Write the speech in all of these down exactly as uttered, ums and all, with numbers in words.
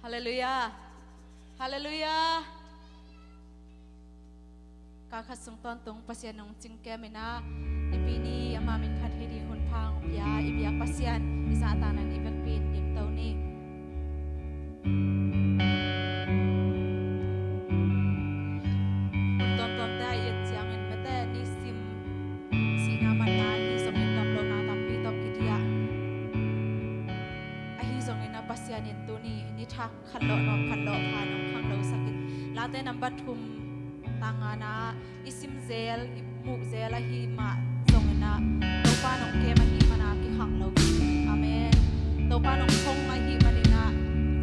Halleluiah. Halleluiah. Kal khat sung tawntung Pasian hong cingkem in ah, nipi ni ama min phat hi ding hun pha hong pia i biak Pasian i zahtakna in i vekpi in dim to ni. Hun tuamtuamte a i et ciangin mete nisim sihna manna ahi zongin gamlohna tampi tawh kidiah. Ahi zongin ah Pasian in tuni ni thak khat lawh nuam khat lawh pha nong khanglo sakin, Late number thum tang ngana i sim zel, i muh zel ahi mah zongin ah, Topa nong kem ahi mana kikhanglo. Amen. Topa nong phong ahi manin ah,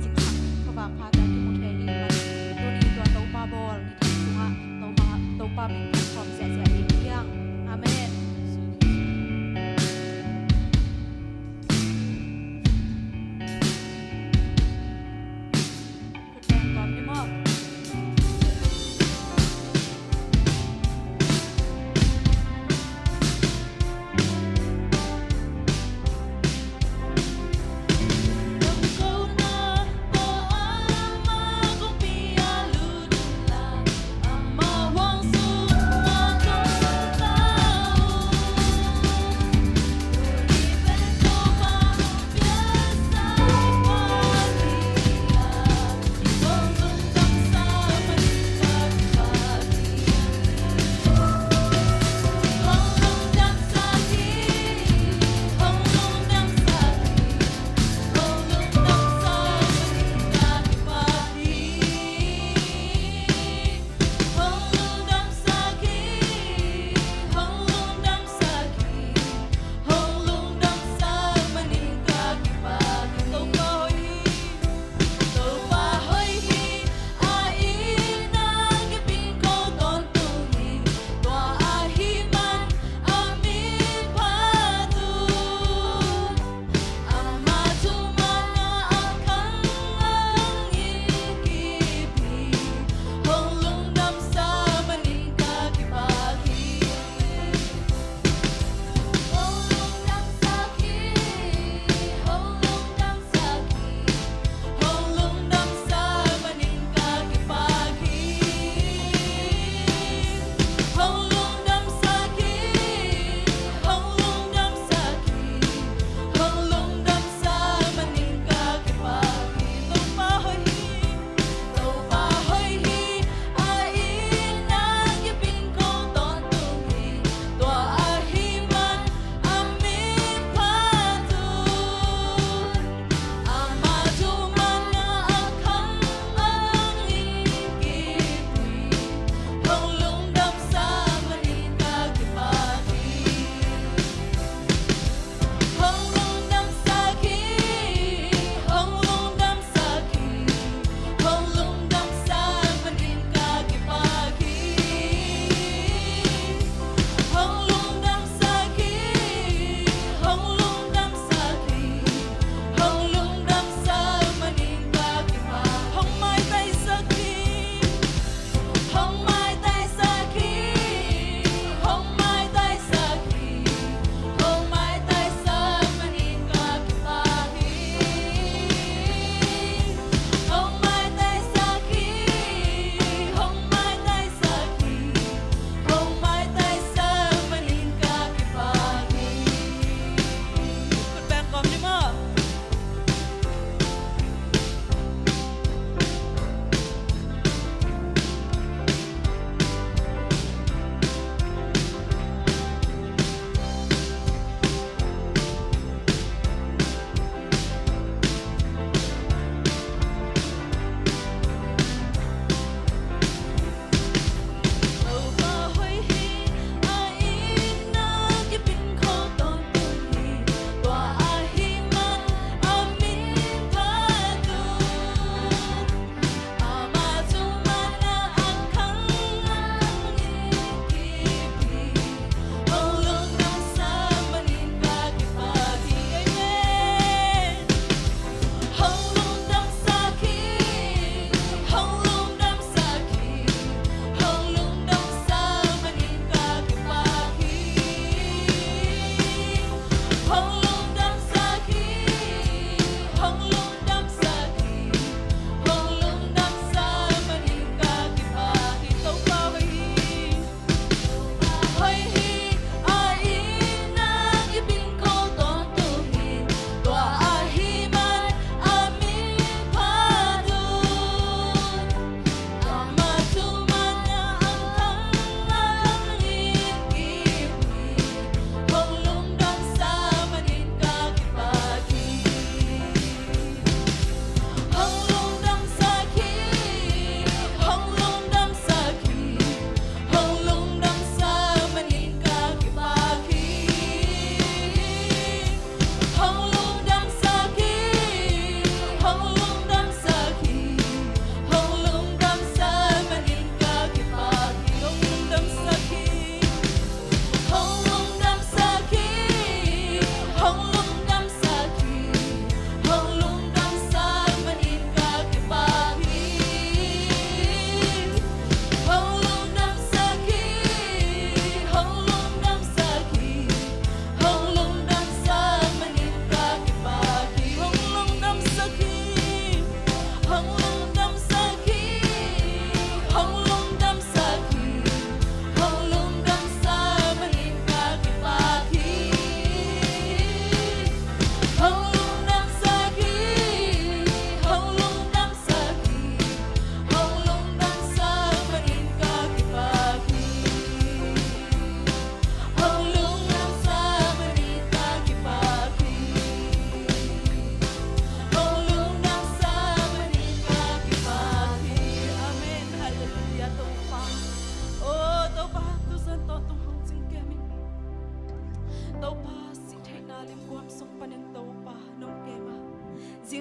zingsang khuavak pha ta kimu thei ahi manin, tuni tua Topa bawl ni thak sungah Topa, Topa min phat khawm ziahziah ding hi hang. Amen.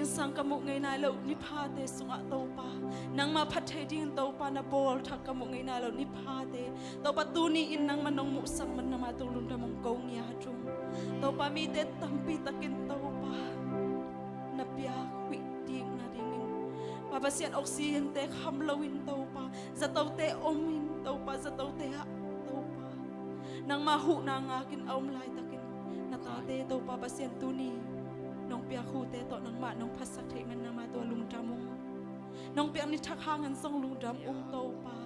sang ka muh ngei nai loh niphate sungah Topa, nangmah phat thei dingin Topa na bawl thak ka muh ngei nai loh niphate, Topa tuni in nangmah nong muhsak man nangmah tung lungdam hong ko ngiat ung. Topa mite tampi takin Topa na piak huih ding nadingin, Pa Pasian oxygen te kham loin Topa, zatote omin Topa, zatote ah Topa nangmah huhna ngakin a om laitakin na tate Topa Pasian tuni nong piak hute tawh nangmah nong phatsak theih man nangmah tua lungdam ung. Nong piak ni thak hangin zong lungdam ung Topa.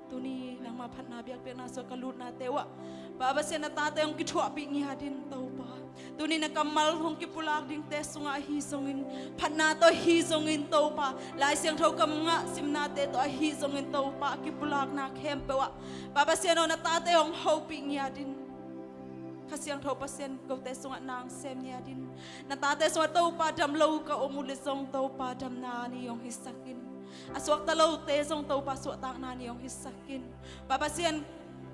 Tuni nangmah phatna biakpiakna suak ka lutnate uh ah Pa Pasian na tate hong kithuahpih ngiat in Topa. Tuni na kammal hong kipulak dingte sungah ahi zongin, phatna tawh ahi zongin Topa, Lai Siangtho kam ngah simnate tawh ahi zongin Topa, a kipulakna khempeuh ah Pa Pasian aw na tate hong hopih ngiat in. Kha Siangtho Pasian kote sungah nang sem ngiat in. Na tate sungah Topa dam lo ka om uh le zong Topa damna ni hong hisak in. A suakta lote zong Topa suahtakna ni hong hisak in. Pa Pasian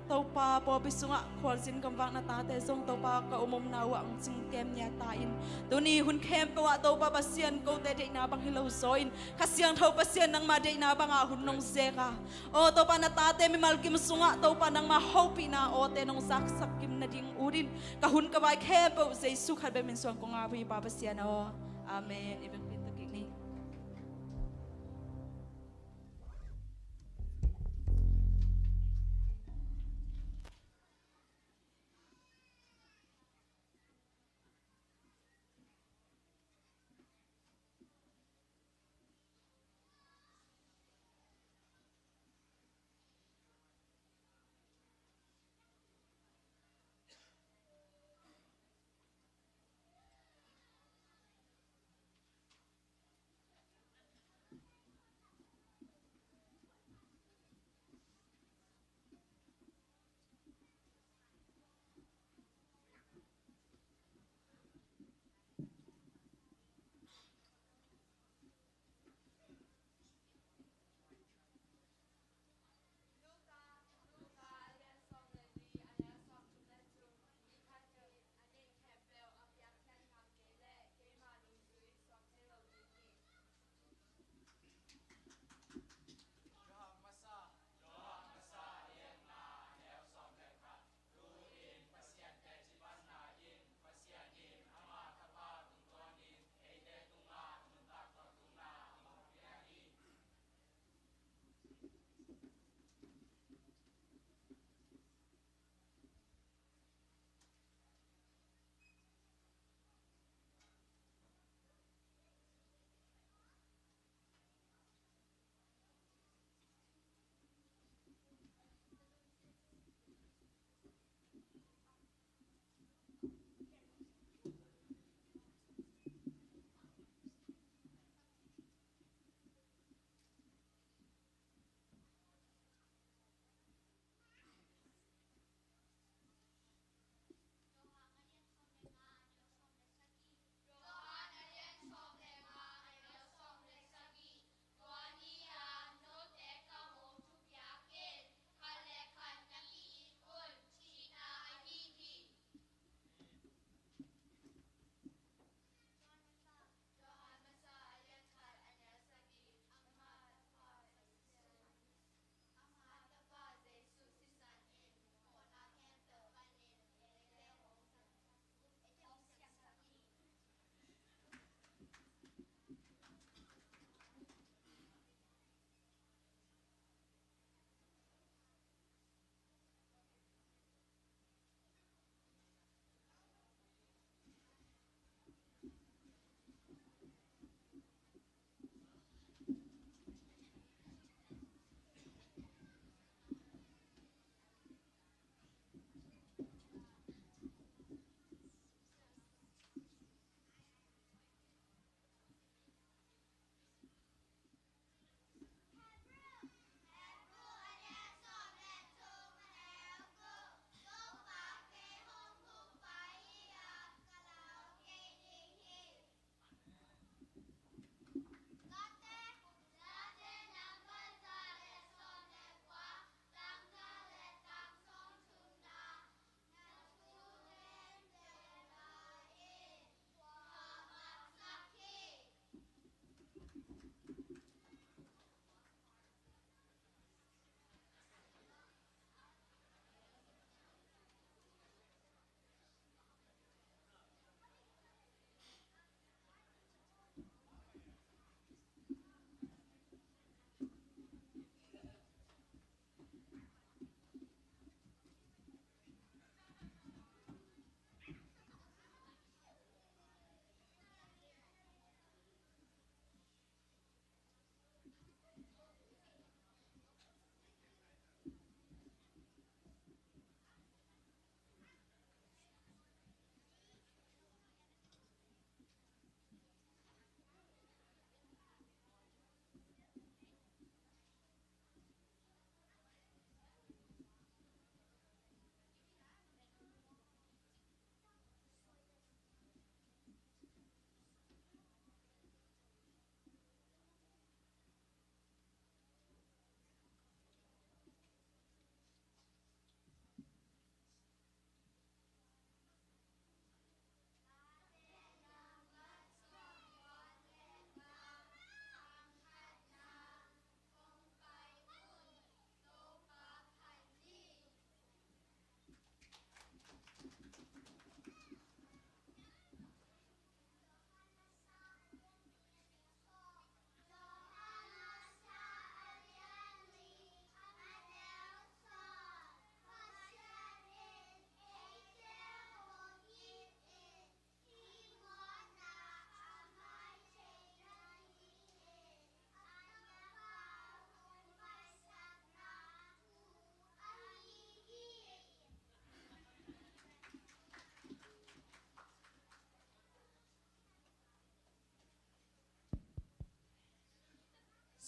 Topa pawlpi sungah khualzin gamvak na tate zong Topa ka om omna uh ah hong cingkem ngiat ta in. Tuni hun khempeuh ah Topa Pasian kote deihna bang hi lo zaw in Kha Siangtho Pasian nangmah deihna bangah hun nong zek a, aw Topa na tate mimal kim sungah Topa nangmah hopihna awte nong zaksak kim nading ut in ka hun ka vai khempeuh Jesu khat bek min suang kong ap hi Pa Pasian aw. Amen. I biakpiak takik ni.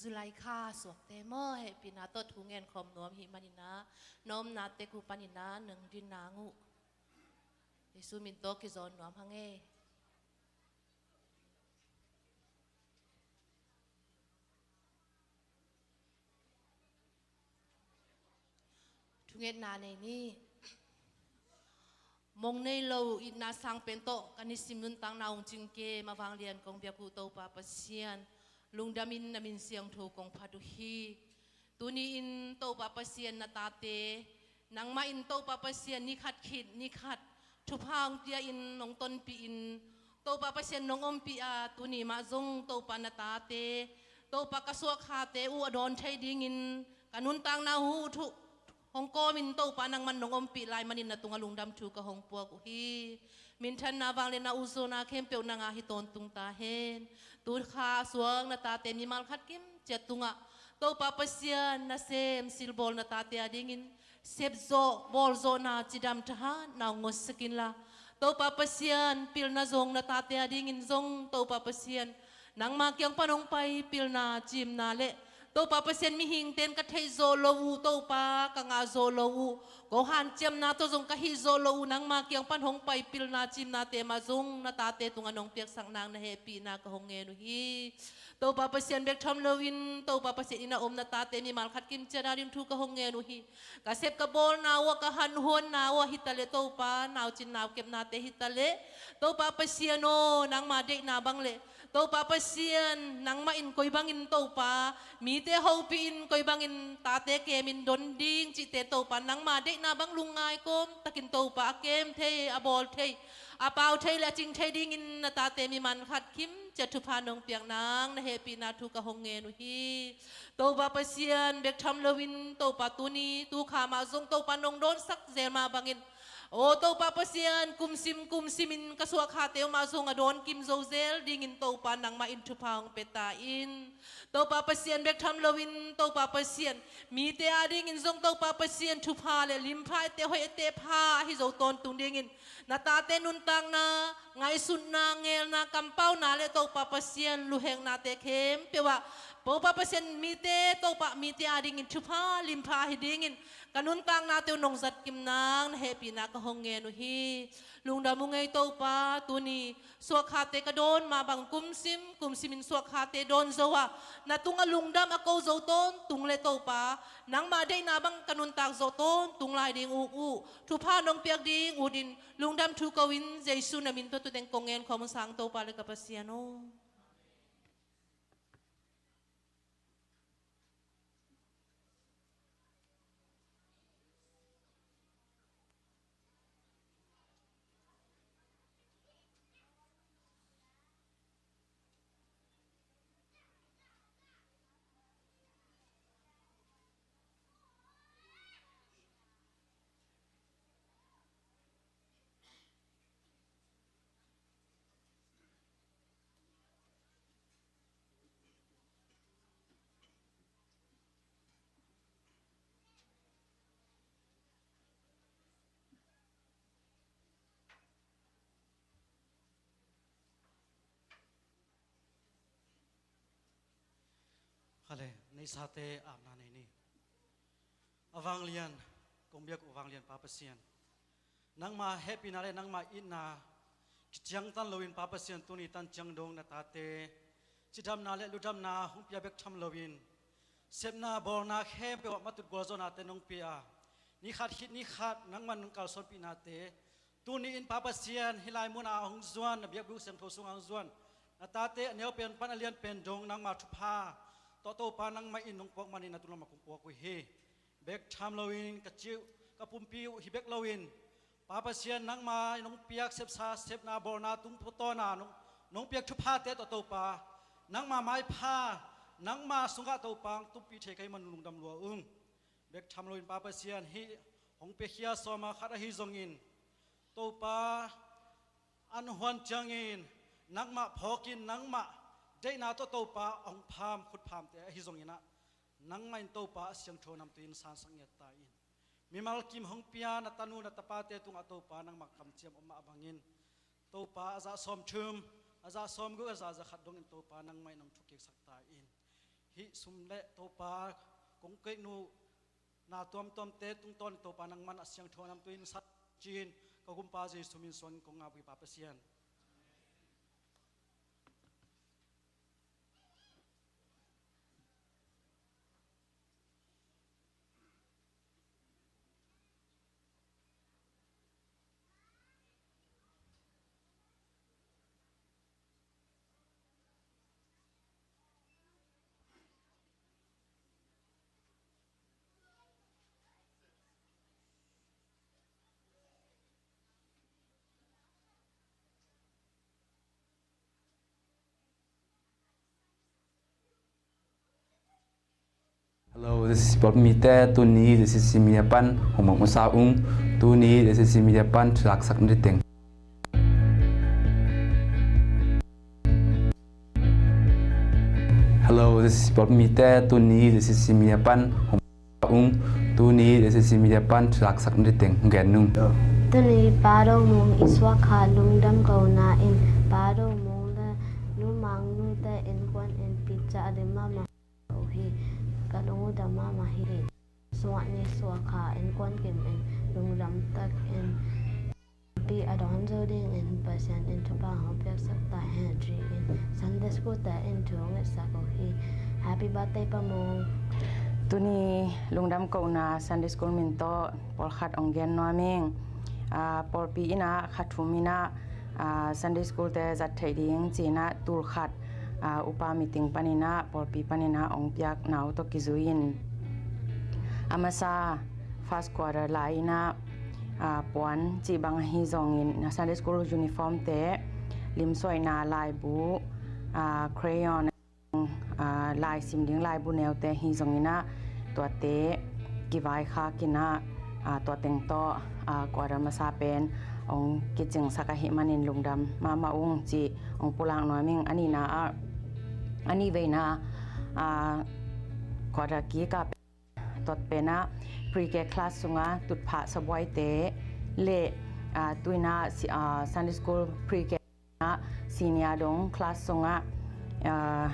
July kha suakte maw, hehpihna tawh thu ngen khawm nuam hi manin ah, na omna tek uh panin ah nang din nang uh Jesu min tawh kizawn nuam hang e. Thungetna nei ni. Mong nei lo itna sang pen tawh ka nisim nuntakna hong cingkem a vanglian kong biak uh Topa Pasian, lungdamin na min siangtho kong phat uh hi. Tuni-in Topa Pasian na tate, nangmah in Topa Pasian ni khat khit ni khat thupha hong pia in, hong tonpih in, Topa Pasian nong ompih a, tuni mah zong Topa na tate, Topa ka suahkhate uh a dawn thei dingin ka nuntakna uh thu hong kawmin Topa nangman nong ompih lai manin na tungah lungdam thu ka hong puak uh hi. Minthanna vanglian na uh zawhna khempeuh nang a hi tawntung ta hen. Tu kha suak na tate mimal khat kim ciat tungah Topa Pasian nasem silbawl na tate a dingin sepzawh bawlzawhna cidam thahat na hong ngawtsak inla, Topa Pasian pilna zong na tate a dingin zong Topa Pasian nangma kiang pan hong pai pilna cimna le Topa Pasian mihingte'n ka theih zawh lo uh Topa, ka ngah zawh lo uh, ko hanciamna tawh zong ka hih zawh lo uh nangma kiang pan hong pai pilna cimnate mah zong na tate tungah nong piaksak nang na hehpihna ka hong ngen uh hi. Topa Pasian bek tham loin Topa Pasian inn a om na tate mimal khat kim ciat a ding thu ka hong ngen uh hi. Ka sep ka bawlna uh ah, ka hanhuanna uh ah hi taleh Topa, naucin naukepnate hi taleh Topa Pasian aw, nangma deihna bang le Topa Pasian nangmah in koi bangin Topa mite hopih in, koi bangin tate kemin don ding cihte Topa nangma deihna bang lungngai kawm takin Topa a kem thei, a bawl thei, a pau thei le a cing thei dingin na tate mimal khat kim ciat thupha nong piak nang na hehpihna thu ka hong ngen uh hi. Topa Pasian bek tham loin Topa tuni tu kha mah zong Topa nong dawnsak zel mah bangin, aw Topa Pasian kumsim kumsimin ka suahkhate uh mah zong a dawn kim zo zel dingin Topa nangmah in thupha hong pia ta in. Topa Pasian bek tham loin Topa Pasian mite a dingin zong Topa Pasian thupha le limpha, ete hoih ete pha ahi zo tawntung dingin na tate nuntakna, ngaihsutna, ngelna, kampauna le Topa Pasian luheknate khempeuh ah Topa Pasian mite, Topa mite a dingin thupha limpha ahi dingin ka nuntaknate uh nong zat kim nang na hehpihna ka hong ngen uh hi. Lungdam ung ei Topa, tuni suahkhate ka dawn mah bang kumsim kumsimin suahkhate dawn zo a, na tungah lungdam a ko zo tawntung le Topa nangma deihna bang ka nuntak zawh tawntung lai ding uh uh thupha nong piak ding uh din lungdam thu ko-in Jesu na min tawh tu teng kong ngen khawm uh sang Topa le ka Pasian aw. Khale, neisate apna nei ni. A vanglian kong biak uh vanglian Pa Pasian, nangma hehpihna le nangma itna kiciangtan loin Pa Pasian tuni tan ciang dong na tate cidamna le ludamna hong pia bek tham loin sepna bawlna khempeuh ah matut gualzawhnate nong pia a, ni khat khit ni khat nangman nong kalsuanpihnate tuni in Pa Pasian hih lai munah hong zuan, na biakbuk siangtho sungah hong zuan na tate a neu pen pan a lian pen dong nangma thupha tawh Topa nangmah in nong puak manin na tunglam ah kong puak uh hi. Bek tham loin ka cih uh, ka pumpi uh hi bek loin Pa Pasian nangma nong piak sepsa, sepna bawlna tung tawna nong, nong piak thuphate tawh Topa nangma maipha, nangma sungah Topa hong tumpih thei ka hih man lungdam lua ung. Bek tham loin Pa Pasian hih hong piakhia sawma khat ahi zongin Topa an huan ciangin nangmah phawkin nangmah deihna tawh Topa hong pham khutphamte ahi zongin ah nangmah in Topa a siangtho namtui in sansak ngiat ta in. Mimal kim hong pia na tanu na tapate tungah Topa nangmah kamciam om mah bangin Topa a zah sawmthum, a zah sawmguk, a zah zakhat dongin Topa nangmah in hong thukiksak ta in. Hih sum le Topa kong koih nuh na tuamtuamte tungtawn Topa nangman a siangtho a namtui in sat cin ka gumpa Jesu min suangin kong ngak uh hi Pa Pasian. Hello, this is Pawlpi mite, tuni this is Simia pan hong masa ung, tuni this is Simia pan thulaksak ni teng. Hello, this is Pawlpi mite, tuni this is Simia pan hong masa ung, tuni this is Simia pan thulaksak ni teng hong gen nung. Tuni Pa Dong Mung i suak kha lungdam kohna in Pa Dong Mung le Nu Mang Nu te innkuan in pizza a dim mahmah uh hi. Ka lung uh dam mahmah hi. Suak ni suak kha innkuan kim in lungdam tak in pi a dawn zo dingin Pasian in thupha hong piaksak ta hen ci-in Sunday school te in thu hong ngetsak uh hi. Happy birthday Pa Mung. Tuni lungdam kohna Sunday school min tawh pawlkhat hong gen nuam ing. Ah, pawlpi in ah kha thum in ah, ah, Sunday school te zat theih ding ci-in ah tul khat, ah, upa meeting panin ah pawlpi panin ah hong piak na uh tawh kizui in a masa first quarter lai in ah, ah, puan cih bang ahi zongin Sunday school uniform te, limsuaina laibu, ah, crayon, ah, lai sim ding laibu neute ahi zongin ah tuate kivaikhak in ah, ah, tua teng tawh, ah, quarter masa pen hong kicingsak ahih manin lungdam mahmah ung cih hong pulak nuam ing. A nihna ah, a nihveina, ah, quarter kik ah pen, tua pen ah pre-K class sungah tutphah sabuaite le, ah, tu in ah si-, ah, Sunday school pre-K ah senior dong class sungah, ah,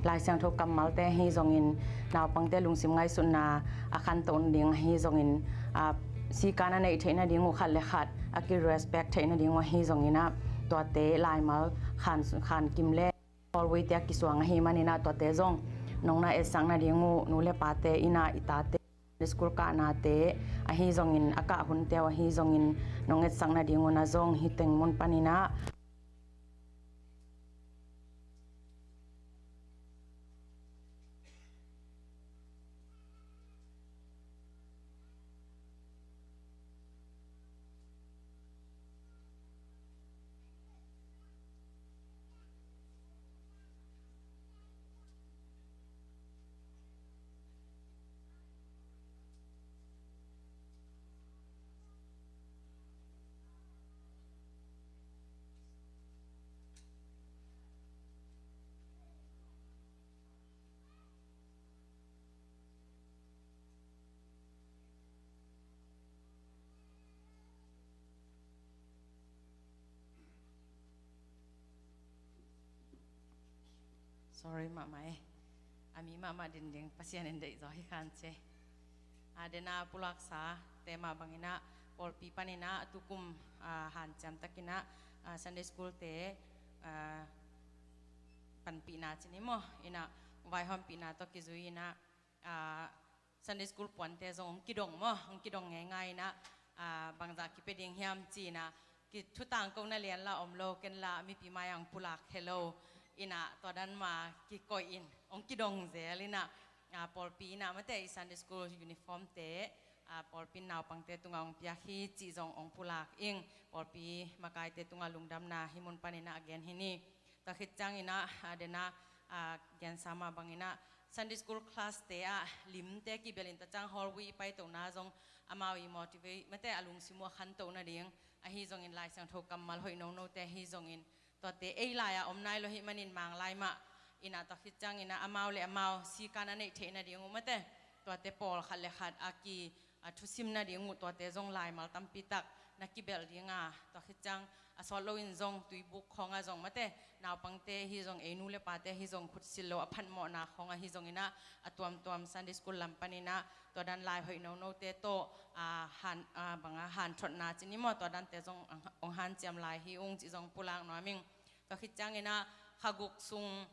Lai Siangtho kammalte ahi zongin naupangte lungsim ngaihsutna a khantoh nading ahi zongin, ah, sikan a neih theih nading uh khat le khat a ki-respect theih nading uh ahi zongin ah tuate laimal khan, khan kim le Hallway te ah kisuang ahih manin ah tuate zong nong na etsak nading uh nu le pate in ah i tate Sunday school kahnate ahi zongin a kah hunte uh ahi zongin nong etsak nading uh na zong hih teng mun panin ah Sorry mahmah e. A mi mahmah dinding Pasian in deih zaw hi khan ce. A dena pulaksa tema bangin ah pawlpi panin ah tukum, ah, hanciam takin ah, ah, Sunday school te, ah, panpihna ci ni maw, in ah vaihawmpihna tawh kizui in ah, ah, Sunday school puante zong hong kidong maw, hong kidong ngeingai in ah, ah, bangzah kipia ding hiam ci in ah, ki thutang kohna lian la om lo, ken la mipi mai-ah hong pulak helo in ah, tua dan mah kikoih in hong kidong zel in ah, ah, pawlpi in ah mate i Sunday school uniform te, ah, pawlpi naupangte tungah hong piak hi cih zong hong pulak ing. Pawlpi makaite tungah lungdamna hih mun panin ah gen hi ni. Tua khit ciangin ah, a dena, ah, gensa mah bangin ah Sunday school class te ah limte kibelh in tua ciang hallway i paitohna zong amau i motivate mate a lungsim uh a khantoh nading ahi zongin Lai Siangtho kammal hoih nonote ahi zongin tuate ei lai-ah om nai lo ahih manin Mang lai mah in ah tua khit ciangin ah amau le amau sikan a neih theih nading uh mate tuate pawlkhat le khat a ki, a thusim nading uh tuate zong laimal tampi tak na kibelh ding a, tua khit ciang, a sawt loin zong tuibuk khawngah zong mate, naupangte hi zong, ei nu le pate hi zong, khutsil lo a phatmawhna khawngah hi zong inah, a tuamtuam Sunday school lam paninah tua dan lai hoih nonote tawh, a, han, a, banga hanthotna cini maw, tua dante zong ang, ong hanciam lai hi ung cih zong pulak nuam ing. Tua khit cianginah kha guk sung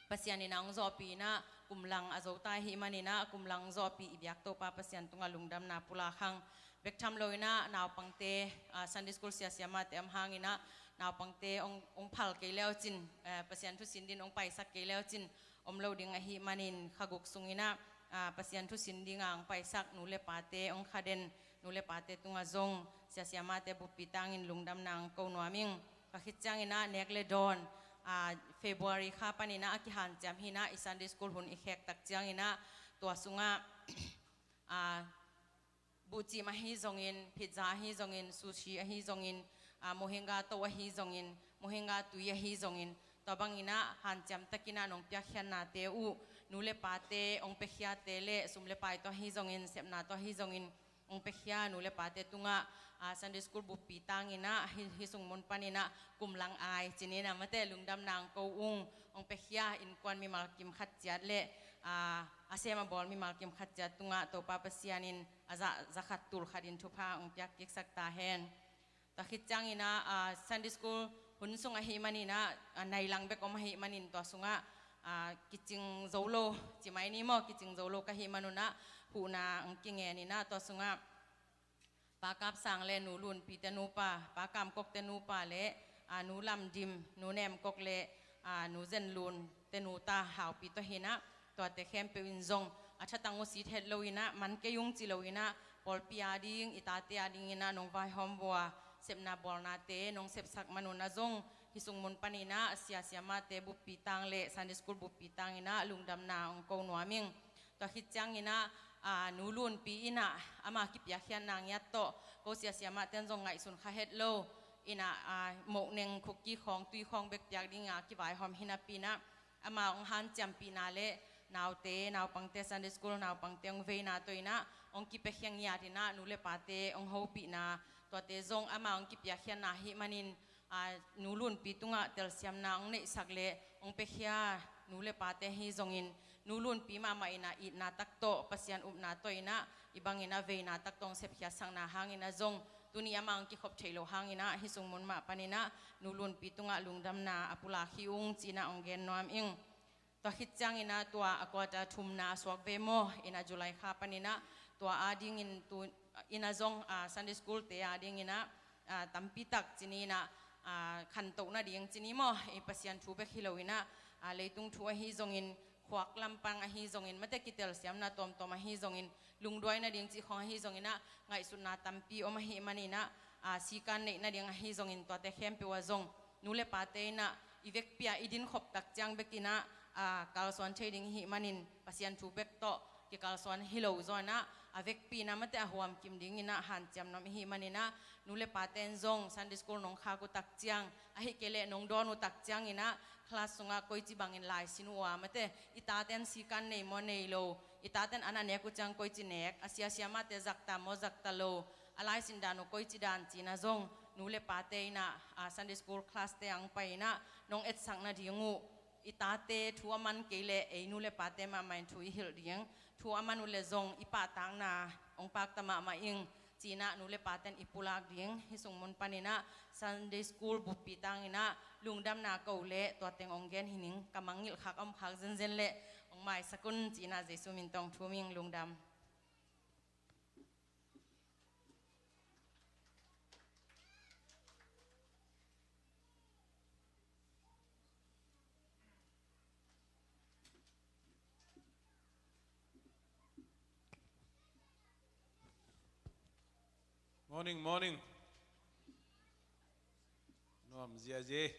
Pasian inah ong zawhpih inah kum lang a zota ahih maninah kum lang zawhpih i biak Topa Pasian tungah lungdamna pulak hang. Bek tham lo inah naupangte, a, Sunday school siasiamate om hanginah naupangte ong, ong phal kei leucin, eh, Pasian thusin din ong paisak kei leucin om lo ding ahih manin kha guk sunginah, a, Pasian thusin dinga ong paisak nu le pate, ong khaden nu le pate tungah zong siasiamate buppi tangin lungdamna ong ko nuam ing. Tua khit cianginah nek le dawn, a, February kha paninah a kihanciam hinah i Sunday school hun i khek tak cianginah tua sungah, a, buhcim ahi zongin, pizza ahi zongin, sushi ahi zongin, a, mohenga to ahi zongin, mohenga tui ahi zongin, tua banginah hanciam takinah nong piakkhiatnate uh nu le pate ong piakkhiate le sum le pai tawh ahi zongin, sepna tawh ahi zongin, ong piakhia nu le pate tungah, a, Sunday school buppi tanginah hi, hi sung mun paninah kum lang ai cininah mate lungdamna ong ko ung. Ong piakhia innkuan mimal kim khat ciat le, a, a sem a bawl mimal kim khat ciat tungah Topa Pasian in a zah, za khat tul khatin thupha ong piak kiksak ta hen. Tua khit cianginah, a, Sunday school hun sung ahih maninah, a, nai lang bek om ahih manin tua sungah, a, kicing zo lo, ci mai ni maw, kicing zo lo ka hih manunah huhna ang kingeninah tua sungah Pa Kap Sang le Nu Lun Pi te nupa, Pa Kam Kok te nupa le, a, Nu Lam Dim, Nu Nem Kok le, a, Nu Zen Lun te nu ta Hau Pi tawh hinah, tuate khempeuh in zong a thatang uh sit het lo inah, man kei ung ci lo inah, pawlpi a ding, i tate a dinginah nong vaihawm vua, sepna bawlnate nong sepsak manunah zong hi sung mun paninah siasiamate buppi tang le Sunday school buppi tanginah lungdamna ong ko nuam ing. Tua khit cianginah, a, Nu Lun Pi inah ama kipiakkhiatna ngiat tawh ko siasiamate in zong ngaihsun kha het lo inah, a, mohneng, khukki khawng, tui khawng bek piak dinga kivaihawm hinah Pi inah ama ong hanciampihna le naute, naupangte, Sunday school naupangte ong veina tawh inah ong kipiakhia ngiat inah nu le pate ong hopihna, tuate zong ama ong kipiakkhiatna ahih manin, a, Nu Lun Pi tungah telsiamna ong neihsak le ong piakhia nu le pate ahi zongin, Nu Lun Pi mahmah inah itna tak tawh, Pasian upna tawh inah i banginah veina tak tawh ong sepkhiatsakna hanginah zong, tuni ama ong kikhop theih loh hanginah hi sung mun mah paninah Nu Lun Pi tungah lungdamna a pulak hi ung cinah ong gen nuam ing. Tua khit cianginah tua a quarter thumna a suak ve maw, inah July kha paninah tua a dingin tu, inah zong, a, Sunday school te a dinginah, a, tampi tak cininah, a, khantoh nading cini maw, i Pasian thu bek hi lo inah, a, leitung thu ahi zongin, khuak lampang ahi zongin, mate kitelsiamna tawmtawm ahi zongin, lungduai nading cih khawng ahi zonginah ngaihsutna tampi om ahih maninah, a, sikan neih nading ahi zongin tuate khempeuh ah zong nu le pate inah i vekpi ah i dinkhop tak ciang bekinah, a, kalsuan thei ding ihih manin Pasian thu bek tawh kikalsuan hi lo zaw inah a vekpi inah mate a huamkim dinginah hanciam nuam ihih maninah nu le pate in zong Sunday school nong khak uh tak ciang, ahih kei leh nong dawn uh tak cianginah class sungah koici bangin lai sin uh a, mate i taten sikan nei maw nei lo, i taten an a nek uh ciang koici nek, a siasiamate zakta maw zakta lo, a laisin dan uh koici dan cinah zong nu le pate inah, a, Sunday school class te ang pai inah nong etsak nading uh, i tate thu a man kei leh ei nu le pate mahmah in thu i hilh ding, thu a man uh leh zong i pahtakna ong pakta mahmah ing cinah nu le paten i pulak ding, hi sung mun paninah Sunday school buppi tanginah lungdamna ko le tua teng ong gen hi ning, ka mangngilh khak a om khak zenzen leh ong maisak un cinah Jesu min tawh ong thum ing. Lungdam. Morning, morning. Nuam ziahziah.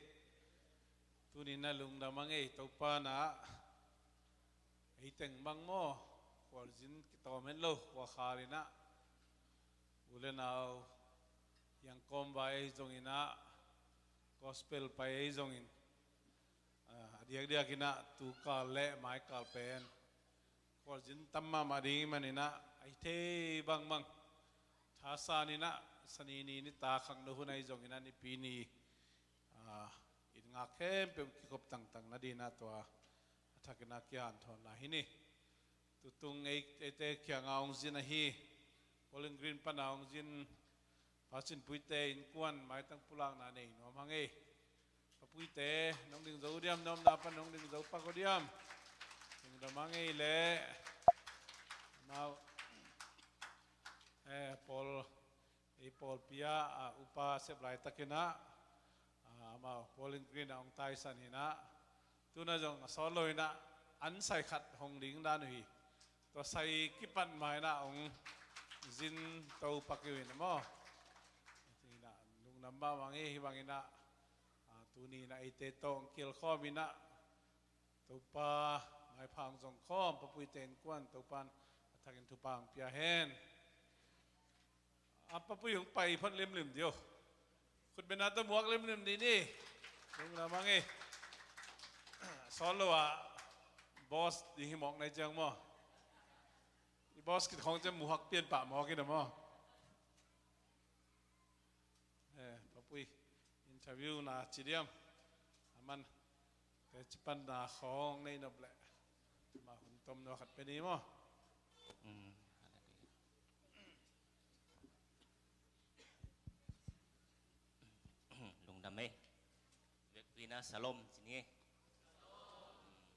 Tuni na lungdam a ngei Topa na ei teng bang maw, khualzin kitawm het lo, khuakhal inah u le nau hiang kawm vai ei zongin ah, gospel pai ei zongin, a diakdiak inah tukal le maikal pen khualzin tam mahmah ding ih maninah a hi thei bangbang thasan inah Sani ni nitak khangno hun ahi zongin a nipi ni, ah, in ngak khempeuh kikhop tangtang nadingin ah tua a thakin ah kihanthawn lai hi ni. Tutung ei, eite kiangah hong zin ahi Bowling Green pana hong zin Pa Cin Puite innkuan maitang pulakna nei nuam hang ei. Pa Puite, nong ding zo diam, na omna pan nong ding zo pak uh diam? Ding dam hang ei leh. Amau, eh, pawl, ei pawlpi ah, ah, upa sep laitakin ah, ah, amau Bowling Green ah hong taisan hi in ah, tu-in ah zong a sawt lo in ah an sai khat hong ding dan uh hi. Tua sai kipan ma in ah hong zin to pak uh hi in ah maw. Hi in ah lungdam mahmah ing ei. Hih bangin ah, ah, tuni in ah eite tawh hong kilkhawm in ah Topa maipha hong zong khawm Pa Puite innkuan Topa'n a thakin thupha hong pia hen. A Pa Pui hong pai phot limlim dih uh. Khutbetna tawh muak limlim dih ni. Lungdam hang ei. Sawt lo ah boss ding hi mawk na hi ciang maw. I boss khit khawng ciang muhak pian pah mawk in ah maw. Eh, Pa Pui, interview na ci diam? Aman, teci panna khawng nei nop leh, amah hun tomno khat pia ni maw. Mm. Lungdam ei. Vekpi in ah salom ci ni ei.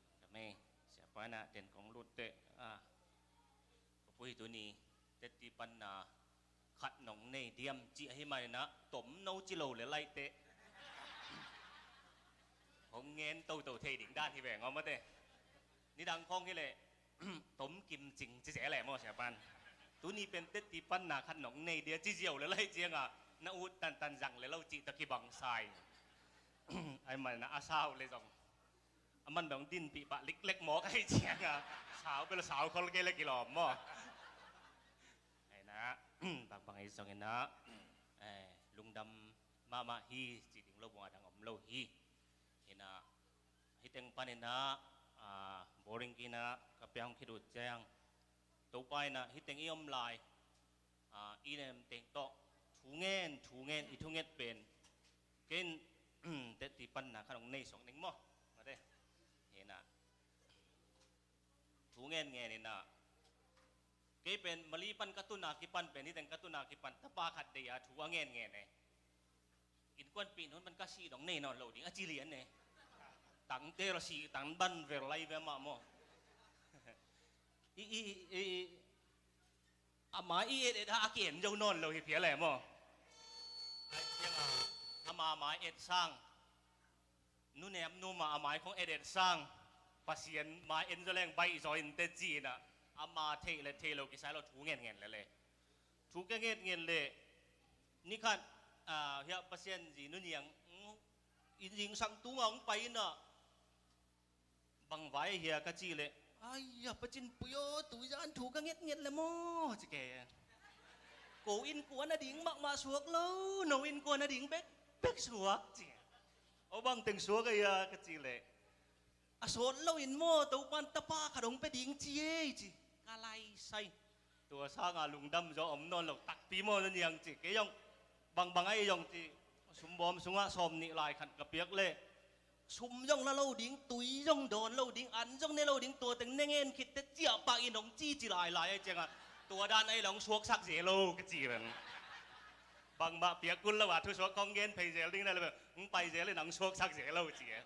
Lungdam ei. Siapa in ah den kong lut teh, ah, Pa Pui, tuni teci panna khat nong nei diam ci ahih manin ah tomno ci lo leh laiteh hong ngen toto thei ding dan hi ve, ngawm mate. Nidang khawng hi leh tom kim cing ci zel leh maw, siapa'n. Tuni pen teci panna khat nong nei dia ci ziau leh lai ciangah na ut tantan zang leh lo cih tawh kibang sa ing. Ahih manin ah a sau leh zong aman dong dinpih pah liklek mawk ahih ciangah sau bel sau khol kei leh kilawm maw. Hi in ah, bangbang ahi zongin ah, eh, lungdam mahmah hi, ci ding lo bang a dang om lo hi. Hi in ah, hih teng panin ah, ah, Bowling Green ah ka pia hong khit uh ciang, Topa in ah hih teng i om lai, ah, i nem teng tawh thu ngen, thu ngen, i thunget pen kei in teci panna khat hong nei suak ning maw. Mate. Hi in ah, thu ngen ngen in ah, kei pen Mali pan ka tun a kipan pen, hih teng ka tun a kipan tapa khat deih a thu a ngen ngen e. Innkuanpih in hun pan ka sih dong nei nawn lo ding a ci lian e. Tangte lo sih tang ban vel lai ve mah maw. I, i, i, i, a mai i et et a, a ki-en zo nawn lo hi phial e maw. Ai, ciang a, ama mai et sang, nunep nu mah a mai khong et et sang, Pasian mai en zaw leng baih zaw in teci in ah, ama theih leh theih lo kisai lo thu ngen ngen leh le. Thu ka ngen ngen leh, ni khat, ah, hiah Pasian zi Nu Niang, mm, i zingsang tungah hong pai in ah, bang vai hia ka cih leh, ai ya, Pa Cin Pui aw, tuzan thu ka nget nget leh maw, ci kei. Ko innkuan a ding mahmah suak lo, no innkuan a ding bek bek suak, ci. Aw, bang teng suak a hia ka cih leh, a sawt lo in maw, Topa'n tapa khat hong pia ding ci ei, ci. Ka lai sai. Tua sanga lungdam zaw om nawn lo takpi maw, Nu Niang, ci. Kei zong bangbang ahi zong ci, sumbawm sungah sawm nih lai khat ka piak leh, sum zong la lo ding, tui zong dawn lo ding, an zong ne lo ding, tua teng ne ngen khit teh ciah pah in hong ci ci lai lai ahi ciangah, tua dan ahi leh hong suaksak zel lo ka ci bang. Bangmah piak kul lo a, thusuak kong gen phei zel ding na leh bang, hong pai zel in hong suaksak zel lo ci e.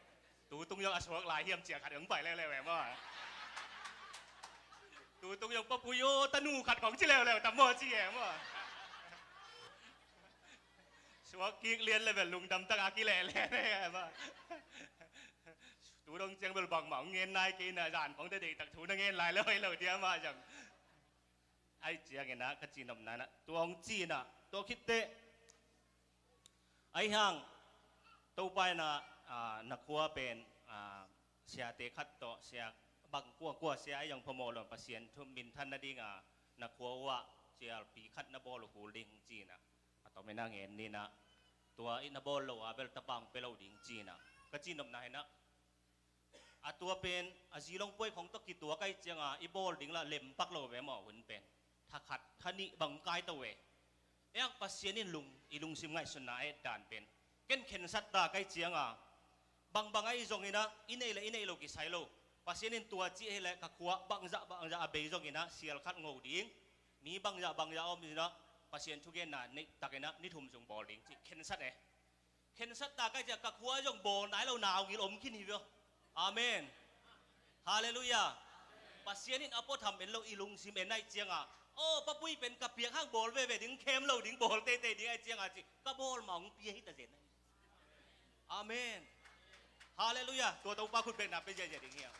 Tutung zong a suak lai hiam, ciah khat hong pai leuleu e maw. Tutung zong Pa Pui aw, tanu khat kong ci leuleu tam maw ci e maw. Suak kik lian leh bel lungdam tak a kileh lian e maw. Tu dong ciang bel bangmah hong ngen nai kei in ah, zan kong teh deihtak thu na ngen lai lo hi lo dia mah zong. Ahi ciangin ah ka cihnopna in ah tua hong ci in ah, tua khit teh, ahi hang Topa in ah, ah, na khua pen, ah, siate khat tawh, sia bang kua kua sia ahi zong phamawh lo, Pasian thu minthan nading a na khua uh ah cialpi khat na bawl uh kul ding ci in ah, a tom in ah ngen ni in ah, tua i na bawl lo a bel tapa hong pia lo ding ci in ah, ka cihnopna in ah, a tua pen a zi long puai khong tawh kituak ahi cianga i bawl ding lah lem pak lo ve maw, hun pen. Tha khat, tha nih bang kai to ve. Ei ang Pasian in lung, i lungsim ngaihsutna a et dan pen, ken khensat ta ka hih cianga, bangbang ahi zongin ah, i neih le i neih lo kisai lo. Pasian in tua ci ahih leh ka khua bangzah bangzah a bei zongin ah, sial khat ngo ding, mi bangzah bangzah a om in ah, Pasian thugenna neih takin ah ni thum sung bawl ding cih khensat e. Khensat ta ka hih ciang ka khua zong bawl nai lo naungil om khin hi veh. Amen. Halleluiah. Pasian in a puatham en lo, i lungsim en ahih cianga, aw, Pa Pui pen ka piak hang bawl veve ding, khem lo ding, bawl teitei ding ahih cianga ci, ka bawl mah hong pia hi ta zen ahi. Amen. Halleluiah. Tua Topa khut bekna pia ziahziah ding hi hang.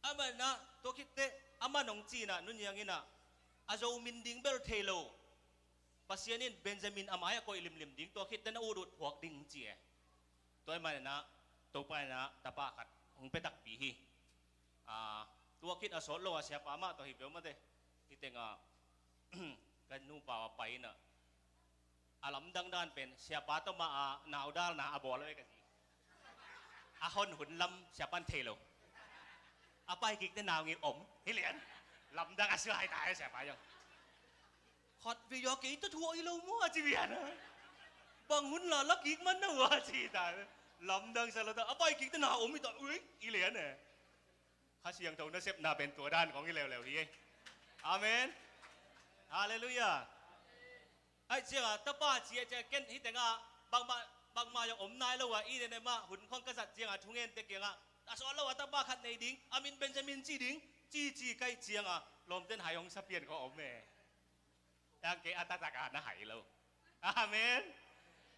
Amah in ah, tua khit teh, amah in hong ci in ah, Nu Niang in ah, a Zo min ding bel thei lo. Pasian in Benjamin a mai-ah koih limlim ding, tua khit teh na ut ut phuak ding ci e. Tua ahih manin ah, Topa in ah tapa khat hong pia takpi hi. Ah, tua khit a sawt lo a siapa mah tawh hi peuhmah teh. Hih tengah ka nupa uh a pai in ah, a lamdang dan pen siapa tawh mah a naudalna a bawl a ve ka ci. A hon hun lam siapa in thei lo. A pai kik teh naungil om hi lian. Lamdang a suai ta e siapa zong. Khat vei a kei tawh thu ahi lo maw a ci lian a. Bang hun la la kik man na uh a ci ta. Lamdang sa lo ta, a pai kik teh na om hi ta, ui, hi lian e. Kha Siangtho nasepna pen tua dan kong hi leuleu hi e. Amen. Halleluiah. Ahih ciangah tapa ci ahih ciangah ken hih tengah bangmah, bangmah zong om nai lo a, i ne ne mah hun khawng ka zat ciangah thungen te kiangah, a sawt lo a tapa khat nei ding, a min Benjamin ci ding, ci ci ka hih ciangah lawmten hai hong sa pian khawng om e. Tang kei a taktak a na hai lo. Amen.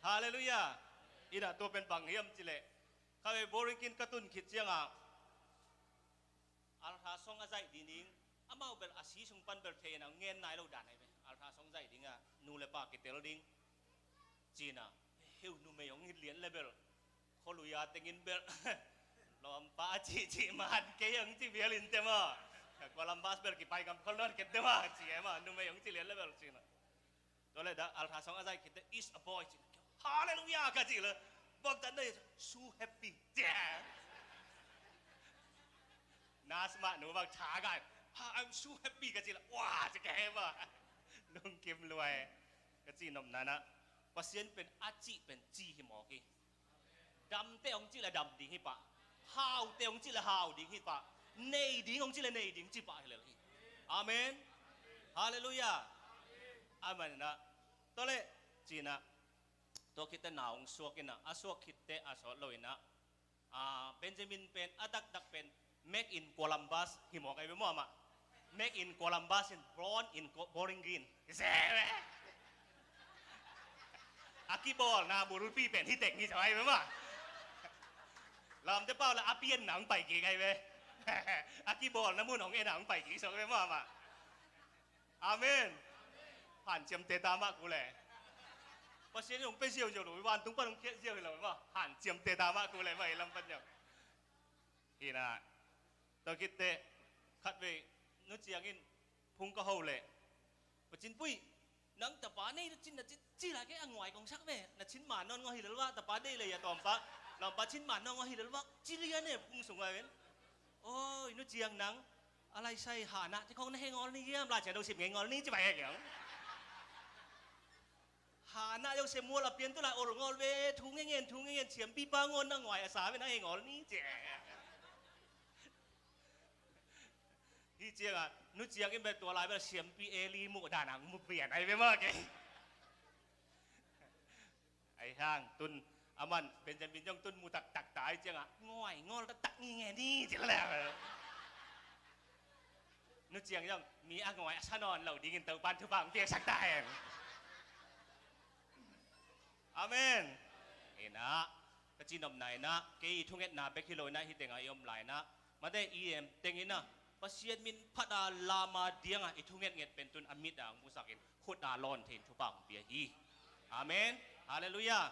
Halleluiah. Ina tua pen bang hiam cileh, kha vei boring khin ka tun khit ciangah altra song a zaih ding ding, amau bel a si sung pan bel thei in a ngen nai lo dan ahi ve. Altra song zaih ding a, nu le pa kitel ding. Ci-in a, heu numei hong hi lian le bel, khualui a tengin bel lawmpa a cihcih man kei hong ci vial in te maw. Columbus bel kipai ngam khol nawn ken te maw, ci e maw, numei hong ci lian le bel ci-in a. Tua leh dah altra song a zaih khit teh, "It's a boy," ci-in a. "Halleluiah," ka cih leh, bang tan na, "So happy," ci e. Nurse mah nu bang tha gai, "Ha, I'm so happy," ka cih leh, "Wah," ci kei maw. Lungkim lua e. Ka cih nopna-in a, Pasian pen a cih pen ci hi mawk hi. Damte hong cih leh dam ding hi pah. Haute hong cih leh hau ding hi pah. Nei ding hong cih leh nei ding ci pah hi lel hi. Amen. Halleluiah. Amen. Tua leh ci-in a, tua khit teh na hong suak in a, a suak khit teh a sawt lo in a, a, Benjamin pen a taktak pen made in Columbus hi mawk ahi ve maw amah. Made in Columbus in, born in Co-, Bowling Green. Hi se ve. A kibawlna bulpi pen hi teng hi zaw ahi ve maw. Lawmte pau leh a pianna hong pai kik ahi ve. A kibawlna mun hong en a hong pai kik zaw ahi ve maw amah. Amen. Hanciamte ta mah ku leh. Pasian in hong pia ziauziau lo, vantung pan hong khiat ziau hi lo maw. Hanciamte ta mah ku leh maw, i lam pan ziau. Hi-in a, tua khit teh, khatvei, Nu Ciang in phung ka ho leh, "Pa Cin Pui, nang tapa nei na cin, na cin, ci lai kei a nguai kong sak ve, na cin man nawn ngawh hi lel vah, tapa nei lei a tawmpa, lawmpa cin man nawn ngawh hi lel vah," ci lian e phung sung ah ven. "Oi, Nu Ciang nang, a laisai Hannah te khawng na he ngawl ni hiam, Lai Siangtho sim ngei ngawl ni," ci pai e kiang. Hannah zong Samuel a piantu lai ol ngawl ve, thu ngengen, thu ngengen, siampipa ngawn na nguai a sa ve, na he ngawl ni ci e. Hi ciangah, Nu Ciang in bel tua lai bel siampi Eli muh dan a hong mu pian ahi ve maw kei. Ahi hang tun, aman Benjamin zong tun mu taktak ta ahi ciangah, nguai ngawl taktak ngei nge ni ci leh. Nu Ciang zong mi a nguai a sa nawn lo dingin Topa'n thupha hong piaksak ta hen. Amen. Hi-in a, ka cih nopna in a, kei i thungetna bek hi lo in a, hih tengah i om lai in a, mate i em teng in a, Pasian min phat a, lam a, diang a, i thungetnget pen tun a mit a hong musak in, khut a lawn thei in thupha hong pia hi. Amen. Halleluiah.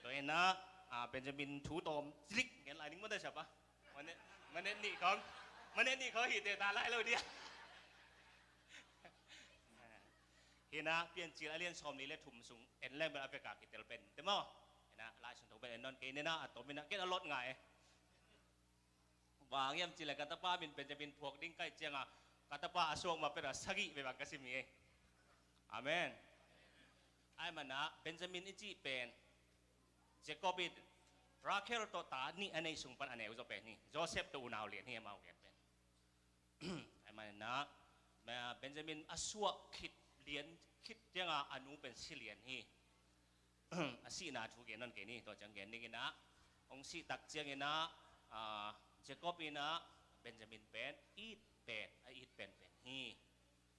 Tua hi-in a, a, Benjamin thu tawm cilik ngen lai ning mate siapa. Minute, minute nih khawng, minute nih khawng hih teh ta lai lo dia. Hi-in a, Piancil a lian sawmli le thum sung en leng bel a vek a kitel pen te maw. Hi-in a, Lai Siangtho pen en nawn kei ning a, a tom in a, ken a lot ngai e. Bang hiam cih leh ka tapa min Benjamin phuak ding ka hih ciangah, ka tapa a suak ma pen a sagih vei bang ka sim hi e. Amen. Ahi manin ah Benjamin i cih pen Jacob in Rachel tawh ta nih a neih sung pan a neu zaw pen hi. Joseph tawh unau lian hi amau gen pen. Ahi manin ah Benjamin a suah khit lian khit ciangah a nu pen si lian hi. A sihna thu gen nawn kei ni, tua ciang gen dingin ah hong sih tak ciangin ah Jacob in ah Benjamin pen it pen a it penpen hi.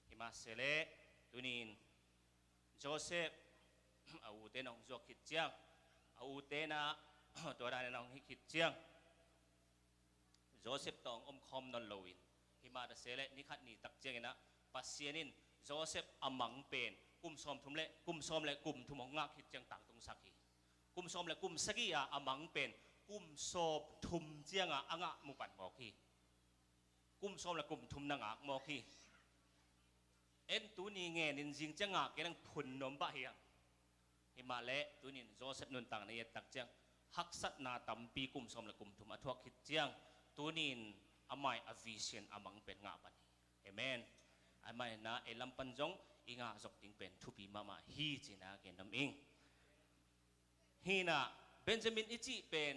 Hi mah se leh tunin Joseph a ute na hong zuak khit ciang, a ute na tua danin na hong hih khit ciang Joseph tawh hong omkhawm nawn loin, hi mah ta se leh ni khat ni tak ciangin ah Pasian in Joseph a mang pen kum sawm thum le kum sawm le kum thum hong ngah khit ciang tangtungsak hi. Kum sawm le kum sagih ah a mang pen kum sawm thum ciangah a ngah mu pan mawk hi. Kum sawm le kum thum na ngak mawk hi. En tuni ngenin zing ciang ngak kei nang phun nuam pah hi ang. Hi mah leh tunin Joseph nuntakna i et tak ciang haksatna tampi kum sawm le kum thum a thuak khit ciang tunin a mai a vision a mang pen ngah pan hi. Amen. Ahi manin ah ei lam pan zong i ngah zok ding pen thupi mahmah hi cih na gen nuam ing. Hi na, Benjamin i cih pen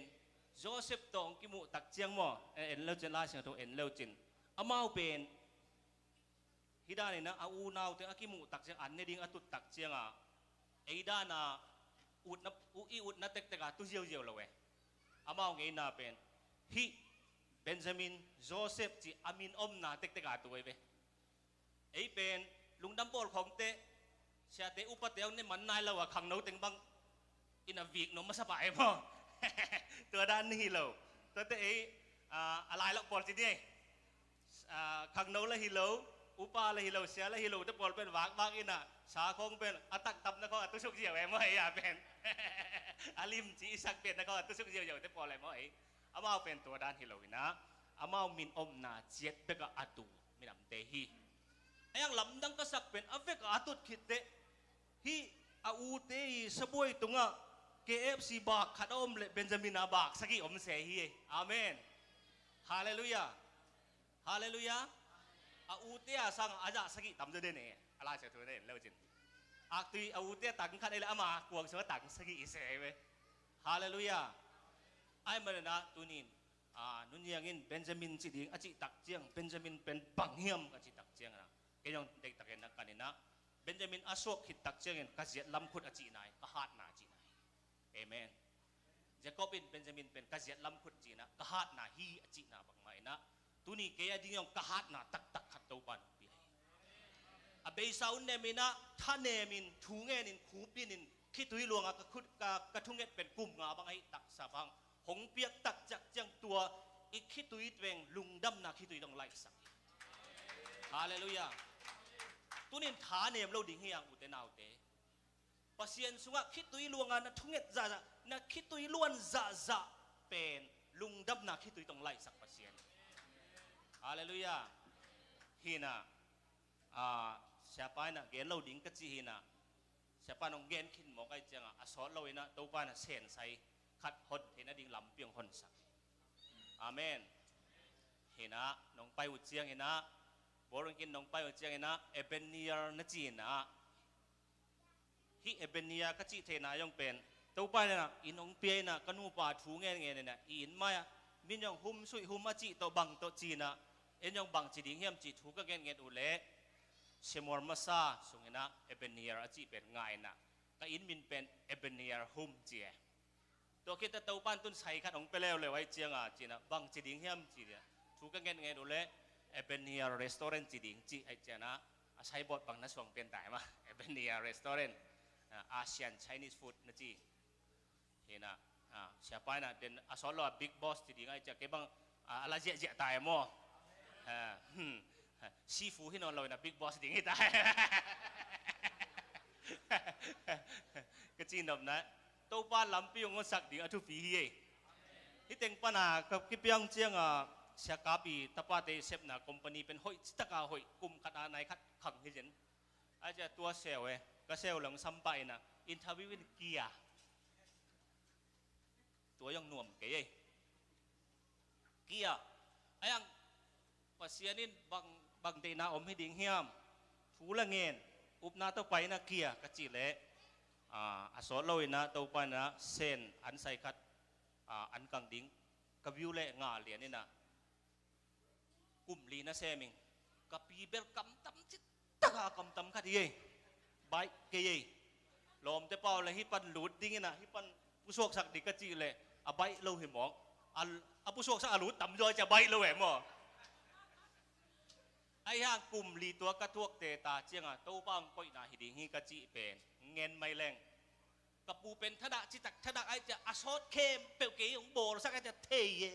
Joseph tawh hong kimuh tak ciang maw, eh, en lo cin, Lai Siangtho en lo cin, amau pen hi danin ah a unau teng a kimuh tak ciang an ne ding a tut tak ciangah ei dana utna, i utna tektek a tu ziauziau lo e. Amau ngeina pen hih Benjamin, Joseph cih a min omna tektek a tu ei ve. Ei pen lungdam pawl khawngte, siate upate hong ne man nai lo a khangno teng bang in a vik nuam masa pah ei maw? Tua dan hi lo. Tuate ei a lailawh pawl ci ni ei. Khangno la hi lo, upa la hi lo, sia la hi lo te pawl pen vakvak in ah sa khawng pen a taktamna khawng a tusuk ziau ei maw ei a pen. A limci i sak petna khawng a tusuk ziauziau te pawl ei maw ei. Amau pen tua dan hi lo in ah amau min omna ciat bekah a tu minamte hi. A yang lamdang ka sak pen a vekah a tut khit teh hih a ute i sabuai tungah K F C bak khat a om leh Benjamin a bak sagih om se hi. Amen. Halleluiah. Halleluiah. A ute a sangah a zah sagih tam zaw den e. A Lai Siangtho na en lo cin, aktui a ute a tang khat ei leh ama kuang sungah tang sagih i se hi ve. Halleluiah. Ahi manin ah tunin nunziang in Benjamin ci ding a cih tak ciang, Benjamin pen bang hiam ka cih tak ciangin ah kei zong deihtakin na kan in ah Benjamin a suak khit tak ciangin ka ziat lam khut a cihna hi, ka hatna a cihna hi. Amen. Jacob in Benjamin pen ka ziat lam khut cihna, ka hatna hi a cihna bangmah in ah tuni kei a ding zong ka hatna taktak khat Topa in hong pia hi. A beisa hun nem in ah thanem in, thu ngen in, khupin in, khitui luangah ka khut, ka, ka thunget pen kum nga bang ahi taksa bang hong piak tak ciak ciang tua i khitui teng lungdamna khitui tong laihsak hi. Halleluiah. Tunin thanem lo ding hi ang ute naute. Pasian sungah khitui luanga na thunget zahzah, na khitui luan zahzah pen lungdamna khitui tong laihsak Pasian. Halleluiah. Hi na, siapa in ah gen lo ding ka cih hi na, siapa in hong gen khin mawk ahih ciangah a sawt lo in ah Topa in ah sensai khat hon theihna ding lampi hong honsak. Amen. Hi na, nong pai uh ciangin ah, Born Again nong pai uh ciangin ah Ebenezer na ci in ah, hih Ebenezer ka cih theihna zong pen Topa in ah inn hong pia in ah ka nupa thu ngen ngen in ah i inn mai ah min zong Hum Suih Hum a cih tawh bang tawh ci in ah en zong bang ci ding hiam cih thu ka ngetnget uh leh Samuel masa sungin ah Ebenezer a cih pen ngah in ah ka inn min pen Ebenezer Hum ci e. Tua khit teh Topa in tun sai khat hong pia leuleu ahih ciangah ci in ah bang ci ding hiam ci in ah thu ka ngetnget uh leh Ebenezer Restaurant ci ding cih ahih ciangah a signboard bang na suang pian ta hi mah. Ebenezer Restaurant, Asian Chinese food na ci. Hi na, siapa in ah den a sawt lo a Big Boss ci ding ahih ciang kei bang a la ziahziah ta hi maw? Sifu hi nawn lo in ah Big Boss ding hi ta hi. Ka cihnopna Topa lampi hong honsak ding a thupi hi ei. Hih teng pana ka kipiang ciangah Sia Kap i tapate sepna company pen hoih citaka hoih, kum khat a nai khat khang hi zen. Ahih ciang tua seu e, ka seu leng sampah in ah interview in kia. Tua zong nuam kei ei. Kia. A yang Pasian in bang, bang deihna om hi ding hiam? Thu la ngen, Upna tawh paina kia ka cih leh, ah, a sawt lo inah Topa inah sen an sai khat, ah, an kang ding ka view leh nga lian inah kum li na sem ing. Ka pi bel kamtam cih taka kamtam khat hi ei. Baih kei ei. Lawmte pau le hih pan lut ding inah hih pan pusuaksak ding ka cih leh a baih lo hi mawk. A, a pusuaksak a lut tamzaw cia baih lo eh maw. Ahi hang kum li tua ka thuakte ta cianga Topa hong koihna hi ding hi ka cih pen ngen mai leng. Ka pu pen thadah citak thadah ai cia a sawt khempeuh kei hong bawlsak ai cia thei e.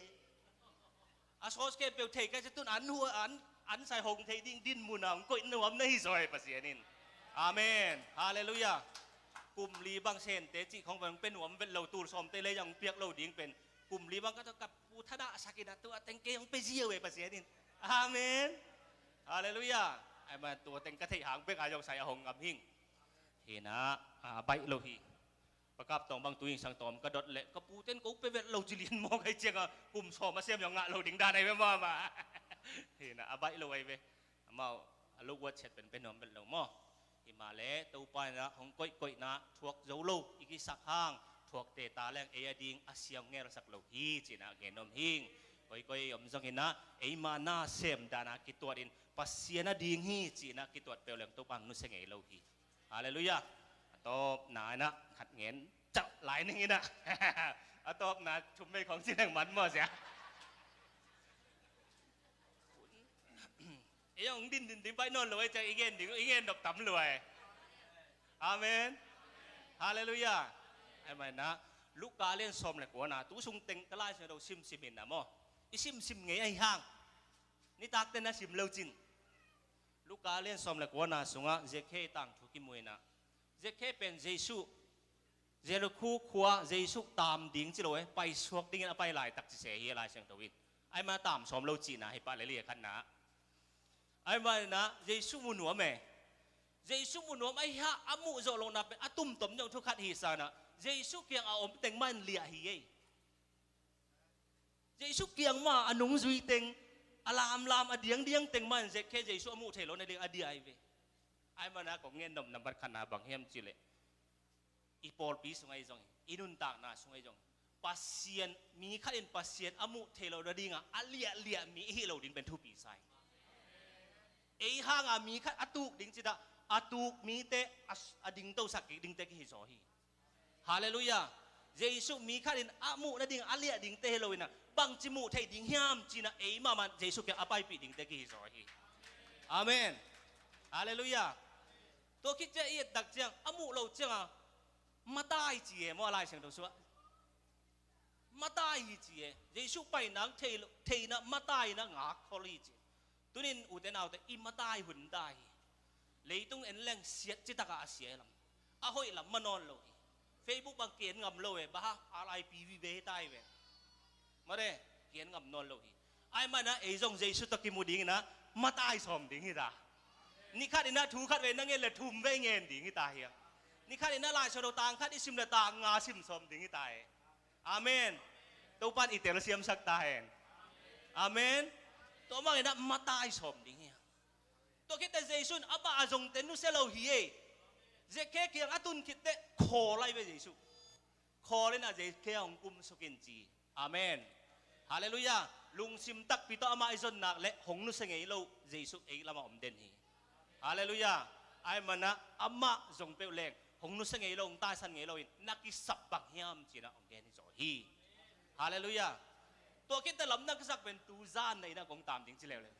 A sawt khempeuh thei kai cia tun an hua an, an sai hong thei ding din muna hong koih nuam na hi zaw e Pasian in. Amen. Halleluiah. Kum li bang sente cih khong bang pe nuam vet lo tul sawmte le yang piak lo ding pen. Kum li bang ka tua ka pu thadah sakin a tua teng kei hong pe ziau e Pasian in. Amen. Halleluiah. Ai ma tua teng ka theih hang bek a zong sai a hong ngam hing. Hinah a baih lo hi. Pakap tawng bang tu ing sang tawm ka dot leh ka puten ko pe vet lo ci lian mawk ai cianga kum sawm a siam zong ngah lo ding dan ai ve mama. Hinah a baih lo ai ve. Amau a luk uat siat pen pe nuam vet lo maw. Himah le Topa inah hong koihkoihna thuak zo lo i kisak hang thuakte ta leng ei a ding a siam ngelsak lo hi cinah ngenom hing. Koikoi om zong inah eima na sem dana kituat in Pasian a ding hi cinah kituat peuh leng Topa hong nusia ngei lo hi. Halleluiah. A tawpna inah khat ngen cauh lai ning inah a tawpna thummei khong ci leng man maw sia. I hong din din din baih nawn lo ai ciang i gen ding i gen nop tam luai. Amen. Halleluiah. Ai mai na Luka lian sawm le kuana tu sung teng ka Lai Siangtho simsim in a maw i simsim ngei ahi hang nitakte na sim lo cin. Luka lian sawm le kuana sungah Zekhe tangthu kimu inah Zekhe pen Jesuh Jerikhu khua Jesuh taam ding ci lo e paisuak dingin a pai laitak ci se hi a Lai Siangtho in. Ai ma taam sawm lo cihna hi pah le li a khatna. Ai ma inah Jesuh mu nuam e. Jesuh mu nuam ahi hah a muh zawh lohna pen a tumtom zong thu khat hi sanah Jesuh kiang a om teng ma in liah hi ei. Jesuh kiang ma a nungzui teng a lamlam a diangdiang teng ma in Zekhe Jesuh a muh thei lo na ding a dia ai ve. Ai mana kong ngen nop nambat khatna bang hiam cih leh i pawlpi sung ahi zong i nuntakna sung ahi zong Pasian mi khat in Pasian a muh thei lo na dinga a liahliah mi i hih lo ding pen thupi sa hi. Ei hanga mi khat a tuk ding citah a tuk mite a, a dingtosak kik dingte kihi zaw hi. Halleluiah. Jesuh mi khat in a muh nading a liah dingte hi loinah bangci muh theih ding hiam cinah ei mahmah Jesuh kiang a paipih dingte kihi zaw hi. Amen. Halleluiah. Tua khit ciah i ettak ciang a muh lo cianga matai ci e maw a Lai Siangtho sungah matai hi ci e. Jesuh painang thei lo, theina matai na ngak khol hi ci. Tunin ute naute i matai hun ta hi. Leitung en leng siat citakah a sia lam a hoih lam ma nawn lo hi. Facebook bang kian ngam lo e baha R I P V ve hi ta hi ve. Mare kian ngam nawn lo hi. Ai mana ei zong Jesuh tawh kimu dinginah matai sawm ding hi ta. Nikhat inah thu khat ve na ngen le thum ve ngen ding hi ta hi a. Nikhat inah Lai Siangtho tang khat i sim le tang nga sim sawm ding hi ta e. Amen. Topan i telsiamsak ta hen. Amen. Tua mangin ah matai sawm ding hi a. Tua khitte Jesu in amah a zongte nusia lo hi ei. Zekhe kiang a tun khitte khawl ai ve Jesu. Khawl in ah Zekhe hong kumsuk in ci. Amen. Halleluiah. Lungsim takpi tawh amah i zon nak le hong nusia ngei lo Jesu ei lamah om den hi. Halleluiah. Ai manah amah zong peuh leng hong nusia ngei lo, hong taisan ngei loin na kisap bang hiam cinah hong gen hi zaw hi. Halleluiah. Tua khitte lamdang ka sak pen tu zan na inah kong tam ding ci leuleu.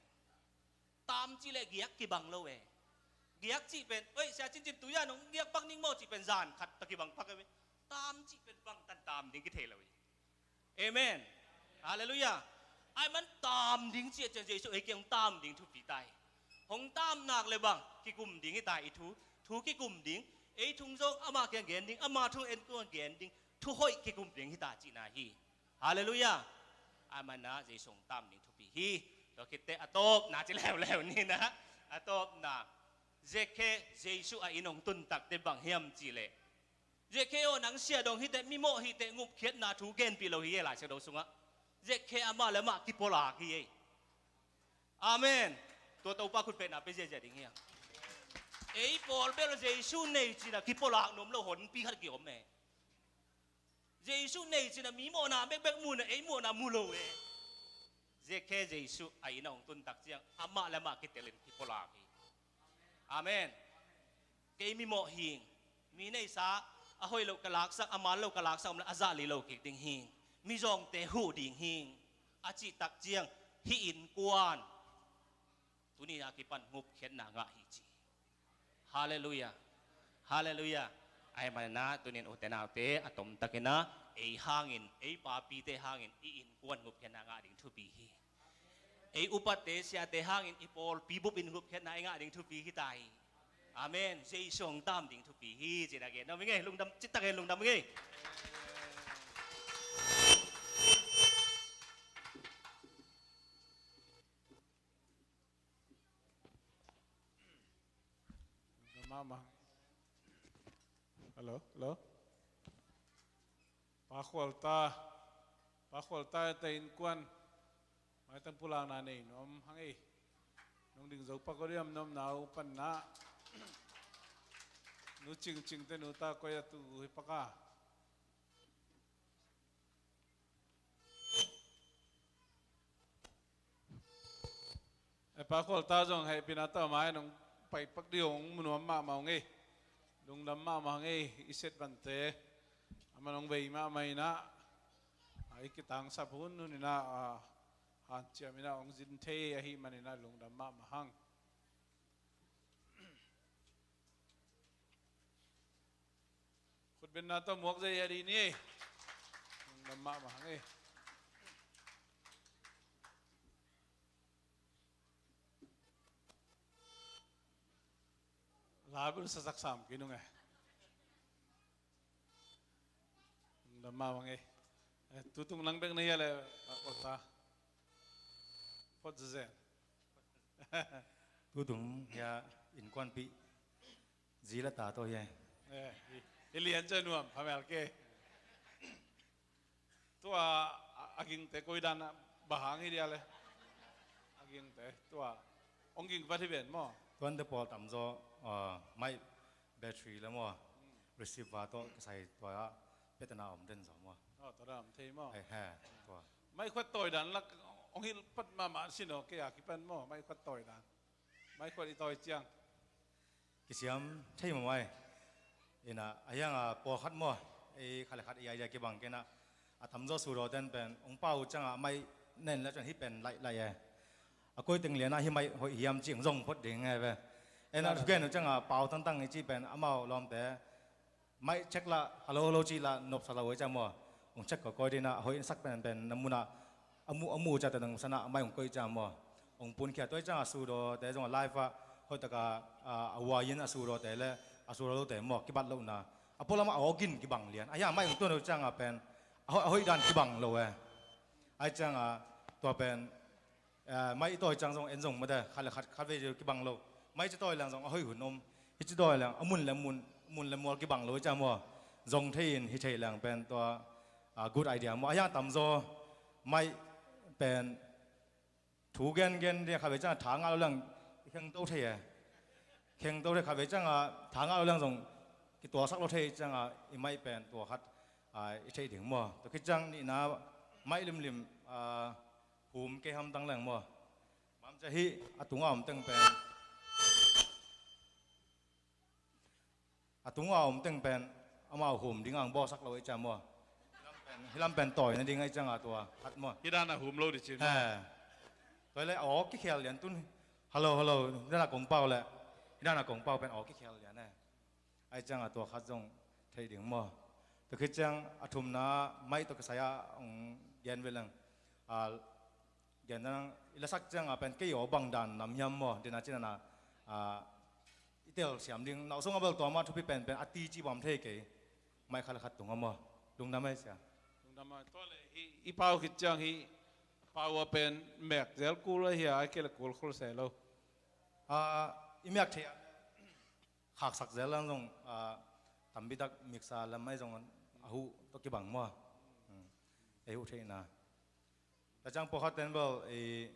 Tam cih leh giak kibang lo e. Giak cih pen oi sia cincin tu zan hong giak bang ding maw cih pen zan khat ta kibang pak e. Tam cih pen bang tan tam ding kithei lo hi. Amen. Halleluiah. Ai man tam ding ciah ciang Jesu ei kiang hong tam ding thupi ta hi. Hong tam nak le bang kikum ding hi ta hi thu. Thu kikum ding. Ei thu zong amah kiang gen ding, amah thu en kiang gen ding. Thu hoih kikum ding hi ta cihna hi. Halleluiah. Ai mana Jesu hong tam ding thupi hi. Tua khitte a tawpna ci leuleu ni na. A tawpna Zekhe Jesu a inn hong tun takte bang hiam cih leh Zekhe aw nang sia dong hiteh mimawh hiteh ngupkhiatna thu genpih lo hi e Lai Siangtho sungah. Zekhe amah le amah kipolak hi e. Amen. Tua Topa khutpetna pe ziazia ding hi a. Ei pawl bel Jesu nei cinah kipulak nuam lo honpi khat kiom e. Jesu nei cinah mi mawhna bekbek mu inah ei mawhna mu lo e. Ziakhe Jesu a inn a hong tuntak ciang amah le amah kitelin kipulak hi. Amen. Kei mi mawh hing, mi neisa, a hoih loh ka laksak, a man loh ka laksak om le a zah lih lo kik ding hing. Mizawngte huh ding hing. A cihtak ciang hih innkuan tuni a kipan ngupkhiatna ngah hi ci. Halleluiah. Halleluiah. Ahih maninah tunin ute naute a tomtakinah ei hangin, ei papite hangin i innkuan ngupkhiatna ngah ding thupi hi. Ei upatte siate hangin i pawlpi bupin ngupkhiatna i ngah ding thupi hi ta hi. Amen. Jesu hong tam ding thupi hi. Cina gen na mi ngei lungdam citak gen lungdam ngei. Mama. Hello, hello. Pa Khualta, Pa Khualta te innkuan maitang pulakna nei nuam hang ei. Nong ding zo pak aw diam, nuamna uh panna. Nu Cingcing te nu ta koi a tu hi paka. E Pa Khualta zong hehpihna tawh mai nong pai pak dih hong mu nuam mahmah hong ei. Lungdam mahmah hong ei, i set vante. Amah nong vei mahmah inah, a, i kitangsap hun hun inah, a, hanciam inah hong zin thei ahih maninah lungdam mahmah hang. Khutbenna tawh muak zei a dih ni ei. Lungdam mahmah hang ei. Label sasak sam kinung e. Lungdam mahmah hang ei. Eh, tutung nang bek na hia le, a, kota. Phot zezen. Tutung hia innkuanpih zi la ta tawh hi e. Eh, hi, hi lian cia nuam phamel ke. Tua a, a gingte koi dan a bahang hi dia le. A gingte tua ong ging vat hi ven maw? Tuante pawl tamzaw, ah, mai battery le maw? Receiver tawh kisai tua a petana om den zaw maw? Oh, tua dan om thei maw? Ai he, tua. Mai khuat tawi dan lak ong hilh pat mahmah sin aw, kei a kipan maw? Mai khuat tawi dan. Mai khuat i tawi ciang kisiam thei maw mai? Ina, a hiang a pawlkhat maw? Ei khat le khat i idea kibang kena. A tamzaw sudaw ten pen ong pau cianga mai nen la cian hi pen laih laih e. A koi teng liana hi mai hoih hiam cing zong phot ding e ve. Ena thugen uh cianga pau tangtang i ci pen amau lawmte. Mai check la, hello, hello ci la nopsa lo e ciang maw? Ong check ko koi dina, hoih sak pen pen na muna. A mu, a mu ciate nang sana mai ong koih ciang maw? Ong punkhia tuai cianga sudaw te zong a live a hoihtaka, a, a uain a sudaw te le a sudaw lote maw kibat lohna. A pualama a awgin kibang lian. A hiang mai ong tuan lo cianga pen a hoih, a hoih dan kibang lo e. Ai cianga tua pen, eh, mai i tawi ciang zong en zong mate khat le khat khat vei kibang lo. Mai ci tawi leng zong a hoih hun om. Hi ci tawi leng a mun le mun, mun le mual kibang lo i ciang maw? Zong thei in hi thei leng pen tua, ah, good idea maw? A hiang tamzaw mai pen thu gen gen dia khat vei cianga tha ngah lo leng i khengto thei e. Khengto thei khat vei cianga tha ngah lo leng zong kituasak lo thei cianga i mai pen tua khat, ah, i thei ding maw? Tua khit ciang nihna mai limlim, ah, hum kei hamtang leng maw? Mam cia hi a tunga om teng pen. A tunga om teng pen amau hum ding ang bawlsak lo i ciang maw? Hi lam pen, hi lam pen tawi na ding i cianga tua khat maw? Hi dan a hum lo di cin maw? Eh. Tua le aw kikhel lian tun. Hello, hello. Hi dan a kong pau le. Hi dan a kong pau pen aw kikhel lian e. Ai cianga tua khat zong thei ding maw? Tua khit ciang a thumna mai tua kisai a ong gen ve leng. A, gen nang i lasak cianga pen kei aw bang dan nam hiam maw? Dina cinana, a, i tel siam ding. Nau sung a bel tua ma thupi pen pen a ti ci bam thei kei. Mai khat le khat tunga maw? Lungdam ai sia. Lungdam ai. Tua le hi, i pau khit ciang hi pau a pen mek zel kul a hia, ai kei le kul khol se lo. A, i mek thei a khaksak zel lang zong, ah, tambitak miksa lam mai zong a huh tawh kibang maw? Hmm. Ei huh theihna. Tua ciang pawlkhat ten bel, eh,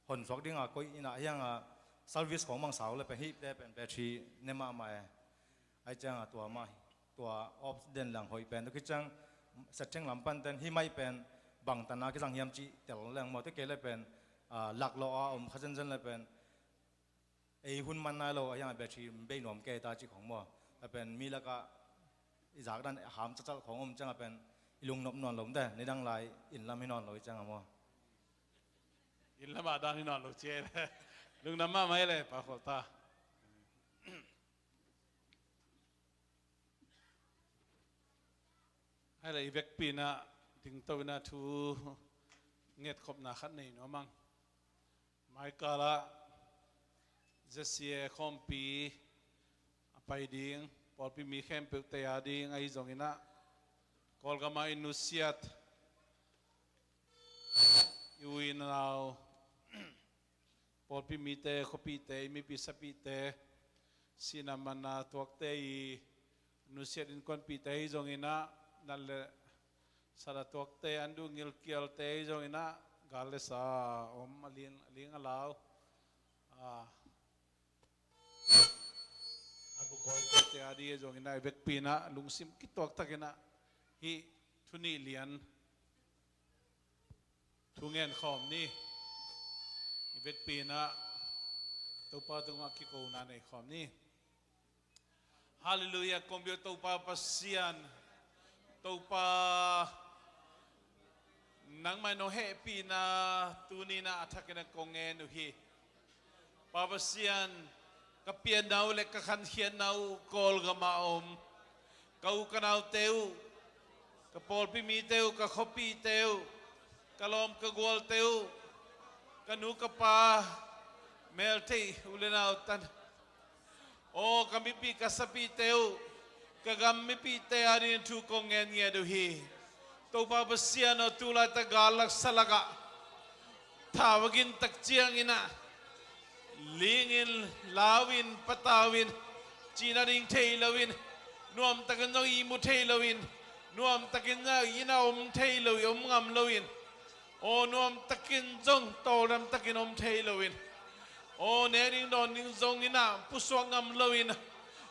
hon suak dinga koih ina hianga service khong mang sau le pen hihte pen battery ne mahmah e. Ai ciang a tua mah tua off den lang hoih pen tua khit ciang setting lam pan ten hih mai pen bang tan a kizang hiam cih tel leng maw, tua kei le pen, ah, laklawh a om kha zenzen le pen ei hun man nai lo a hiang a battery bei nuam kei ta cih khong maw. A pen mi lakah i zak dan ham cacalh khong om ciang a pen i lungnop nawn lo om te, nidang lai inn lam hi nawn lo i ciang a maw. Inn lam a dan hi nawn lo cia le lungdam mahmah hi le pa khol ta. Hai le i vekpi inah dingto inah thu ngetkhopna khat nei nuam ang. Maikal ah Z C A khawmpi a pai ding pawlpi mi khempeuhte a ding ahi zong inah Kawlgam ah i nusiat i u i nau pawlpi mite, khuapihte, i mipi sapihte, sihna manna tuakte, i nusiat innkuanpihte ahi zong inah nat le sat a tuakte, an duh ngilkialte ahi zong inah gal le sa a om a ling, a ling a lau, a, a bukawite a ding ahi zong inah i vekpi inah lungsim kituak tak inah hih thu nih lian thu ngen khawm ni. I vekpi inah Topa tungah kikona nei khawm ni. Halleluiah, kong biak Topa Pasian. Topa, nangmah in hong hehpihna tuni inah a thak inah kong ngen uh hi. Pa Pasian, ka pianna uh le ka khankhiatna uh Kawlgam ah a om ka u ka naute uh, ka pawlpi mite uh, ka khuapihte uh, ka lawm ka gualte uh, ka nu ka pa, meltheih u le nau tan, aw ka mipi ka sapihte uh, ka gam mipihte a dingin thu kong ngen ngiat uh hi. Topa Pasian aw, tu laitak gal laksa lakah thau a gin tak ciang inah lingin, lauin, patauin, cihna ding thei loin, nuamtakin zong ihmu thei loin, nuamtakin zong inn ah om thei lo, om ngam loin, aw nuamtakin zong tawldam takin om thei loin, aw nek ding dawn ding zong inah pusuak ngam loin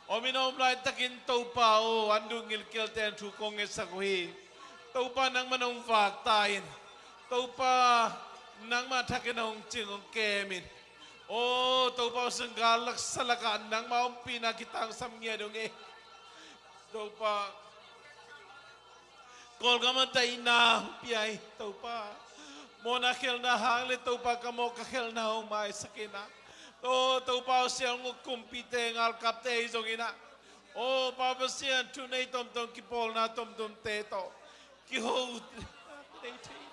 om in om laitakin Topa aw, an duh ngilkialte in thu kong ngetsak uh hi. Topa nangmah in hong vak ta in, Topa nangmah thak in hong cing hong kem in. Aw Topa, hong sung gal laksa lakah nangmah ompihna kitangsam ngiat ung ei. Topa, Kawlgam ah daihna hong pia hi Topa. Mawhna khelhna hang le Topa ka mawh ka khelhna hong maisak inah, aw Topa aw, sial nguk kumpite, ngalkapte ahi zong inah, aw Pa Pasian, thunei tomtom, kipawlna tomtomte tawh kiho nei thei.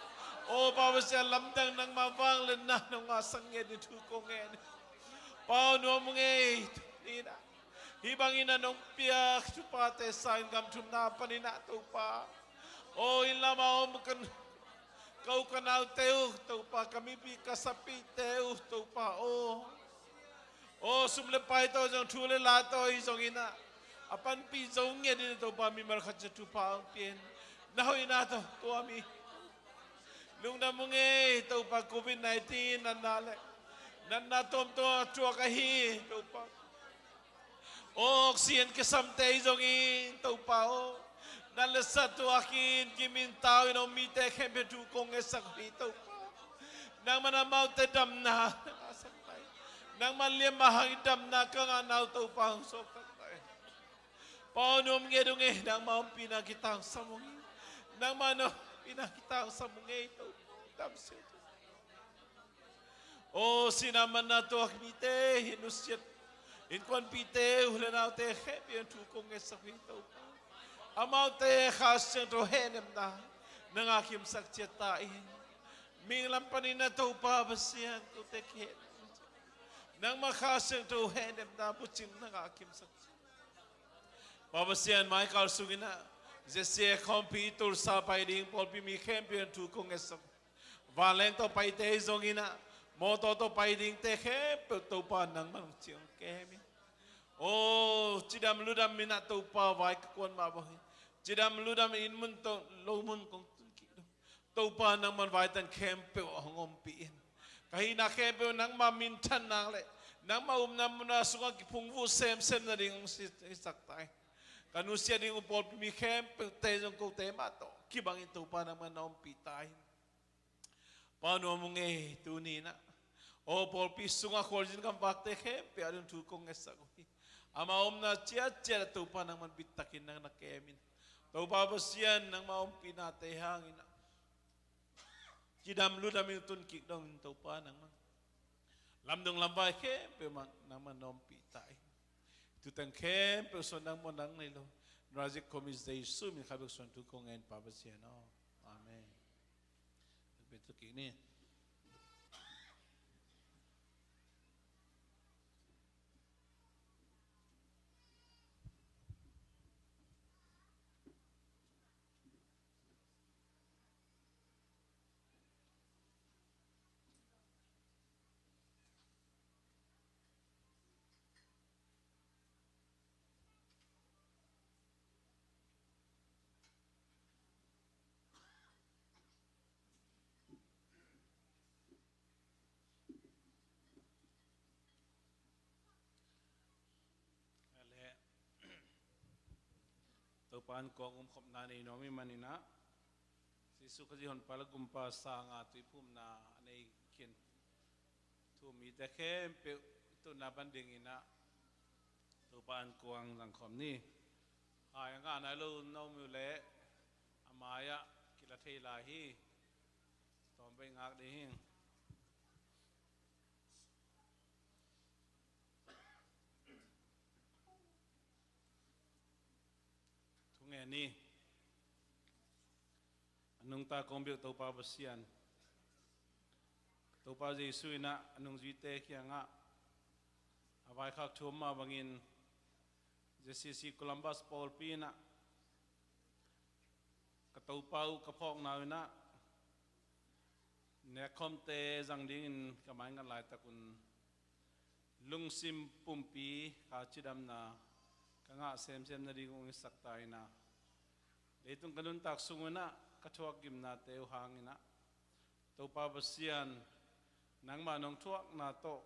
Aw Pa Pasian, lamdang nangmah vangliatna nong ngahsak ngiat ding thu kong ngen. Pa aw, nuam ung ei, tuni inah hih bangin a nong piak thuphate sangin gam thumna panin ah Topa, aw inn lam a om ka u ka naute uh Topa, ka mipi ka sapihte uh Topa aw, aw sum le pai tawh zong, thu le la tawh hi zong inah a panpih zo ngiat in Topa, mimal khat ciat thupha hong pia in, na hoihna tawh tuam hi. Lungdam ung ei Topa, covid nineteen natna le natna tuamtuam a tuak ahi Topa. Aw oxygen kisamte ahi zongin Topa aw, nat le sa tuakin gimtangin om mite khempeuh thu kong ngetsak uh hi Topa. Nangmah in amaute damna na ngahsak ta in, nangmah in liamma hangin damna ka ngahna uh Topa hong suakta in. Pa aw, nuam ngiat ung ei, nangmah ompihna kitangsam ung ei. Nangmah ompihna kitangsam ung ei Topa, damsiat ung. Aw sihna manna tuak mite, hih nusiat innkuanpihte, u le naute khempeuh thu kong ngetsak hi Topa. Amaute Kha Siangtho hehnepna na ngahkimsak ciat ta in. Mihing lam panin ah Topa Pasian, kote kihehnem, nangmah Kha Siangtho hehnepna bucing na ngahkimsak ciat. Pa Pasian, maikal sungin ah Z C A khawmpi Tulsa pai ding pawlpi mi khempeuh in thu kong ngetsak. Vanleng tawh paite ahi zongin ah, mawtaw tawh pai dingte khempeuh Topa nangmah in hong ciang kem in. Aw cidam ludam in ah Topa, vai ka kuan mah bang hi. Cidam ludam in inn mun tawh lo mun kong tun kik lo. Topa nangmah in vaitan khempeuh hong ompih in. Ka hihna khempeuh nangmah minthan nang le Nangmah upna muna sungah kiphungvuh semsem nading hong si-, hisak ta in. Ka nusia ding uh pawlpi mi khempeuhte zong kote mah tawh kibangin Topa nangmah na ompih ta in. Pa nuam ung ei, tuni-in ah aw pawlpi sungah khualzin gamvakte khempeuh ading thu kong ngetsak uh hi. Ama omna ciatciat ah Topa nangman bittakin nang na kem in. Topa Pasian nangma ompihnate hangin ah cidam ludam in tun kik dongin Topa nangman lamdung lamvai khempeuh mah nangman na ompih ta in. Tuteng khempeuh suan nang maw nang nei lo. Nazaret khomi Jesu min khat bek suan thu kong ngen Pa Pasian aw. Amen. Bia tu kik ni. Leh Topa an kuang umkhopna nei nuam i manin ah Jesu Khazih honpa le gumpa sanga tuiphumna a nei khin thu mite khempeuh i tutna pan dingin ah Topa an kuang zangkhawm ni. Hai a ngah nai lo na om uh leh a mai-ah kila thei lai hi. Tawm bei ngak ding hi. Thungen ni. A nungta kong biak Topa Pasian, Topa Jesu in ah a nungzuite kiangah a vaikhak thu om mah bangin J C C Columbus pawlpi in ah ka Topa uh ka phawkna uh in ah nekkhawmte zang dingin ka maingat laitak un lungsim pumpi kha cidamna ka ngah semsem nading uh hong hisak ta in ah leitung ka nuntak sung un ah ka thuak gimnate uh hangin ah Topa Pasian nangmah nong thuakna tawh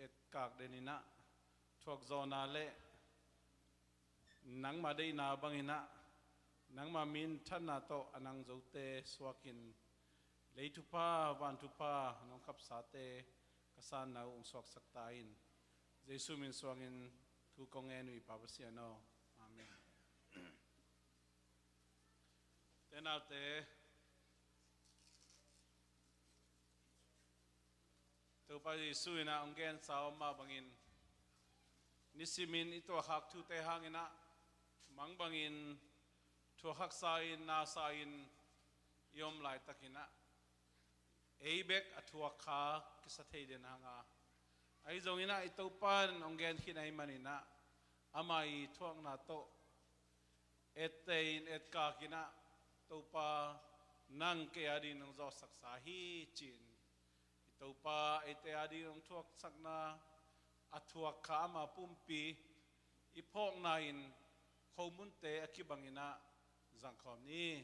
etkak den in ah thuak zawhna le nangmah deihna bangin ah nangmah minthanna tawh a nang zote suakin lei thupha van thupha nong khapsate ka sanna uh hong suaksak ta in. Jesu min suangin thu kong ngen uh hi Pa Pasian aw. Amen. Te naute, Topa Jesu in ah hong gensa om mah bangin nisimin i tuakhak thute hangin ah mang bangin thuakhaksa in nasa in i om laitakin ah ei bek a thuak kha kisa thei den hang a, ahi zongin ah i Topa in hong gen khin ahih manin ah ama i thuakna tawh etteh in etkak in ah Topa nang kei ading nong zawhsaksa hi ci-in i Topa eite ading nong thuaksakna a thuak kha ama pumpi i phawkna in khomunte a kibangin ah zangkhawm ni.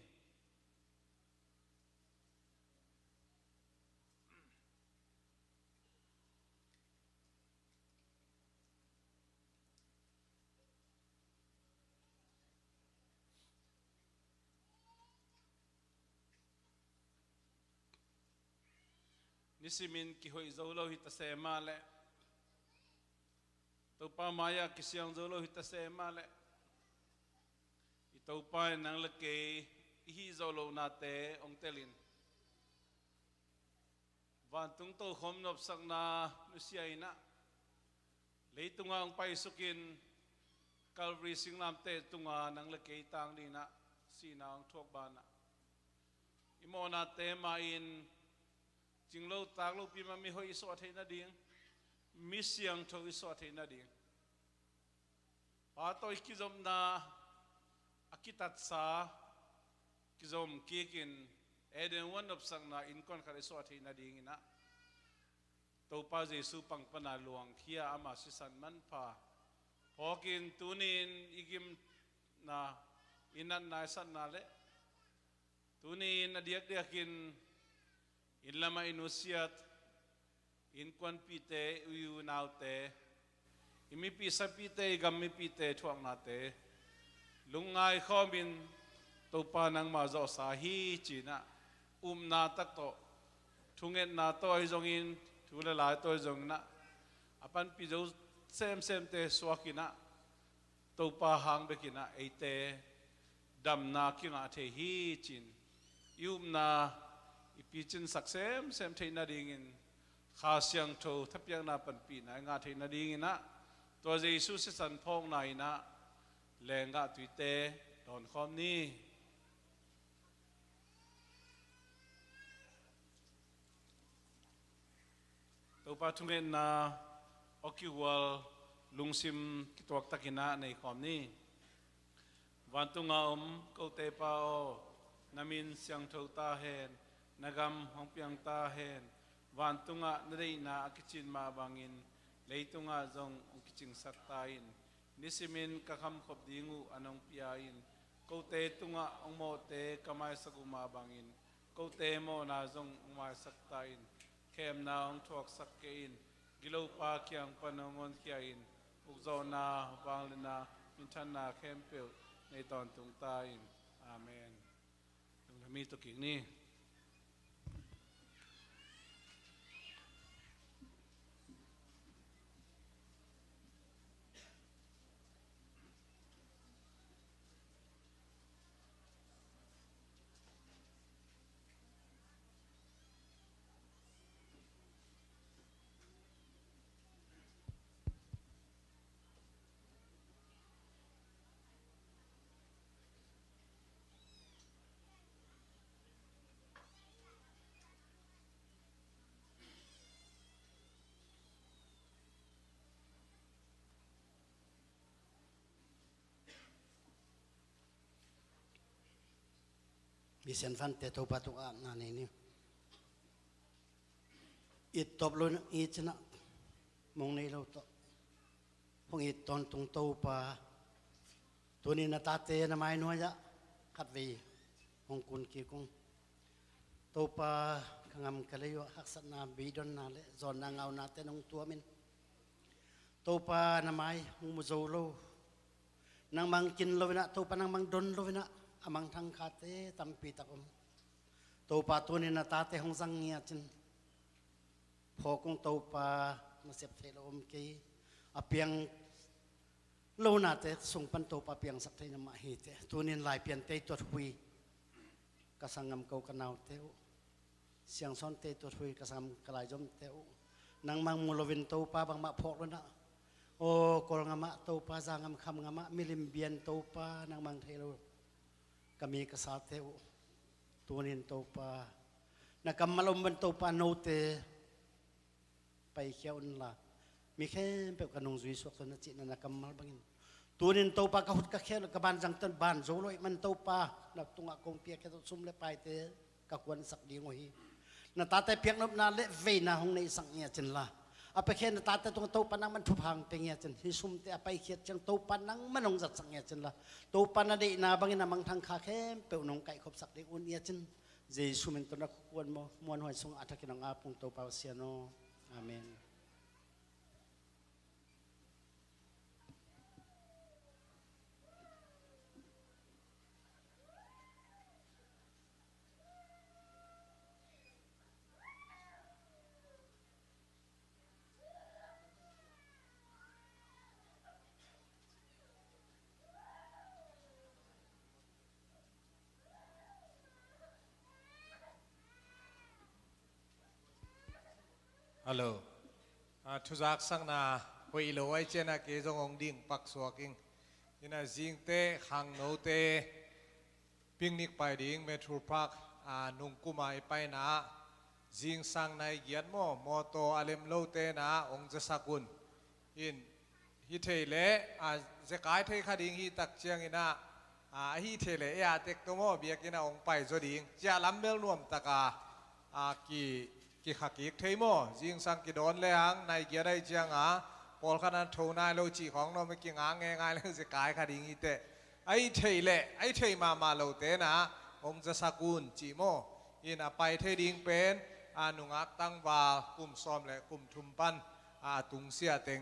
Nisimin kihoih zo lo hi ta se mah leh Topa mai-ah kisiang zo lo hi ta se mah leh i Topa in nang le kei i hih zawh lohnate hong telin vantung tokhom nopsakna nusia in ah leitungah hong paisukin Calvary singlamteh tungah nang le kei tang dingin ah sihna hong thuak banah i mawhnate mah in cinglo taklopi mah mihoih i suah theih nading, mi siangtho i suah theih nading, Pa tawh i kizopna a kitatsa kizom kikin Eden huan nopsakna innkuan khat i suah theih nadingin ah Topa Jesu pang pana luangkhia ama sisan manpha phawkin tuni-in i gimna i natna i satna le tuni-in a diakdiakin inn lamah i nusiat innkuanpihte, i unaute, i mipih sapite, i gam mipihte thuaknate lungngai khawmin, Topa nangmah zawhsa hi ci-in ah, upna tak tawh, thungetna tawh ahi zongin, thu le lai tawh ahi zongin ah, a panpih zo semsemte suak in ah, Topa hang bekin ah eite damna kingah thei hi ci-in, i upna i picinsak semsem theih nadingin, Kha Siangtho thapiakna panpihna i ngah theih nadingin ah, tua Jesu sisan phawkna in ah lenggah tuite dawnkhawm ni. Topa thungetna aw kihual, lungsim kituaktakin ah nei khawm ni. Vantunga om kote Pa aw, na min siangtho ta hen, na gam hong piang ta hen. Vantungah na deihna a kicin mah bangin, leitungah zong hong kicingsak ta in. Nisimin ka khamkhop ding uh a nong pia in, kote tungah hong mawhte ka maisak uh mah bangin, kote mawhna zong hong maisak ta in. Khemna hong thuaksak kei in, gilopa kiang pan hong honkhia in, ukzawhna, vangliatna, minthanna khempeuh nei tawntung ta in. Amen. Lunglami tawh kik ni. Misiangthote Topa tungah apna nei ni. It tawp lo in ah, it cin ah, mong nei lo tawh hong it tawntung Topa, tuni-in na tate na mai nuai-ah khatvei hong kun kik ung. Topa, ka ngam ka lei uh ah haksatna, beidonna le zawnna, ngaunate nong tuam in, Topa, na mai hong mu zo lo, nangmah hong kin lo in ah, Topa, nangmah hong don lo in ah a mangthang khate tampi tak om. Topa, tuni-in na tate hong zang ngiat in, phawk ung Topa, nasep theih loh om kei. A piang lonate sung pan Topa piangsak theihna mah hi teh. Tuni-in Laipiante tuat hui ka sanggam ko ka naute uh, Siangsawnte tuat hui ka sanggam ka laizomte uh, nangmah hong mu loin Topa, bangmah phawk lo in ah, aw Kawlgam ah Topa, Zangam, Khamgam ah, milim bia-in Topa, nangmah hong thei lo ka mi ka sate uh, tuni-in Topa, na kammal om bangin Topa, note paikhia unla, mi khempeuh ka nungzui suak tua na cihna na kammal bangin, tuni-in Topa, ka khut ka khe, ka banzangte ban zo lo ahih manin Topa, na tungah kong piakhia sum le paite ka kuansak ding uh hi. Na tate piaknopna le veina hong neihsak ngiat inla, a piakhia na tate tungah Topa, nangman thupha hong pia ngiat in, hih sumte a paikhiat ciang Topa, nangman hong zatsak ngiat inla, Topa, na deihna bangin a mangthang kha khempeuh nong kaihkhopsak ding un ngiat in, Jesu min tawh na kuan muanhuai sungah a thakin hong ap ung Topa Pasian aw. Amen. Hallo. A, thuzaksakna hoih lo ahih ciangin kei zong hong ding paksuak ing. Inah zingteh khangnote picnic pai ding Metro Park, a, nungkuma i paina ah, zingsang nai giat maw, mawtaw a lem lote na hong zasak un. In, hi thei leh, a, zekai thei kha ding hi tak ciangin ah, a, ahi thei leh, ei a tek tawh maw, biakinn ah hong pai zaw ding. Ciah lam bel nuam taka, a, ki, kikha kik thei maw. Zingsang kidawn le hang, nai giat ahih cianga, pawlkhat an tho nai lo cih khawng nuam, kinga ngengai le zekai kha ding hi teh. Ahi thei leh, ahi thei mahmah lote na hong zasak un cih maw. In a pai thei ding pen, a nungak tangval kum sawm le kum thum pan a tungsiah teng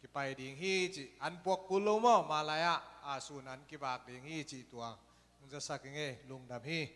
kipai ding hi cih an puak kul lo maw, mah lai-ah a sun an kivak ding hi cih tua hong zasak ing ei, lungdam hi.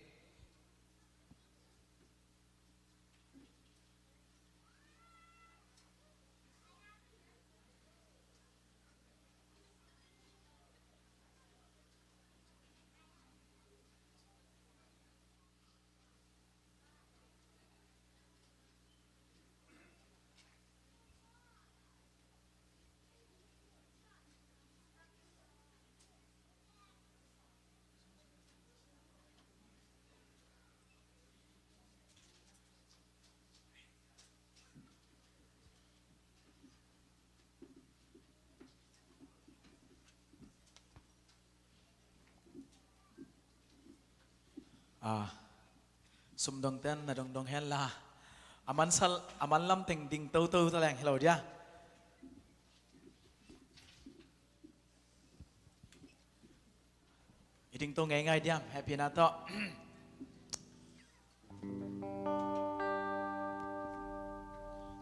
A, sumdongte na dongdong hen la, a man sal, a man lam teng ding toto ta leng hi lo dia. I ding to ngeingai diam, hehpihna tawh.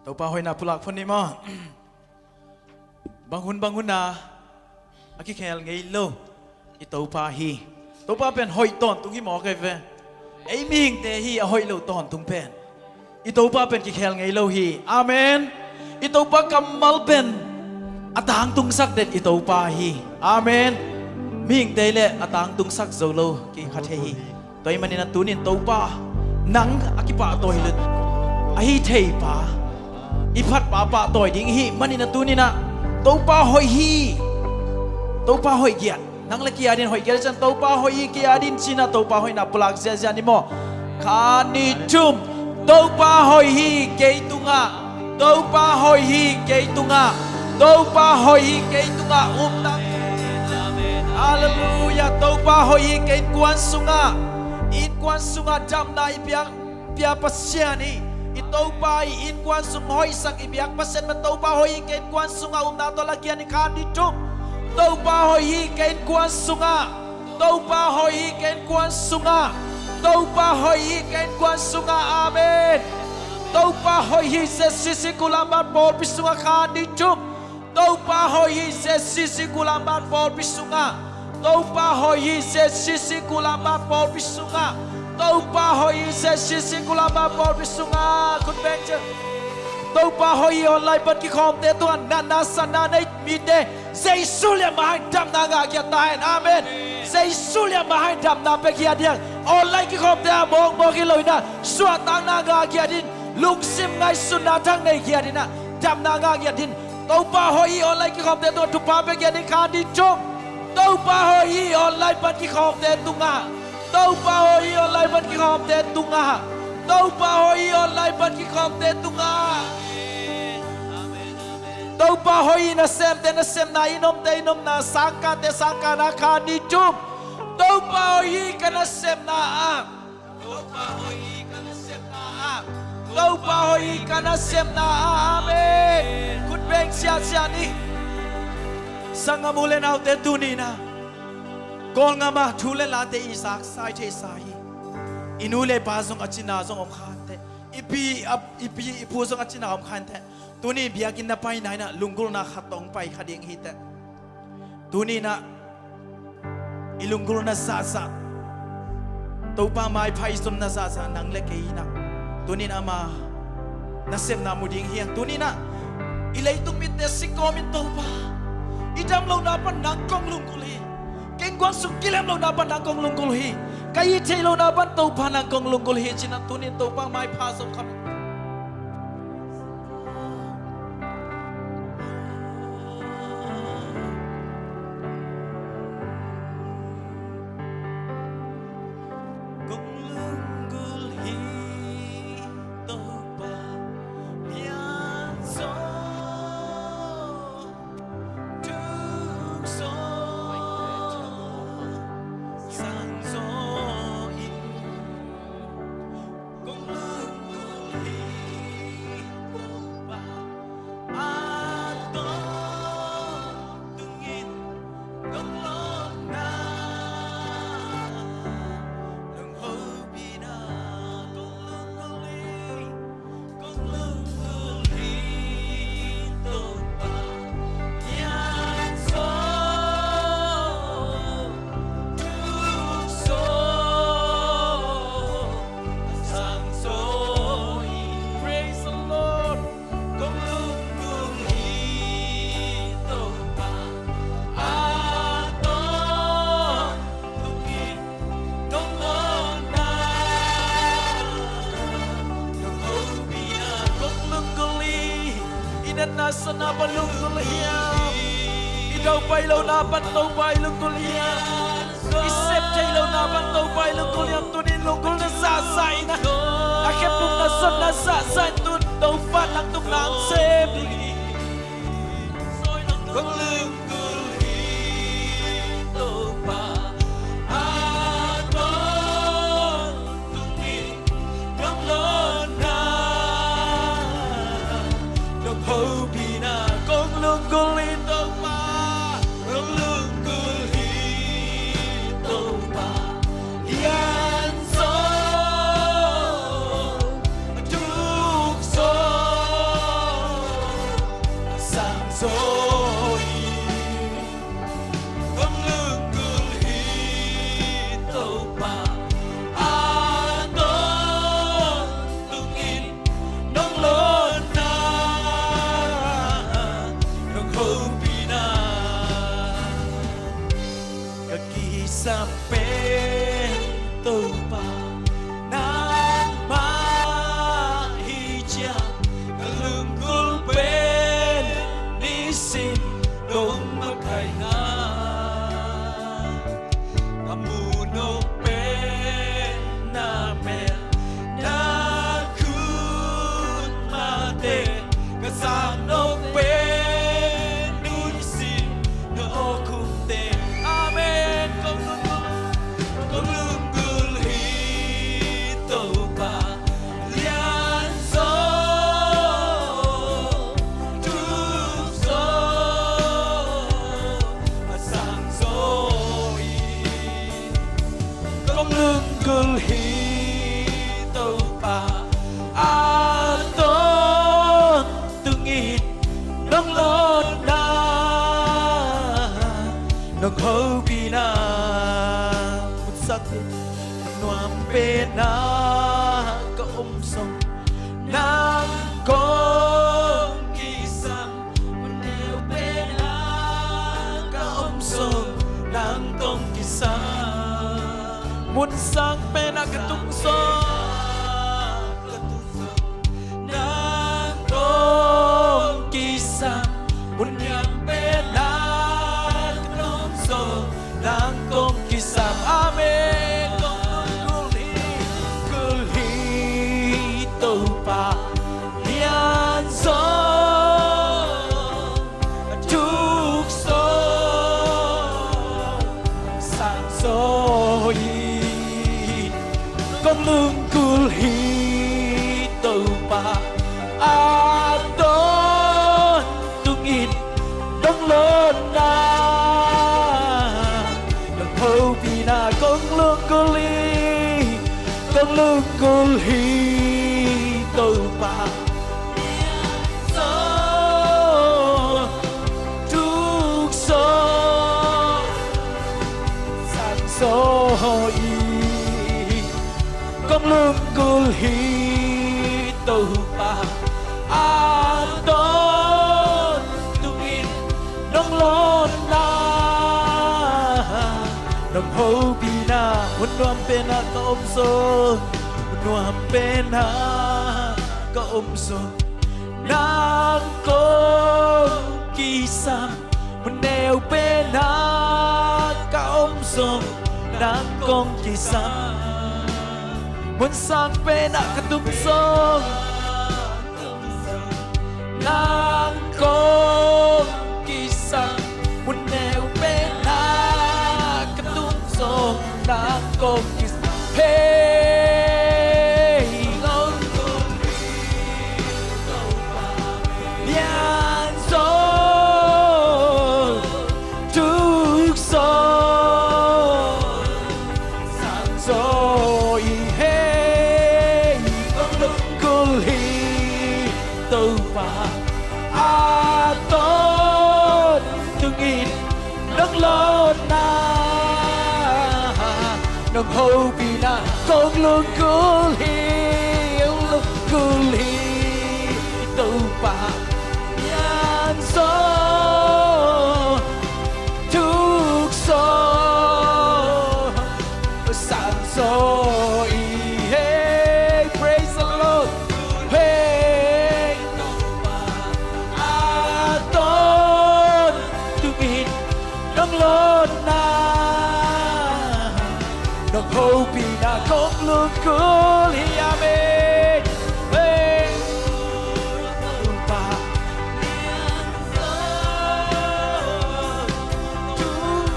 Topa hoihna pulak phot ni maw. Bang hun bang hun a a kikhel ngei lo i Topa hi. Topa pen hoih tawntung hi mawk ei ve. Ei mihingte hi a hoih lo tawntung pen. I Topa pen kikhel ngei lo hi. Amen. I Topa kammal pen a tangtungsak den i Topa hi. Amen. Mihingte le a tangtungsak zo lo kikha thei hi. Tua ahih manin a tunin Topa nang a kipahtawi lut, a hi thei pa, i phat pa pahtawi ding i hih manin a tunin a Topa hoih hi. Topa hoih giat. Nang le ki-adin hoih giat ciang Topa hoih hi ki-adin cin a Topa hoihna pulak ziahziah ni maw. Khat, nih, thum. Topa hoih hi kei tungah. Topa hoih hi kei tungah. Topa hoih hi kei tungah. Um tak. Halleluiah. Topa hoih hi kei innkuan sungah. Innkuan sungah damna i piak pia Pasian hi. I Topa i innkuan sung hoihsak i biak Pasian mah Topa hoih hi kei innkuan sungah. Umna tawh lakian hi. Khat, nih, thum. Topa hoih hi kei innkuan sungah. Topa hoih hi kei innkuan sungah. Topa hoih hi kei innkuan sungah. Amen. Topa hoih hi Z C C Kulamban pawlpi sungah. Khat, nih, thum. Topa hoih hi Z C C Kulamban pawlpi sungah. Topa hoih hi Z C C Kulamban pawlpi sungah. Topa hoih hi Z C C Kulamban pawlpi sungah. Khut beng ciat. Topa hoih hi online pan kikhawmte tungah natna satna nei mite Jesu lian mah hangin damna ngah giat ta hen. Amen. Jesu lian mah hangin damna pia giat diak. Online kikhawmte a mawkmawk hi lo in a suahtakna ngah giat in, lungsim ngaihsutna thak nei giat in a damna ngah giat in. Topa hoih hi online kikhawmte tungah thupha pia giat in. Khat, nih, thum. Topa hoih hi online pan kikhawmte tungah. Topa hoih hi online pan kikhawmte tungah. Topa hoih hi online pan kikhawmte tungah. Topa hoih hi nasemte nasemna, i nomte i nomna, sangkahte sangkahna. Khat, nih, thum. Topa hoih hi ka nasemna ah. Topa hoih hi ka nasemna ah. Topa hoih hi ka nasemna ah. Amen. Khut beng siahsiah ni. Sanggam u le naute, tuni in a Kawlngam ah thu le late i zaksa i theihsa hi. I nu le pa zong a cina zong om kha inteh. I pi, a, i pi i pu zong a cina om kha inteh. Tuni biakinn na paina in a lunggulhna khat tawh hong pai kha ding hi teh. Tuni in a i lunggulhna zahzah, Topa maipha i zonna zahzah nang le kei in a tuni in ama nasepna mu ding hi hang. Tuni in a i leitung mitte singkawm in Topa, i dam lohna pan nang kong lunggulh hi. Ka innkuan sung kilem lohna pan nang kong lunggulh hi. Ka it theih lohna pan Topa nang kong lunggulh hi ci in a tuni in Topa maipha zong kha. Kong lunggulh hi Topa, lian zaw, thuk zaw, sang zaw in. Kong lunggulh Natna sona pan lunggulh hiam? I daupai lohna pan Topa i lunggulh hiam? I sep thei lohna pan Topa i lunggulh hiam? Tunin lunggulhna zahzah in a, a khempeuh na sona zahzah in tun Topa langtung nang sem ding hi. Kong lunggulh hi Topa, a tawntung in nong lawnna, nong hopihna. Kong lunggulh hi Topa, kong lunggulh hi Topa, lianzaw, a tukzaw, a sangzaw hi. Kong lunggulh hi Topa, a tawntung in nong lawnna, nong hopihna. Ka kisam pen Topa nangmah hi ciang, ka lunggulh pen nisim nong makaihna. Ka mu nop pen na mel, na khut mahte, ka zak nop pen nisim na awkhumte. Amen. Kong lunggulh, kong lunggulh hi Topa, lianzaw, tukzaw, a sangzaw hi. Kong lunggulh hi Topa, a tawntung in nong lawnna, nong hopihna. Mun sang pen, mun nuam pen ah ka om zong, nang kong kisam. Mun neu pen ah ka om zong, nang kong kisam. Mun sang pen ah ka tung zong, nang kong kisam. Mun niam pen ah ka om zong, nang kong kisam. Amen. Kong lunggulh hi, gulh hi Topa, lianzaw, a tukzaw, sangzaw hi. Kong lunggulh hi Topa, a tawntung in nong lawnna, nong hopihna. Kong lunggulh hi, kong lunggulh hi Topa, lianzaw, tukzaw, sangzaw hi. Kong lunggulh hi Topa, a tawntung in nong lawnna, nong hopihna. Mun nuam pen ah ka om zong, mun nuam pen ah ka om zong, nang kong kisam. Mun neu pen ah ka om zong, nang kong kisam. Mun sang pen ah ka tung zong, nang kong kisam. Mun neu pen ah ka tung zong, nang kong kisam. Hey, kong lunggulh hi Topa, lianzaw, tukzaw, sangzaw hi. Hey, kong lunggulh hi Topa, a tawntung in nong lawnna, nong hopihna. Kong lunggulh hi, kong lunggulh hi Topa, lianzaw, tukzaw, sangzaw hi. Hey, praise the Lord. Hey, Topa, a Hopihna kong lunggulh hi. Amen. Hey. Topa,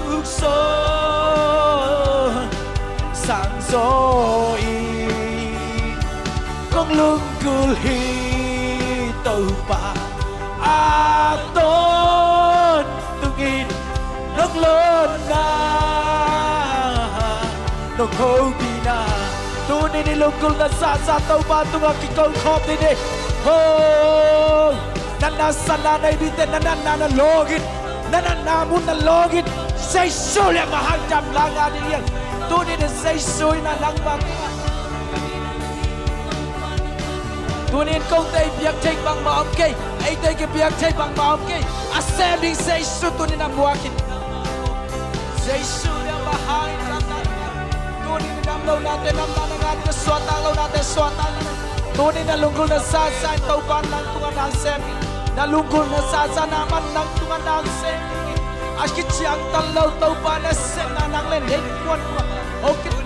tukzon sang zaw in kong lunggulh hi. Topa, a tawntungin nong lawpna, nong hopihna. Tuni-in i lunggulhna zahzah Topa tungah kiko khawm ni. Ho! Na natna, na natna, na natna na lawng in, na natna mun na lawng in. Jesu liangmah hang damna ngah ding hi hang. Tuni-in Jesu in a nangmah. Tuni-in kote i biak theih bangmah om kei, eite i kibiak theih bangmah om kei. A sem ding Jesu tuni-in a muak in. Jesu liangmah hang in damna. Tuni-in damlohnate damna ngah ding, suahtak lohnate suahtak. Tuni-in na lunggulhna zahzah in Topa nang tungah na sem. Na lunggulhna zahzah na man nang tungah na sem. A kiciangtan lo Topa nasepna nang le nei kuan kuan. Hong kituk.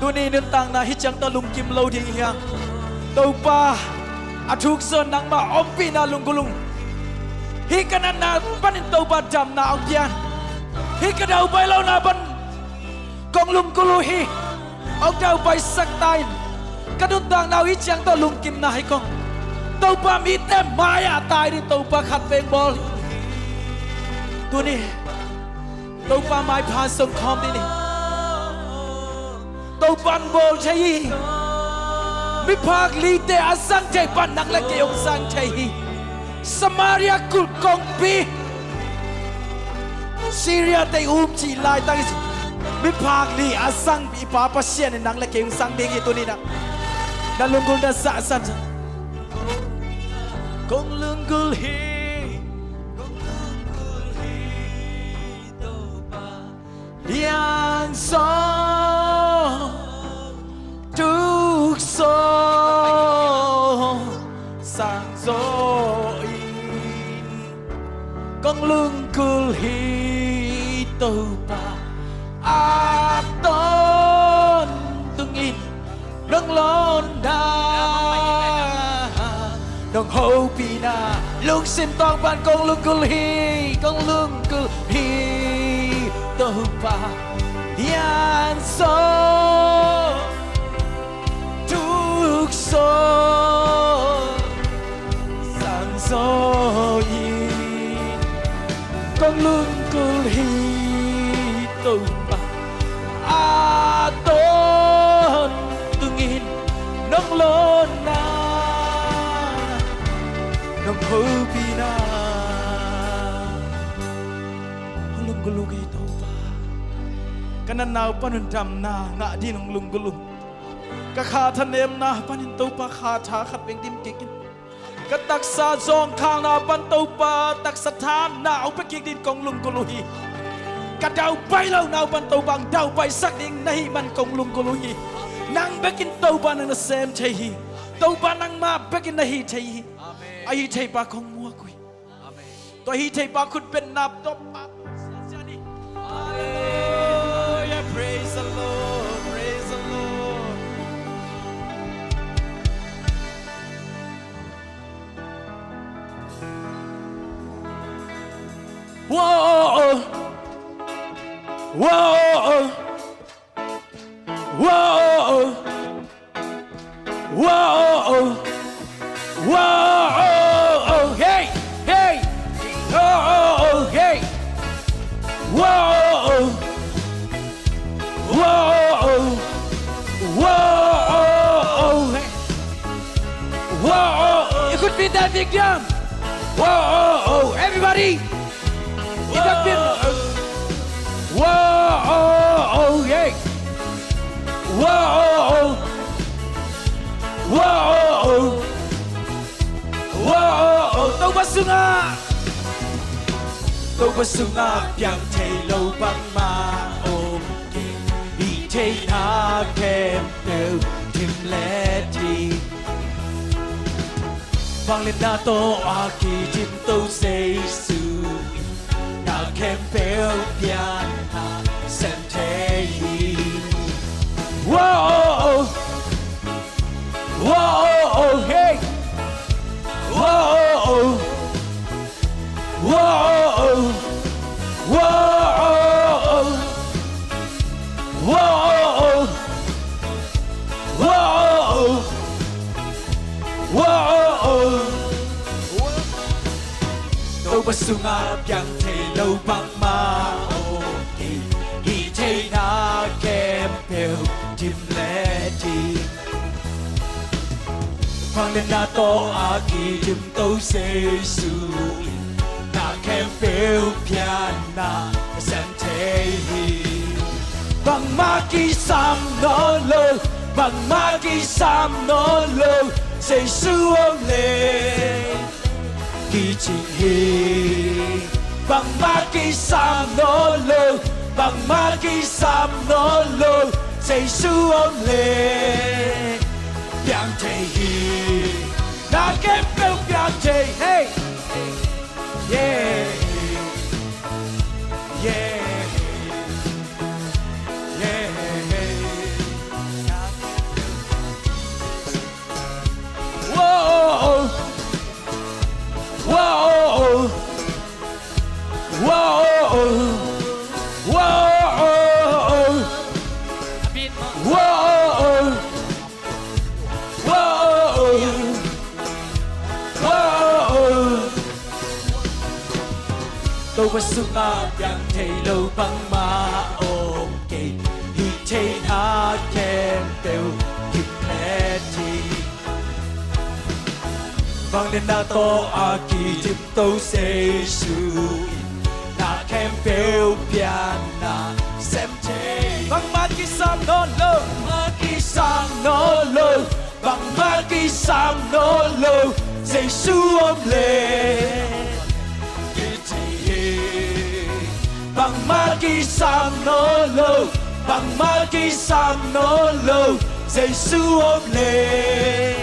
Tuni nuntakna hih ciang tawh lungkim lo ding hi hang. Topa a thuk zaw nangmah ompihna lunggulh ung. Hih ka natna panin Topa damna hong pia in. Hih ka daupai lohna pan kong lunggulh uh hi. Hong daupaisak ta in. Ka nuntakna uh hih ciang tawh lungkimna hi kong. Topa mite mai-ah tai ding Topa khat veng bawl hi. Tuni Topa maipha zong khawm ding hi. Topa in bawl thei hi. Miphak lite a zang thei pan nang le kei hong zang thei hi. Samaria kulh kongpi, Syria te i um cih laitak i ci. Miphak li a zang i Pa Pasian in nang le kei hong zang ding hi tuni-in ah. Na lunggulhna zahzah. Kong lunggulh hi. Kong lunggulh hi. Topa liangzaw tukzaw sang zaw in kong lunggulh hi Topa a tawntungin nong lawnna, nong hopihna, lungsim tawng pan kong lunggulh hi, kong lunggulh hi Topa. Lianzaw tukzaw sang zaw in kong lunggulh hi Topa a tawntungin nong lawnna, nong hopihna hong lunggulh uh hi Topa. Ka natna uh pan un damna ngah ding hong lunggulh uh. Ka kha thanemna panin Topa kha tha khat veng dim kik in. Ka taksa zawngkhalna pan Topa taksa tha na hong pia kik ding kong lunggulh uh hi. Ka daupai lohna uh pan Topa hong daupaisak ding na hih man kong lunggulh uh hi. Nang bekin Topa nang na sem thei hi. Topa nangmah bekin na hih thei hi. Amen. A hih theipa kong muak uh hi. Amen. Tua hih theipa khut beng nap Topa. Hallelujah. Praise the Lord. Praise the Lord. Whoa. Whoa. Whoa. Whoa. Whoa. Hey. Hey. Whoa. Hey. Whoa. Whoa. Whoa. Hey. Whoa. It could be that big jump. Whoa. Everybody. Whoa. Whoa. Hey. Whoa. Topa sungah, Topa sungah piang thei lo bangmah om kei. Hih theihna khempeuh dim le ding, vangliatna tawh a kidim To Jesu in na khempeuh pianna sem thei hi. Whoa, whoa, hey, whoa, whoa, whoa, whoa, whoa, whoa. Topa sungah piang thei lo bangmah om kei. Hih theihna khempeuh dim le ding, vangliatna tawh a kidim To Jesu in na khempeuh pianna sem thei hi. Bangmah kisam nawn lo, bangmah kisam nawn lo, Jesu om leh kicing hi. Bangmah kisam nawn lo, bangmah kisam nawn lo, Jesu om leh piang thei hi. Na khempeuh piang thei, hey. Yeah, yeah, yeah. Whoa, whoa, whoa, whoa, whoa. Topa sungah piang thei lo bangmah om kei. Hih theihna khempeuh dim le ding, vangliatna tawh a kidim To Jesu in na khempeuh pianna sem thei. Bangmah kisam nawn lo, bangmah kisam nawn lo, bangmah kisam nawn lo, Jesu om leh kicing hi. Bangmah kisam nawn lo, bangmah kisam nawn lo, Jesu om leh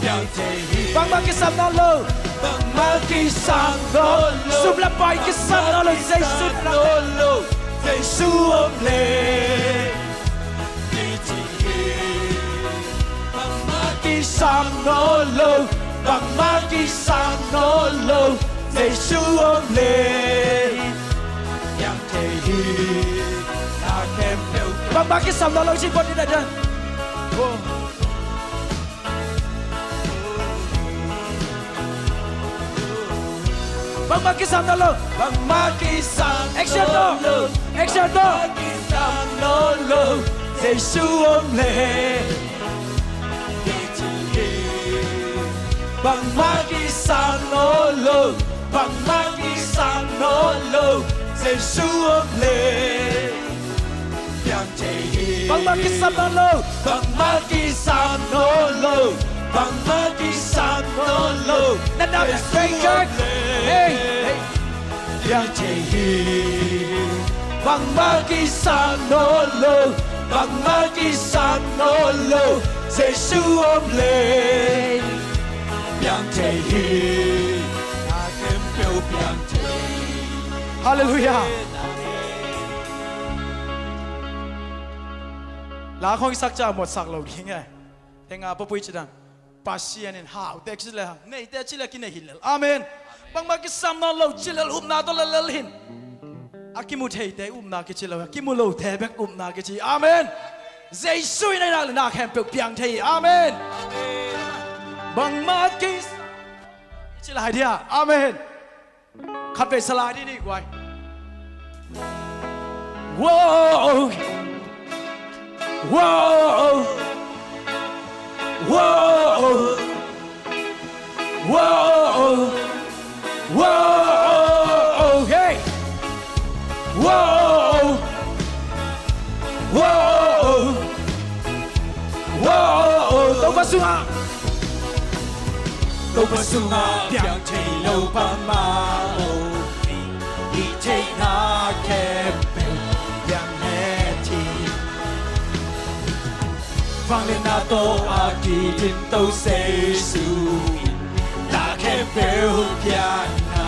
piang thei hi. Bangmah kisam nawn lo, bangmah kisam nawn lo, sum le pai kisam nawn lo, Jesu nawn lo, Jesu om leh kicing hi. Bangmah kisam nawn lo, bangmah kisam nawn lo, Jesu om leh piang thei hi. Na khempeuh, bangmah kisam nawn lo, ci pawt ni dah. Bangmah kisam nawn lo, bangmah kisam, action tawh, action tawh. Bangmah kisam nawn lo, Jesu om leh kicing hi. Bangmah kisam nawn lo, bangmah kisam nawn lo, Jesu om leh piang thei hi. Bangmah kisam nawn lo, bangmah kisam nawn lo, bangmah kisam nawn lo, na na, Jesu om leh, hey, hey, piang thei hi. Bangmah kisam nawn lo, bangmah kisam nawn lo, Jesu om leh piang thei hi. Na khempeuh piang thei hi. Halleluiah. La khong i sak ciang a mawhsak lo ding e. Hih a papui ci dan, Pasian in haute ci lel, neite ci lel kinei hi lel. Amen. Bangmah kisam nawn lo ci lel upna tawh lel lel hi. A kimu theite upna kici lo, a kimu lote bek upna kici. Amen. Jesu in a inn ah le na khempeuh piang thei hi. Amen. Bangmah kisam, ci lai dia. Amen. Khatvei sa lai dih ni guai. Whoa, whoa, whoa, whoa, hey, whoa, whoa, whoa. Topa sungah, Topa sungah piang thei Picing to Jesu in na khempeuh pianna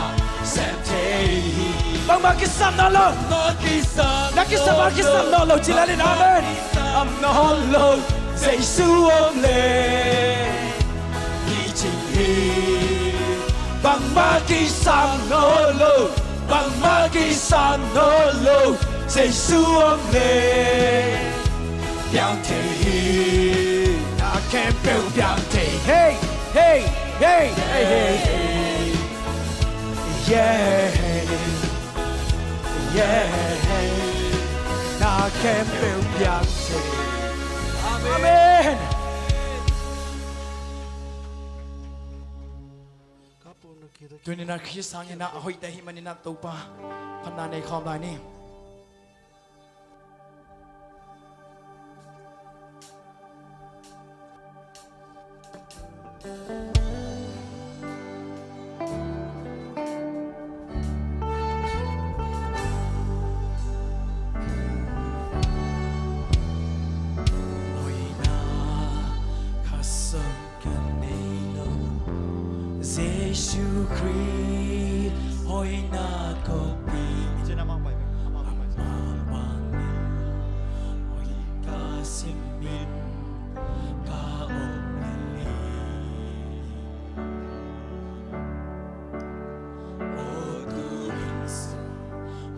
sem thei hi. Bangmah kisam nawn lo. Na kisam, a kisam nawn lo ci lel in, amen. Kisam nawn lo Jesu om leh picing hi. Bangmah kisam nawn lo, bangmah kisam nawn lo, Jesu om leh piang thei hi. Na khempeuh piang thei. Hey, hey, hey, hey, hey. Yeah, yeah. Na khempeuh piang thei. Amen. Tuni-in ah Khrist hangin ah a hoihte ahih manin ah Topa phatna nei khawm lai ni. Hoihna khat zong ka nei lo, Jesu Khrist hoihna kong pi. Amah bangin hoih ka sim in, ka om lel hi. Aw, tu-in sung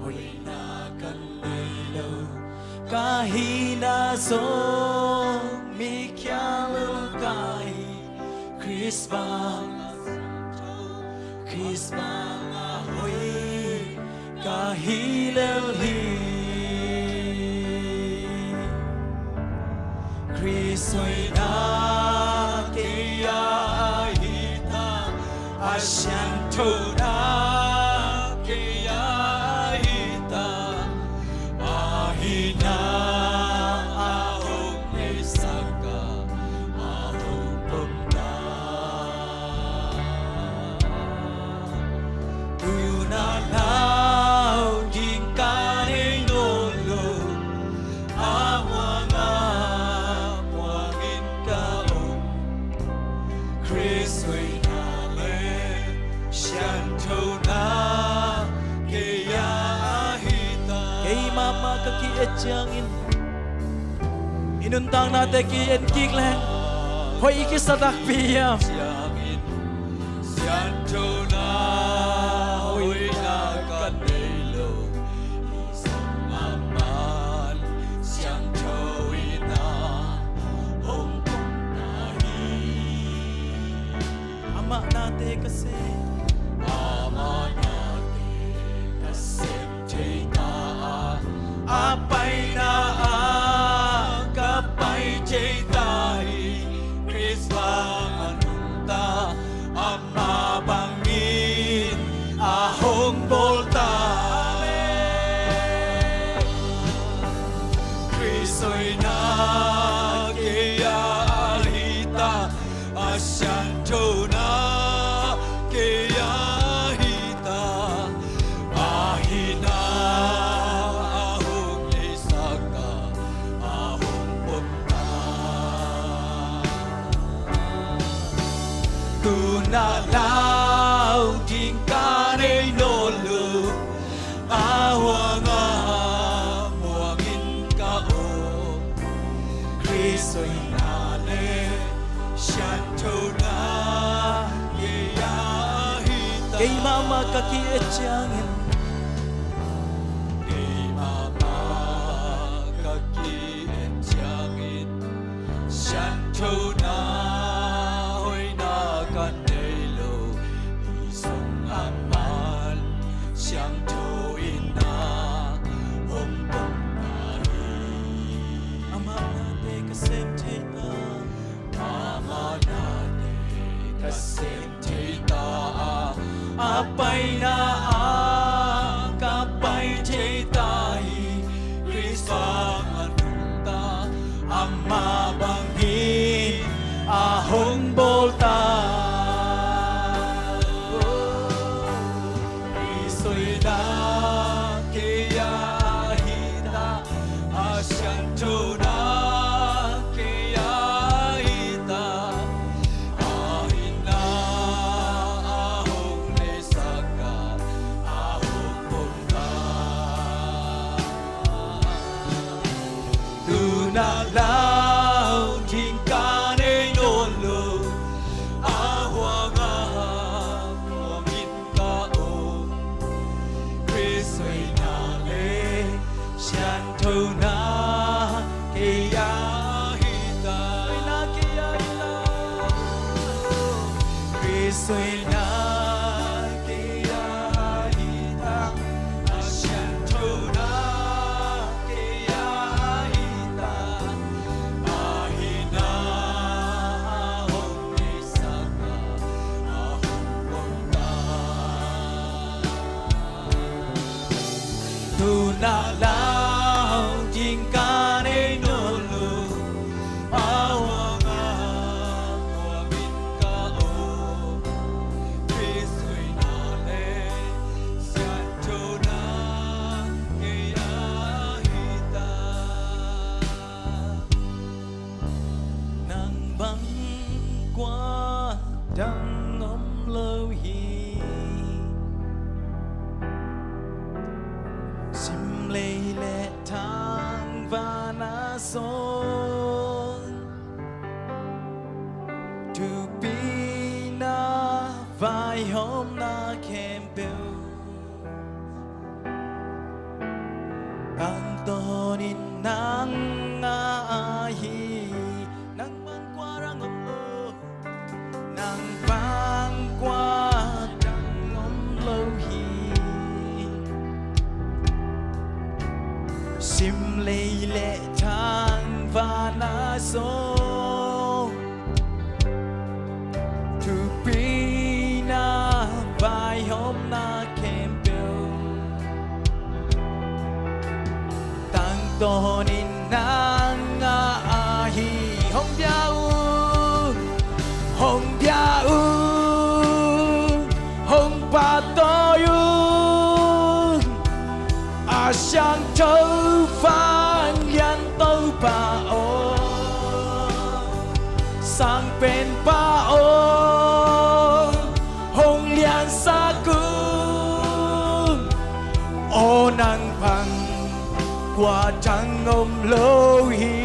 hoihna ka nei lo, ka hihna zong mi khial lo ka hi. Khrist bang, Khrist bang a hoih ka hi lel hi. Khrist hoihna kei a ahi ta, a sianthona kei a ahi ta, a hihna a hong neisak a, a hong pom ta. Tu-in ah lau ding ka nei nawn lo, a huang a muangin ka om. Khrist hoihna le sianthona kei a ahi ta. Kei mahmah ka ki-et ciangin, i nuntaknate ki-en kik leng hoih i kisa takpi hiam? Sianthona hoihna ka nei lo, i zong a man siangtho in a hong pom ta hi. Amah nate ka sem, amah nate ka sem thei ta a, a paina ah ka pai thei ta hi. Khrist bang a nungta, amah bangin a hong bawl ta. Khrist hoihna kei a ahi ta, a sianthona kei a ahi ta, a hihna a hong neisak a, a hong pom ta. Tu-in ah lau ding ka nei nawn lo, a huang a muangin ka om. Khrist hoihna le sianthona kei a ahi ta. Kei mahmah ka ki-et ciangin, kei mahmah ka ki-et ciangin, sianthona hoihna ka nei lo, i zong a man siangtho in a hong pom ta hi. Amah nate ka sem thei ta, amah nate ka sem thei ta a, a paina ah ka pai thei ta hi. Khrist bang a nungta, amah bangin a hong bawl ta. Khrist hoihna kei a ahi ta, a sianthona kei a ahi ta, Lala hong ding ka nei nawn lo, a huang a hua min ka om, Khrist hoihna le sianthona ngei ahi ta. Nang bang kua dang om lo hi. Sim lei le thang vana song, thupina vaihawmna khempeuh tangtawnin nang a ahi. Nang bang kua dang om lo, nang bang kua dang om lo hi. Sim lei le thang vana song, thupina vaihawmna khempeuh tangtawnin nang a ahi. Hong bia un, hong bia un, hong pahtawi un, a siangtho vanglian Topa aw, Sangpenpa aw, hong liansak un. Aw nang bang kua dang om lo hi.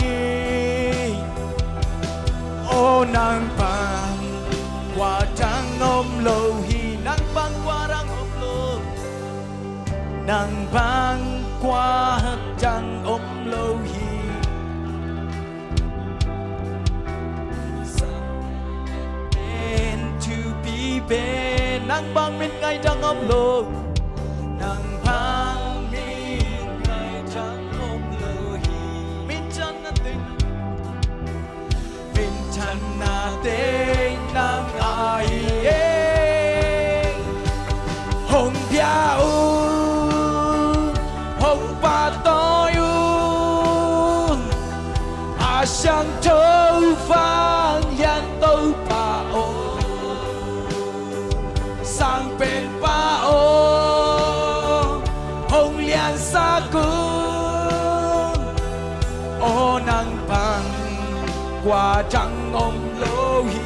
Aw nang bang kua dang om lo hi. Nang bang kua dang om lo. Nang bang kua dang om lo hi. Pen thupi pen, nang bang min ngai dang om lo. Nang bang min ngai dang om lo hi. Min chan na teng, min chan na teng nang ahi e. Hong bia un, hong pahtawi un, a siangtho vanglian Topa aw, Sangpenpa aw, hong liansak un. Aw nang bang kua dang om lo hi.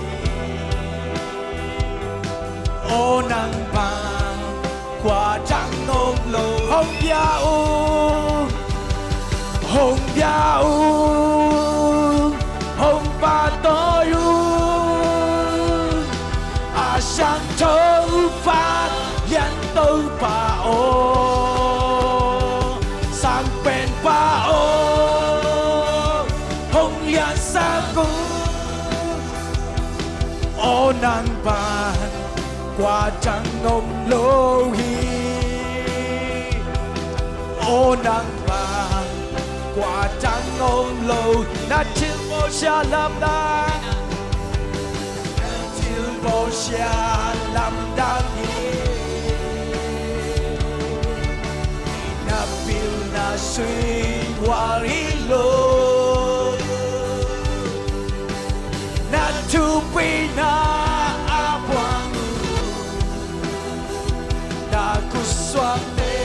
Aw nang bang kua dang om lo. Hong bia un, hong bia un, hong pahtawi un, a siangtho vanglian Topa aw, Sangpenpa aw, hong liansak un. Aw nang bang kua dang om lo hi. Aw nang bang kua dang om lo hi. Na thilbawlsia lamdang, na thilbawlsia lamdang hi. Na pilna sui hual hi lo. Na thupina a puang uh, na khutsuakte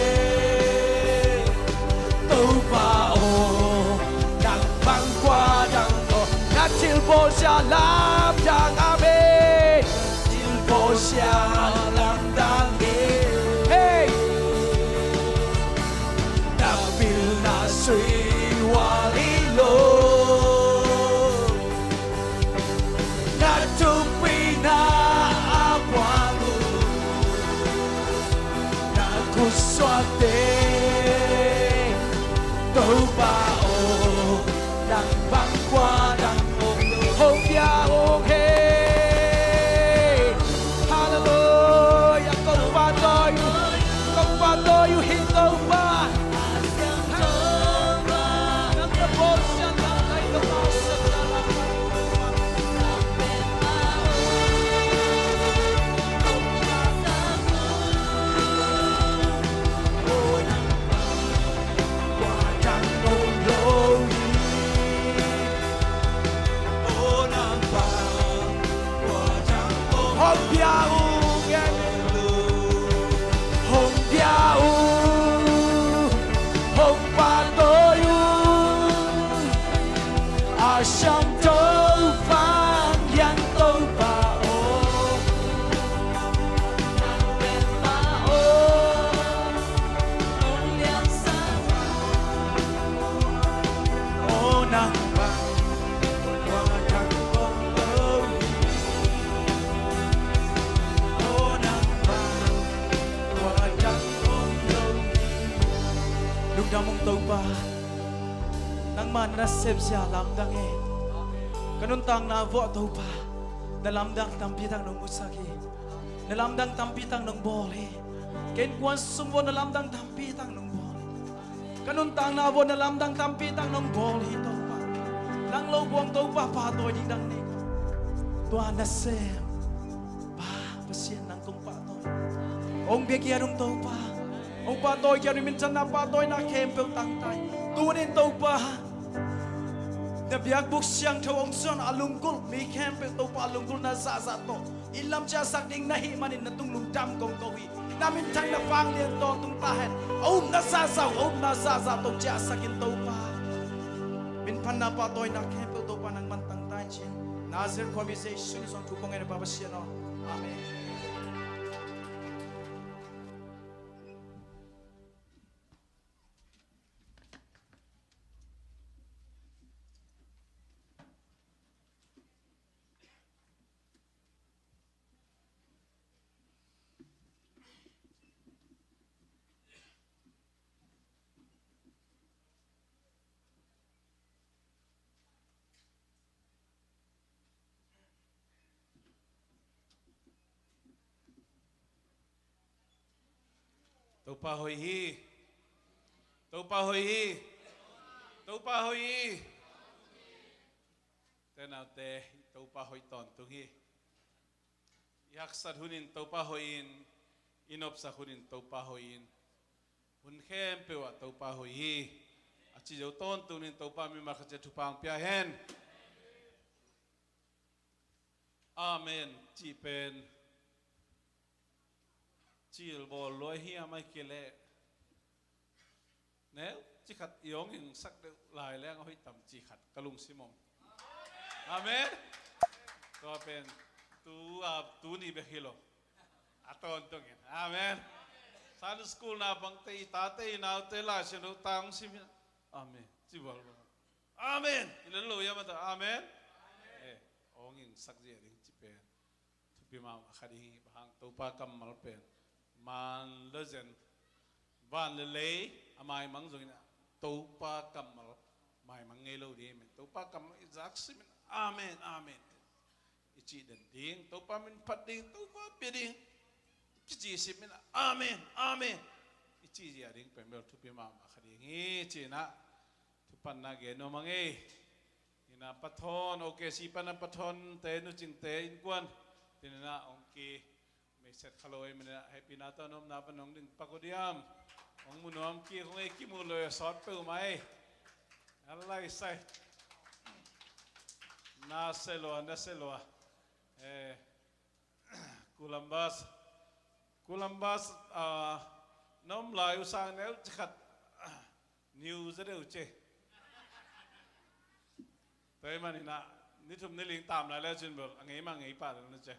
Topa aw, nang bang kua dang om. Na thilbawlsia lamdang, amen. Thilbawlsia lamdang hi. Hey. Na pilna sui hual hi lo. Na thupina a puang uh, na khutsuakte Topa aw, nang bang kua dang om lo. Hong bia un, hey. Halleluia. Kong pahtawi uh, kong pahtawi uh hi Topa. Dam ung Topa, nangmah na nasepzia lamdang e. Ka nuntakna vuah Topa, na lamdang tampi tak nong musak hi. Na lamdang tampi tak nong bawl hi. Ka innkuan sung vuah na lamdang tampi tak nong bawl hi. Ka nuntakna vuah na lamdang tampi tak nong bawl hi Topa. Nang lo buang Topa pahtawi ding dang nei. Tua nasem Pa Pasian nang kong pahtawi. Hong bia kiat ung Topa. Hong pahtawi kiat ung, minthanna pahtawina khempeuh tangtai. Tunin Topa, na biakbuk siangtho hong suan a lunggulh mi khempeuh Topa a lunggulhna zahzah tawh inn lam ciahsak ding na hih manin na tungah lungdam kong ko hi. Na minthanna vanglian tawh tung ta hen. A upna zahzah uh, a upna zahzah tawh ciahsak in Topa. Minphatna pahtawina khempeuh Topa nangman tangtai ci-in Nazareth khuami Jesu min suang thu kong ngen a Pa Pasian aw. Amen. Topa hoih hi. Topa hoih hi. Topa hoih hi. Te naute, Topa hoih tawntung hi. I haksat hunin Topa hoih in, i nopsak hunin Topa hoih in, hun khempeuh ah Topa hoih hi. A ci zo tawntung in Topa mimal khat ciat thupha hong pia hen. Amen cih pen cil bawl lua hi a, mai kei leh neu ci khat i hong ingsak deuh lai leng a hoih tam ci khat ka lungsim om. Amen. Tua pen tu a tu ni bek hi lo. A tawntung in. Amen. Sunday school na bangte, i tate i naute Lai Siangtho ta hong sim hi. Amen ci bawl bawl. Amen. I lel lo ia mata. Amen. Eh, hong ingsak zia ding ci pen thupi mahmah kha ding hi. Bang hang, Topa kammal pen man le zen, van le lei a maimang zongin ah Topa kammal maimang ngei lo ding hi. Topa kammal i zak simin amen, amen i cih den ding. Topa min phat ding, Topa pia ding kici simin amen, amen i cih zia ding pen bel thupi mahmah kha ding hi. Ci-in ah thupatna gen nuam a ngei. Ina pathawn, O K C pana pathawn te, nucingte innkuan, tin ina hong ki meiset kha lo ei, min ina hehpihna tawh nopna pan hong ding pak uh diam? Hong mu nuam ki, hong ei kimu lo ei, sawt peuhmah ei. A laisai. Na se lua, na se lua. Eh, Columbus. Columbus, ah, na om lai uh sang neu ci khat, ah, niu za deuh ce. Tua ahih manin ah, ni thum ni li tam lai le cin bel a ngei mah ngei pah deuh na ce.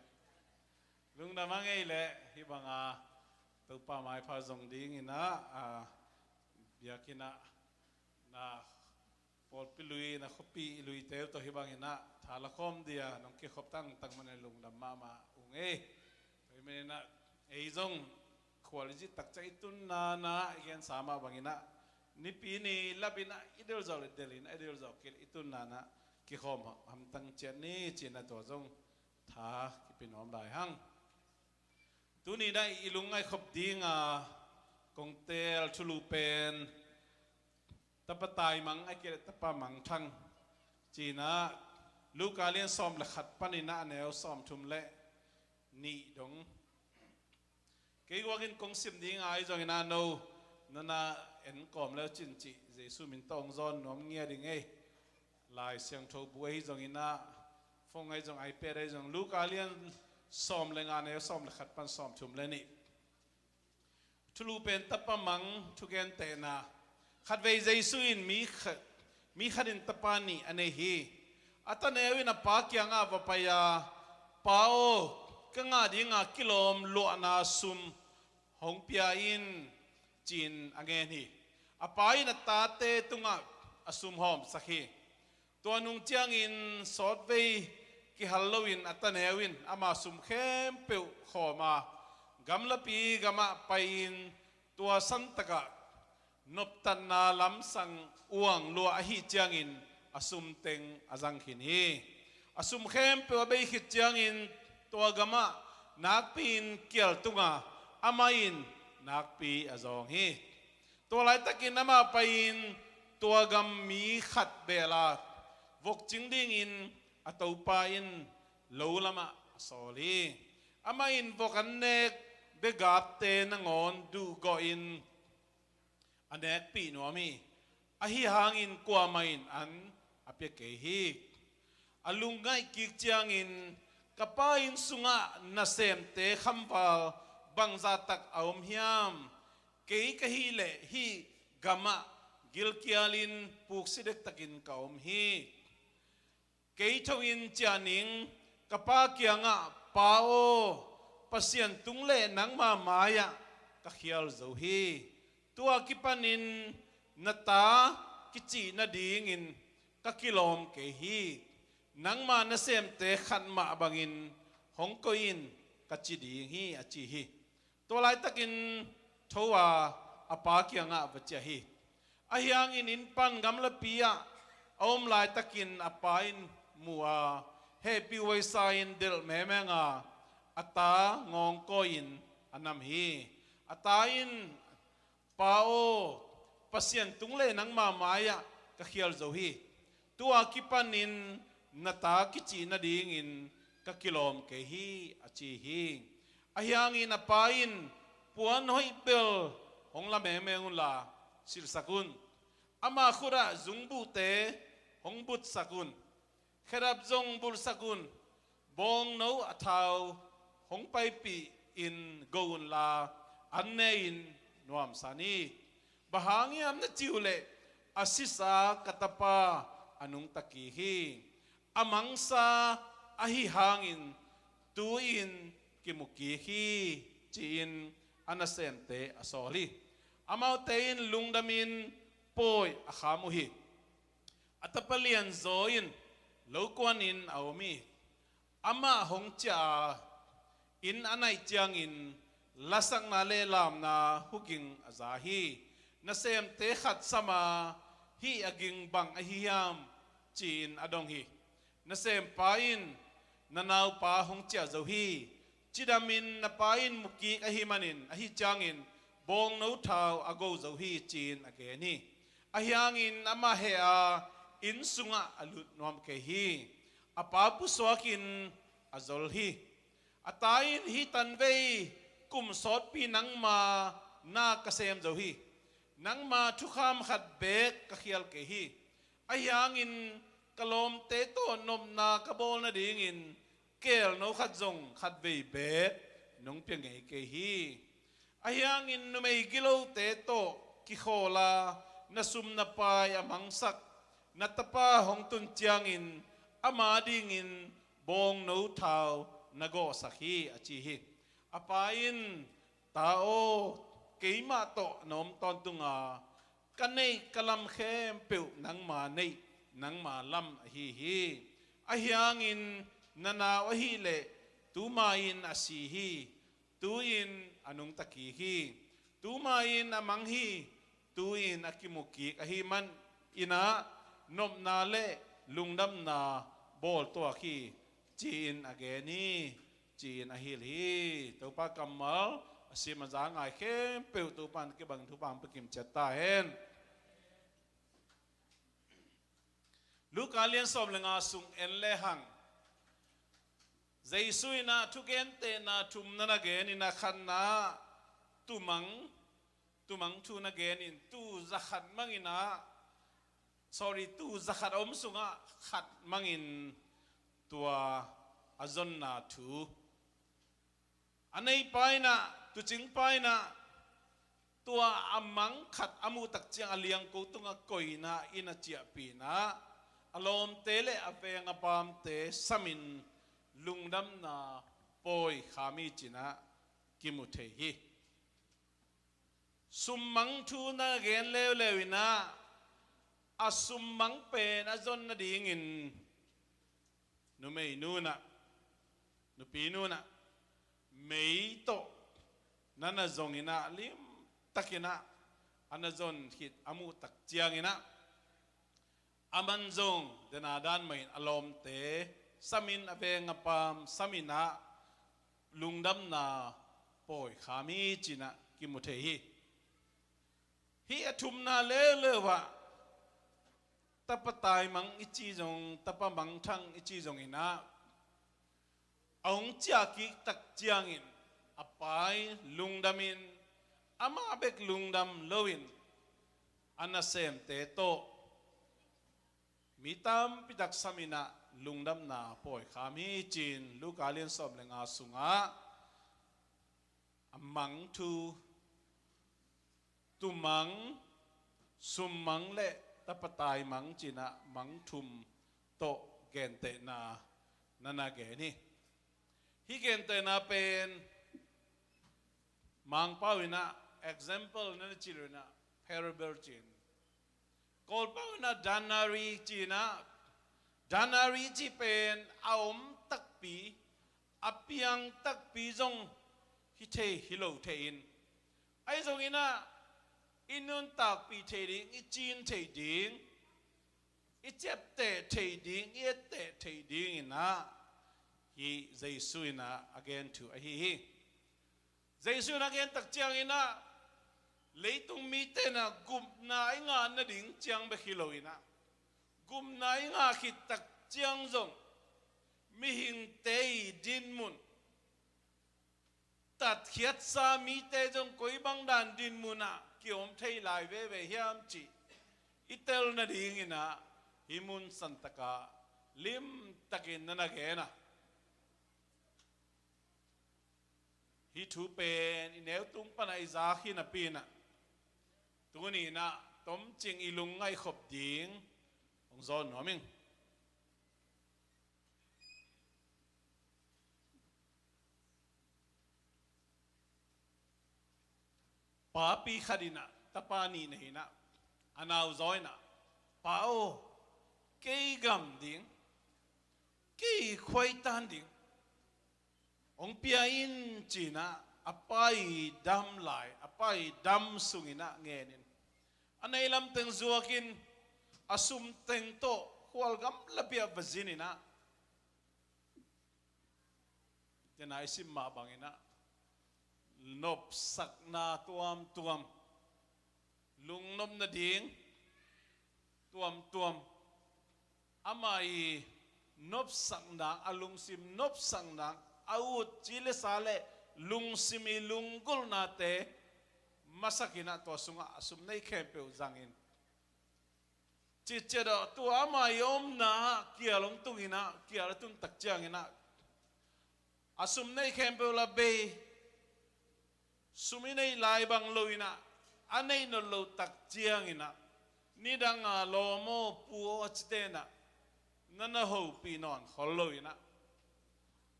Lungdam a ngei leh hih banga Topa maipha zong dingin ah, ah, biakinn ah na pawlpi lui, na khuapi luite uh tawh hih bangin ah tha la khawm dia nong kikhop tangtang man a lungdam mahmah ung ei. Tua ahih manin ah ei zong khual i zit tak ciang i tunna na i gensa mah bangin ah nipi ni lapin ah i del zawh le delin ah i del zawh kei le i tunna na kikhawm hamtang ciat ni ci-in ah tua zong tha kipia nuam lai hang. Tuni-in ah i lungngaih khop dinga kong teel thulu pen Tapa taimang ahih kei leh Tapa mangthang ci-in ah Luka lian sawm le khat panin ah a neu sawmthum le nih dong. Kei guakin kong sim dinga ahi zongin ah no na na en kawm le uh cin cih Jesu min tawh hong zawn nuam ngia ding ei. Lai Siangtho bu ahi zongin ah, phone ahi zong, iPad ahi zong, Luka lian sawm le nga, neu sawm le khat pan sawmthum le nih. Thulu pen Tapa mang thugentehna. Khatvei Jesu in mi khat, mi khat in tapa nih a nei hi. A taneu in a pa kiangah va pai a, "Pa aw, ka ngah dinga kilawm luahna sum hong pia in," ci-in a ngen hi. A pa in a tate tungah a sum hawmsak hi. Tua nung ciangin sawtvei kihal loin a taneu in ama sum khempeuh khawm a, gamlapi gamah pai-in tua santakah noptatna lamsang uang luah ahih ciangin a sum teng a zang khin hi. A sum khempeuh a bei khit ciangin tua gamah nakpi-in kial tung a, amah in nakpi a zawng hi. Tua laitakin amah pai-in tua gam mi khat bel a vok cing dingin a topa in lo lamah a sawl hi. Amah in vok an nek begapte nangawn duhgawhin a nekpih nuam hi. Ahi hangin kuamah in an a pia kei hi. A lungngaih kik ciangin, "Ka pa inn sungah nasemte khamval bangzah tak a om hiam? Kei ka hih leh hih gamah gilkialin puksi dektakin ka om hi. Kei tho-in ciah ning, ka pa kiangah, 'Pa aw, Pasian tung le nangma mai-ah ka khial zo hi. Tua kipanin na ta kicih nadingin ka kilawm kei hi. Nangma nasemte khat mah bangin hong koih in,' ka ci ding hi," a ci hi. Tua laitakin tho a, a pa kiangah va ciah hi. Ahi hangin inn pan gamlapi-ah a om laitakin a pa in mu a, hehpihhuai sa-in delh mengmeng a, a ta ngawngkawi-in a nam hi. A ta in, "Pa aw, Pasian tung le nangma mai-ah ka khial zo hi. Tua kipanin na ta kicih nadingin ka kilawm kei hi," a ci hi. Ahi hangin a pa in, "Puan hoih bel hong la mengmeng unla, silhsak un. Ama khutah zungbuhte hong butsak un. Khedap zong bulhsak un. Bawngno a thau hong paipihin go unla, an ne-in nuamsa ni. Bang hang hiam na cih uh leh, a sisa ka tapa a nungta kik hi. A mangsa ahi hangin tu-in kimu kik hi," ci-in a nasemte a sawl hi. Amaute in lungdamin pawi a kham uh hi. A tapa lianzaw in lo kuanin a om hi. Amah hong ciah a, inn a naih ciangin lasakna le lamna huging a za hi. Nasemte khat sam a, "Hih a ging bang ahi hiam?" ci-in a dong hi. Nasempa in, "Na naupa hong ciah zo hi. Cidamin na pa in mu kik ahih manin, ahih ciangin bawngno thau a go zo hi," ci-in a gen hi. Ahi hangin amah heh a, inn sungah a lut nuam kei hi. A pa pusuakin a zol hi. A ta in, "Hih tanvei kum sawtpi nangma na ka sem zo hi. Nangma thukham khat beek ka khial kei hi. Ahi hangin ka lawmte tawh nopna ka bawl nadingin keelno khat zong khatvei beek nong pia ngei kei hi. Ahi hangin numei gilote tawh kikhawl a, na sum na pai a mangsak na tapa hong tun ciangin ama dingin bawngno thau na gawhsak hi," a ci hi. A pa in, "Ta aw, keimah tawh na om tawntung a, ka neih ka lam khempeuh nangma neih nangma lam ahi hi. Ahi hangin na nau ahih leh tuma in a si hi. Tu-in a nungta kik hi. Tuma in a mang hi. Tu-in a kimu kik ahih manin ah nopna le lungdamna bawl tuak hi," ci-in a gen hi, ci-in a hilh hi. Topa kammal a sim a za ngai khempeuh Topa in kibang thupha hong pia kim ciat ta hen. Luka lian sawm le nga sung en lehang, Jesu in ah thugentehna thum na na gen in ah, khatna tumang, tumang thu na gen in, tuu zakhat mang in ah, sorry, tuu zakhat a om sungah khat mang in tua a zonna thu. A neipa in ah, tuucingpa in ah, tua a mang khat a muh tak ciang a liangko tungah koih in ah, inn a ciahpih in ah, a lawmte le a veng a paamte samin lungdamna pawi kham hi ci-in ah kimu thei hi. Summang thu na gen leuleu in ah, a summang pen a zon nadingin numeinu in ah, nupinu in ah, mei tawh na na zong in ah, limtakin ah a na zon khit a muh tak ciangin ah, aman zong dena dan mahin a lawmte samin, a veng a paam samin ah lungdamna pawi kham hi ci-in ah kimu thei hi. Hih a thumna leuleu ah tapa taimang i ci zong, tapa mangthang i ci zongin ah, a hong ciah kik tak ciangin a pa in lungdamin, amah bek lungdam loin a nasemte tawh mi tampi tak samin ah lungdamna pawi kham hi ci-in Luka lian sawm le nga sungah a mang thu, tumang, summang le tapa taimang ci-in ah mang thum tawh gentehna na na gen hi. Hih gentehna pen Mangpau in ah example na na cih lo in ah parable ci-in, Kawlpau in ah denarii ci-in ah, denarii cih pen a om takpi, a piang takpi zong hi thei hi lo thei in, ahi zongin ah i nuntakpih theih ding, i cin theih ding, i ciapteh theih ding, i etteh theih dingin ah hih Jesu in ah a gen thu ahi hi. Jesu in a gen tak ciangin ah leitung mite in ah gupna i ngah nading ciang bek hi lo in ah, gupna i ngah khit tak ciang zong mihingte i dinmun, tatkhiatsa mite zong koi bang dan dinmun ah kiom thei lai veve hiam cih i tel nadingin ah hih mun santak ah limtakin na na gen a, hih thu pen i neu tung pan ah i zak hi napi in ah, tuni in ah tomcing i lungngaih khop ding hong zawn nuam ing. Papi khat in ah tapa nih nei in ah, a nau zaw in ah, "Pa aw, kei gam ding, kei khuaitan ding hong pia in," ci-in ah a pa i dam lai, a pa i dam sungin ah ngen in, a nei lam teng zuakin, a sum teng tawh khual gamlapi ah va zin in ah, tena i sim mah bangin ah nopsakna tuamtuam, lungnop nading tuamtuam, ama i nopsakna, a lungsim nopsakna, a ut ci le sa le lungsim i lunggulhnate masak in ah tua sungah a sum nei khempeuh zang in, citciat ah tua ama i omna ah kial hong tung in ah, kial a tun tak ciangin ah a sum nei khempeuh la bei, sum i neih lai bang lo in ah, a neih nawn lo tak ciangin ah, nidang a lawm aw, pu aw a cite in ah na na hopih nawn khol lo in ah,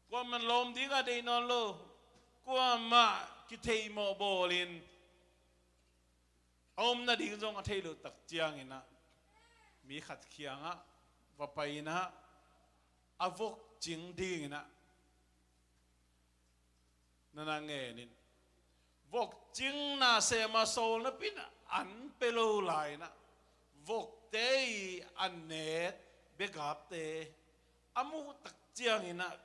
kuamah lawm ding a deih nawn lo, kuamah kitheihmawh bawlin a om nading zong a thei lo tak ciangin ah mi khat kiangah va pai in ah a vok cing dingin ah na na ngen in, vok cingna sem a sawl napi in ah an pia lo lai in ah, vokte i a net biagapte a muh tak ciangin ah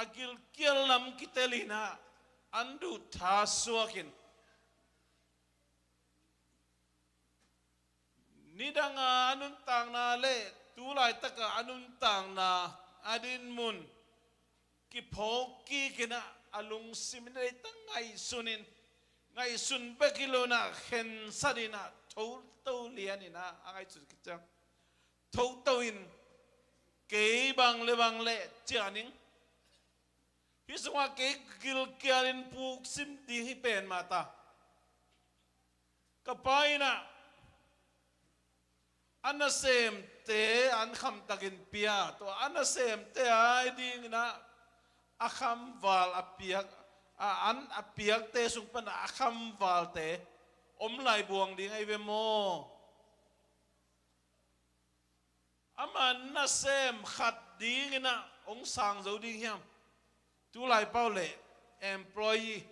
a gilkial lam kitel in ah an duh tha suak in, nidang a a nuntakna le tu laitak a a nuntakna a dinmun kiphawk kik in ah a lungsim in ah leitang ngaihsun in, ngaihsun bek hi lo in ah khensat in ah thoto lian in ah a ngaihsun khit ciang thoto in, "Kei bang le bang le ciah ning, hih sungah kei gilkial in puksim ding hi pen mah ta. Ka pa in ah a nasemte an khamtakin pia, tua a nasemte a dingin ah a khamval a piak, a an a piakte sung pan ah a khamvalte om lai buang ding ahi ve maw? Ama nasem khat dingin ah hong sang zo ding hiam?" Tu laipau le employee,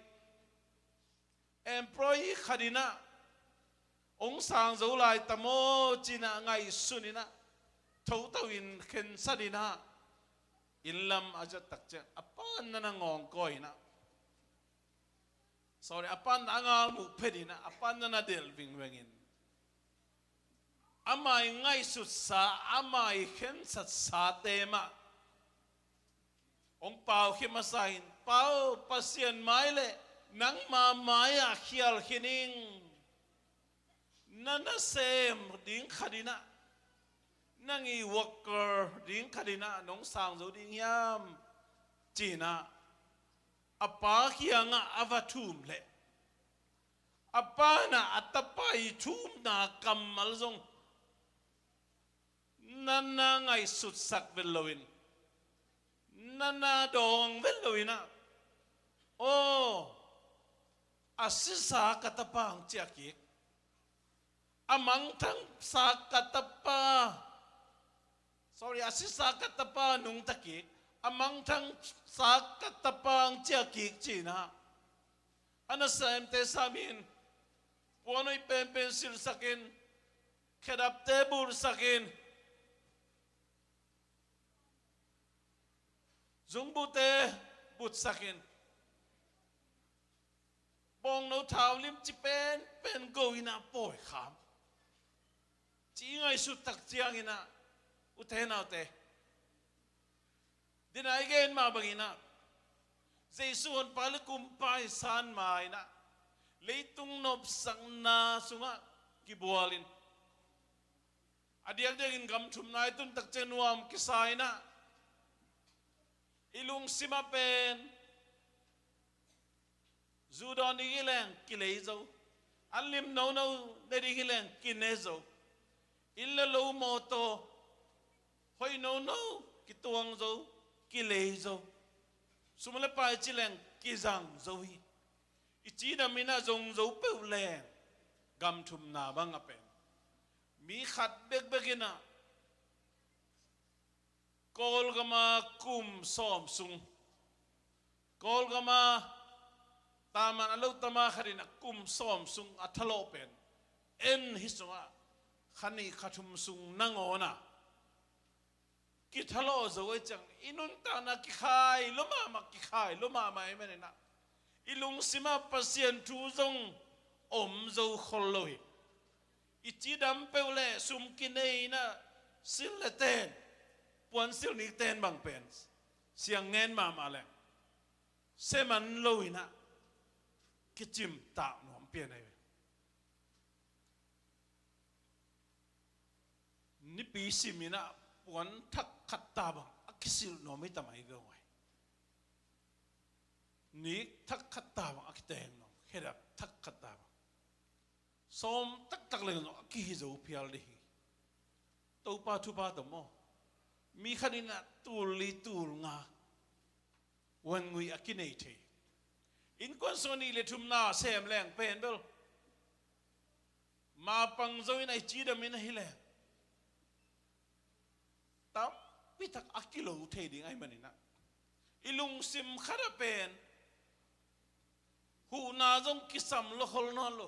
employee khat in ah Nong sang zo lai ta maw ci-in ah ngaihsun in ah, thotho in khensat in ah, inn lam a zat tak ciang a pa na na ngawngkawi in ah, sorry, a pa na a ngal muh phet in ah, a pa na na delh vingveng in, ama i ngaihsutsa, ama i khensatsate mah hong pau khia masa in, Pa aw, Pasian mai le nangma mai-ah khial khin ing. Na nasem ding khat in ah, nang i worker ding khat in ah nong sang zo ding hiam? Ci-in ah a pa kiangah a va thum leh, a pa in ah a tapa i thumna kammal zong na na ngaihsutsak vet lo in, na na dawng vet lo in ah, aw, a sisa ka tapa hong ciah kik, a mangthangsa ka tapa, sorry, a sisa ka tapa nungta kik, a mangthangsa ka tapa hong ciah kik ci-in ah, a nasemte sam in, puanhoih penpen silhsak in, khedapte bulhsak in, zungbuhte butsak in, bawngno thau limci penpen go in ah pawi kham, ci i ngaihsut tak ciangin ah, ute naute, dena i gen mah bangin ah, Jesu Honpa le Kumpa i san ma-in ah, leitung nopsakna sungah kibual in, a diakdiakin gam thumna i tun tak ciang nuam kisa in ah, i lungsim ah pen zu dawn ding hi leng kilei zo, an lim nono ne ding hi leng kine zo, inn le lo mawtaw hoih nono kituang zo, kilei zo, sum le pai ci leng kizang zo hi. I cidam in ah zong zo peuh leng, gam thumna bang a pen mi khat bekbek in ah Kawlgam ah kum sawm sung, Kawlgam ah taman a lo tama khat in ah kum sawm sung a thalawh pen en hi sungah kha nih kha thum sung nangawn ah kithalawh zo ahih ciang, i nuntakna kikhai lua mahmah, kikhai lua mahmah ahih manin ah, i lungsim ah Pasian thu zong om zo khol lo hi. I cidam peuh le sum kinei in ah, silh le ten, puan silh nik ten bang pen siang ngen mahmah leng, seman lo in ah kicimtak nuam pian ahi ve. Nipi sim in ah puan thak khat ta bang a kisilh nuam hi ta mai ve ung ai. Nik thak khat ta bang a kiteng nuam, khedap thak khat ta bang sawm taktak leng zong a kihi zo phial dih hi. Topa thupha tawh maw, mi khat in ah tul li tul nga wangngui a kinei thei. Innkuan sung nih le thumna sem leng pen bel mapang zo in ah i cidam in ahi leng tampitak a kilo thei ding ahih manin ah, i lungsim khat ah pen huhna zong kisam lua khol nawn lo,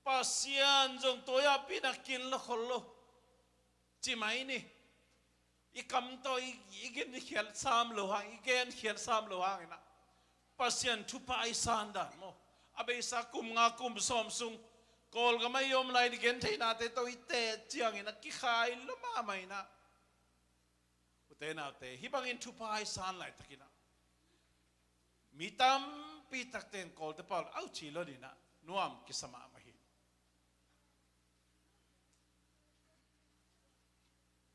Pasian zong tua i apihna kin lua khol lo. Ci mai ni. I kam tawh i, i gen khiat sam lo hang, i gen khiat sam lo hang in ah, Pasian thupha i san dan maw, a beisa kum nga kum sawm sung Kawlgam ah i om lai i gen theihnate tawh i teh ciangin ah kikhai lua mahmah in ah, ute naute, hih bangin thupha i san laitakin ah mi tampi takte in Kawlte pau le au ci lo ding ah nuam kisa mahmah hi.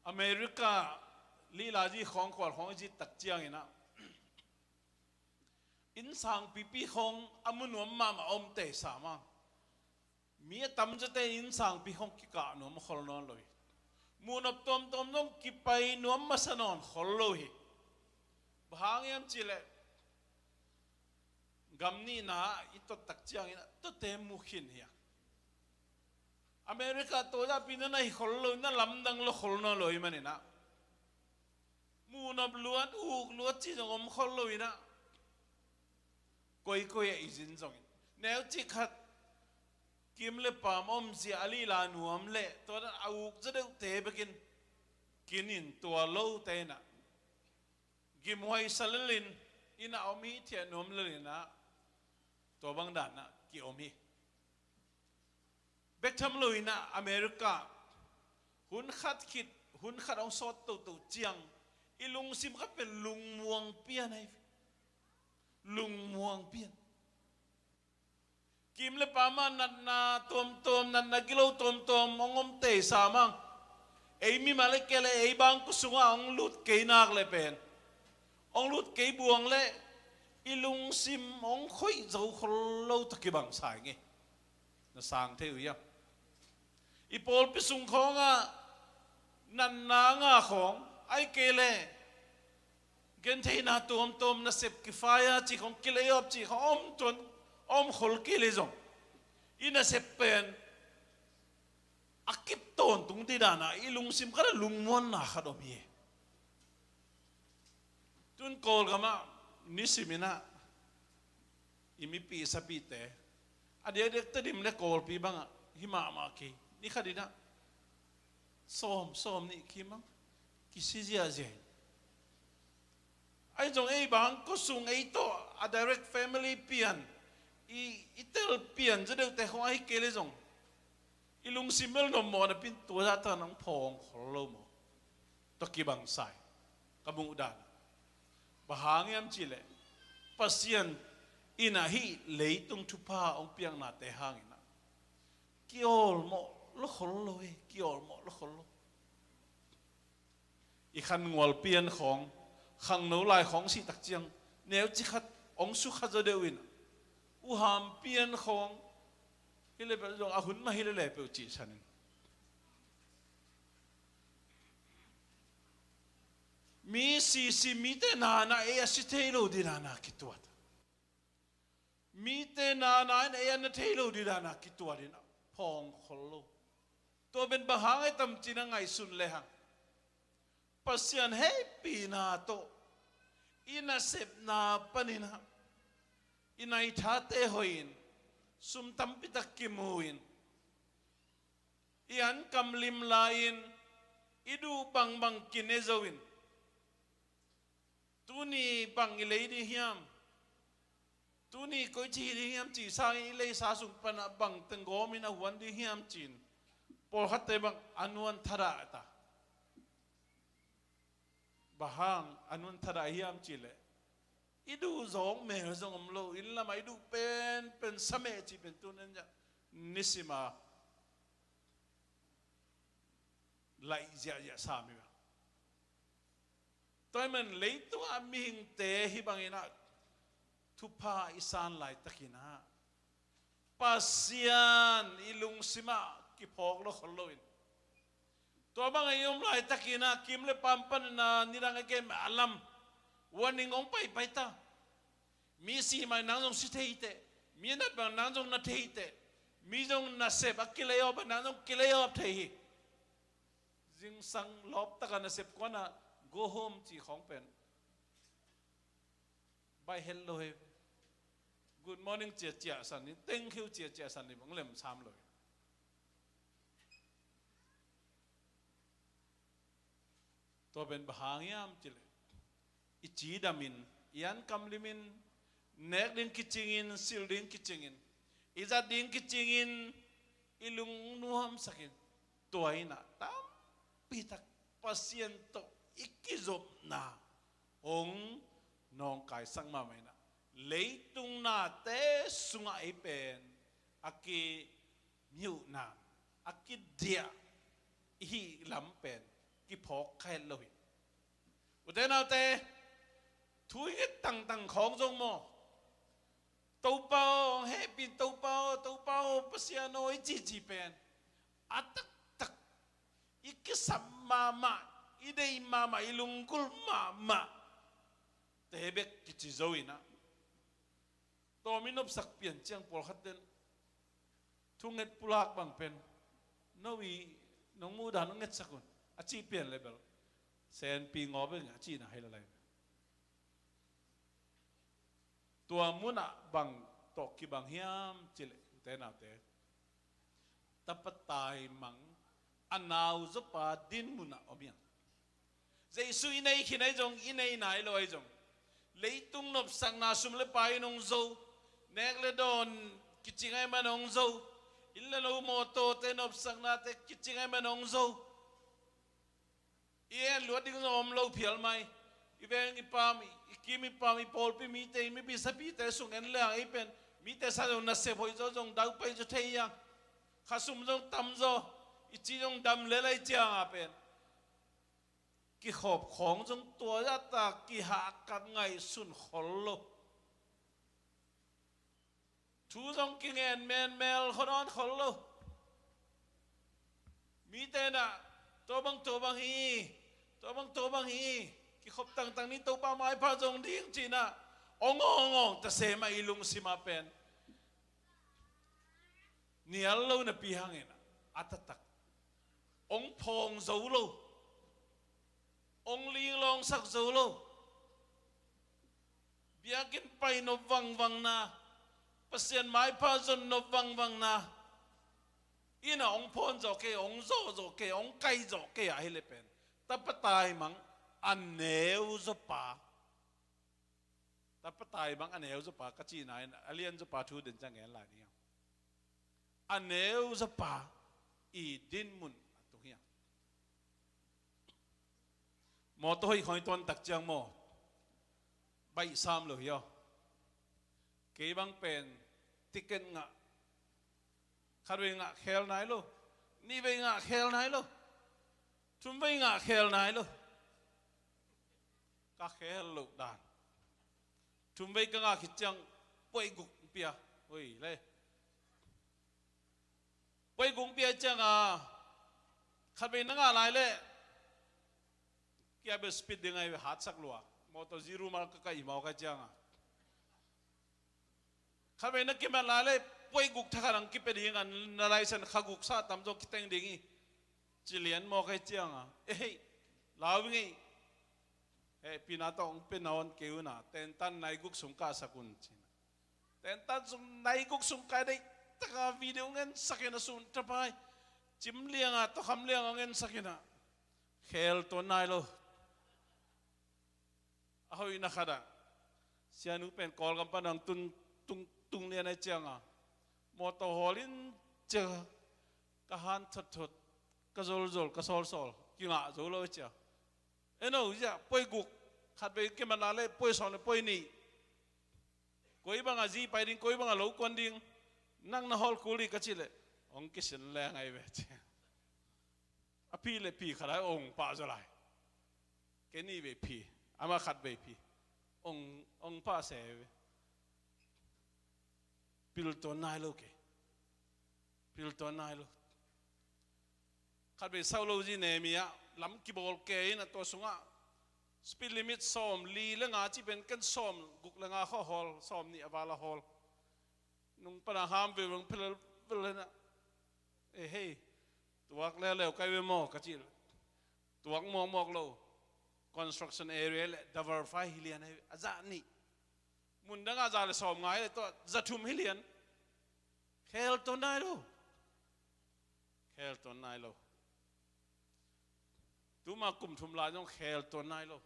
America lila zi khawng, khual khawng i zit tak ciangin ah, innsang pipi khawng a mu nuam mahmah om tei sam a, mi a tamzawte in innsangpi khawng kikah nuam khol nawn lo hi. Muhnop tuamtuam zong kipai nuam masa nawn khol lo hi. Bang hang hiam cihleh, gam nihna ah i tot tak ciangin ah tuate mu khin hi a, America tawlahpi na na hi khol lo, na lamdang lo khol nawn lo ahih manin ah, muhnop luat, uk luat cih zong om khol lo in ah, koikoi ah i zin zongin, neucik khat Kim le paam a omzia a lila nuam leh tua dan a uk zaw deuhte bekin kinin tua lote inah gimhuaisa lelin inah om hi, thiah nuam lelinah tua bang danah kiom hi. Bek tham lo inah America hun khat khit hun khat hong sawt toto ciang i lungsim khat pen lungmuang pian ahi. Lungmuang pian. Kim le paam ah natna tuamtuam, natna gilo tuamtuam hong om teisa mang. Ei mimal le kei le ei bangkua sungah hong lut kei nak le pen, hong lut kei buang le i lungsim hong khoih zo khol lo tawh kibang sa ing ei. Na sang thei uh hiam? I pawlpi sung khawngah natna nga khawng, ahih kei le gentheihna tuamtuam, nasep kifai a cih khawng, kilei awp cih khawng om tuan, om khol kei le zong i nasep pen a kip tawntung dih danah i lungsim khatah lungmuanna khat om hi. Tun Kawlgamah nisim inah i mipi sapite a diakdiak Tedim le Kawlpi bangah hi mahmah kei. Ni khat inah sawm, sawm nih kim ang kisi ziahziah in. Ahi zong ei bangkua sung ei tawh a direct family pian, i, i tel pian zaw deuhte khawng ahih kei le zong i lungsim bel nopmawh napi-in tua zah tan hong phawng khol lo maw? Tua kibang sa hi ka muh dan. Bang hang hiam cih leh Pasian inah hih leitung thupha hong piaknate hang inah kiawlmawh lo khol lo hi, kiawlmawh lo khol lo. I khan ngual pian khawng, khangno lai khawng sih tak ciang neuci khat hong sukha zaw deuh inah, uham pian khawng hi le bel zong a hun mah hi le le peuh cihsan in. Mi sisi, mite nanah ei a si thei lo dih danah kituat. Mite nana in ei a na thei lo dih danah kituat inah phawng khol lo. Tua pen bang hang hiam cih na ngaihsun lehang, Pasian hehpihna tawh i nasepna paninah i naithate hoihin, sum tampitak kimu-in, i ankam lim lai-in, i duh bangbang kine zo-in, tuni bang i lei ding hiam, tuni koici hi ding hiam cih sangin i leisa sung panah bang teng gawmin a huan ding hiam ci-in pawlkhatte bang a nuan thadah ta. Bang hang a nuan thadah hiam cih leh i duh zawk mel zong om lo, inn lamah i duh penpen sa meh cih pen tun en ziah nisima laih ziahziah sam hi bang. Tua ahih man leitungah mihingte hih bangin ah thupha i san laitakin ah Pasian i lungsimah kiphawk lo khol loin, tua bangah i om laitakin ah kim le paam panin ah nidang a gen a lam warning hong paipai ta. Mi si mah nang zong si thei teh, mi nat bang nang zong na thei teh, mi zong nasep a kilei awp bang nang zong kilei awp thei hi. Zingsang lawp takah nasep kuanah go home cih khawng pen baih het lo hi. Good morning ciaciah san hi, thank you ciaciah san hi, bang lem sam lo hi. Tua pen bang hang hiam cih leh i cidamin, i ankam limin, nek ding kicingin, silh ding kicingin, i zat ding kicingin, i lungnuamsakin, tua in ah tampitak Pasian tawh i kizopna hong nawngkaisak mahmah in ah leitung nate sungah ei pen a ki miuhna, a kidiah i hih lam pen kiphawk kha het lo hi. Ute naute, thu i nget tangtang khawng zong maw, Topa aw, hong hehpih in, Topa aw, Topa aw, Pasian aw, i cici pen a taktak i kisap mahmah, i deih mahmah, i lunggulh mahmah te bek kici zo in ah, tawm i nopsak pian ciang pawlkhat ten thunget pulak bang pen, no i nong muh dan hong ngetsak un a cih pian le bel senpi ngawp ing a cihna hi lalai. Tua munah bang tawh kibang hiam cih leh ute naute, Tapa taimang a nauzaw pa dinmun ah om hi hang. Jesu i nei khin ahi zong, i nei nai lo ahi zong, leitung nopsakna, sum le pai in hong zo, nek le dawn kicing ahih man hong zo, inn le lo mawtawte nopsaknate kicing ahih man hong zo. I en luat ding zong om lo phial mai. I veng i pam, i kim i pam, i pawlpi mite, i mipi sapite sung en leng ei pen, mite sa zong nasep hoih zaw zong daupai zaw thei hi hang. Khasum zong tam zaw, i ci zong dam lel ahih ciangin pen, kikhop khawng zong tua zahta kihahkat ngaihsun khol lo. Thu zong kingen menmel khol nawn khol lo. Mite in ah, tua bang tua bang hi, tua bang tua bang hi, kikhop tangtang ni, Topa maipha zong ding ci-in ah, ong ong ong ta se mah i lungsim ah pen. Nial lo napi hangin ah, a taktak ong phawng zo lo, ong linglawngsak zo lo. Biakinn pai nop vangvangna, Pasian maipha zon nop vangvangna, inn ah ong phawn zawh kei, ong zawh zawh kei, ong kai zawh kei ahih leh pen, tapa taimang a neuzaw pa. Tapa taimang a neuzaw pa ka cihna in, a lianzaw pa thu den ciang gen lai ding. A neuzaw pa i dinmun a tung hi hang. Mawtaw hoih khawng i tuan tak ciang maw, baih sam lo hi aw. Kei bang pen ticket ngah, khatvei ngah khel nai lo, nihvei ngah khel nai lo, thumvei ngah khel nai lo. Ka khel loh dan. Thumvei ka ngah khit ciang puai guk pia. Oi le. Puai guk pia ciang a, khatvei na ngah lai leh, kia bel speed ding ahi ve, hatsak lua. Mawtaw zero mal ka kai mawk ahih ciang a, khatvei na kimat lai leh, puai guk thakhat ang kipia ding a, na license kha guk sa tam zaw kiteng ding hi, ci lian mawk ahih ciang a, eh hei, lau ing ei. Hehpihna tawh hong pia nawn kei un a, tentan nai guk sung kahsak un ci-in a. Tentan sung nai guk sung kai deih tak a, video hong ensak in a, sun tapai, cim liang a, tokham liang hong ensak in a. Khel tuan nai lo. A hoihna khat ah, sianu pen Kawlgam pan hong tun, tung, tung lian ahih ciang a, mawtaw hawl in ciang, ka han thotthot, ka zolzol, ka sawlsawl, kingah zo lo ahih ciang. Eno, zia, puai guk, khatvei kimat lai leh, puai sawm le puai nih. Koi bang a zi pai ding, koi bang a lo kuan ding, nang na hawl kul hi ka cih leh, hong kisin leng ahi ve ci. A phi le phi khat lai ong pah zaw lai. Kei nihvei phi, amah khatvei phi. Ong, ong pah se ve. Pil tuan nai lo kei. Pil tuan nai lo. Khatvei sau lo zi ne mi ah, lam kibawl kei in a, tua sungah speed limit sawm li le nga ci pen, ken sawm guk le nga kha hawl, sawm nih a val a hawl. Nung pana ham ve vang phel vel hen a. Eh hei, tuak leuleu kai ve maw ka cih. Tuak mawkmawk lo. Construction area le double five hi lian ahi ve. A zah nih. Mun dang a za le sawm ngai le tua za thum hi lian. Khel tuan nai lo. Khel tuan nai lo. Tuma kum thum lai zong khel tuan nai lo.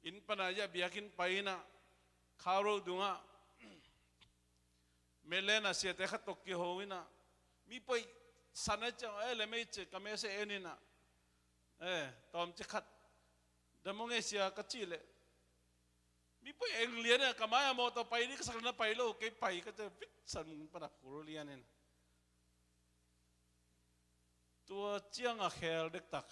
Inn pana ya biakinn pai in a, Khau Road dungah Melen a siate khat tawh kiho in a, mi puai san ahih ciang, eh, le mei ci ka mese en in a, eh, tawmcik khat, dam ung ei sia ka cih leh, mi puai eng lian in a, ka mai a mawtaw pai ding ka sak na pai lo, kei pai ka ci, vit san pana khul lian in. Tua ciang a khel dektak.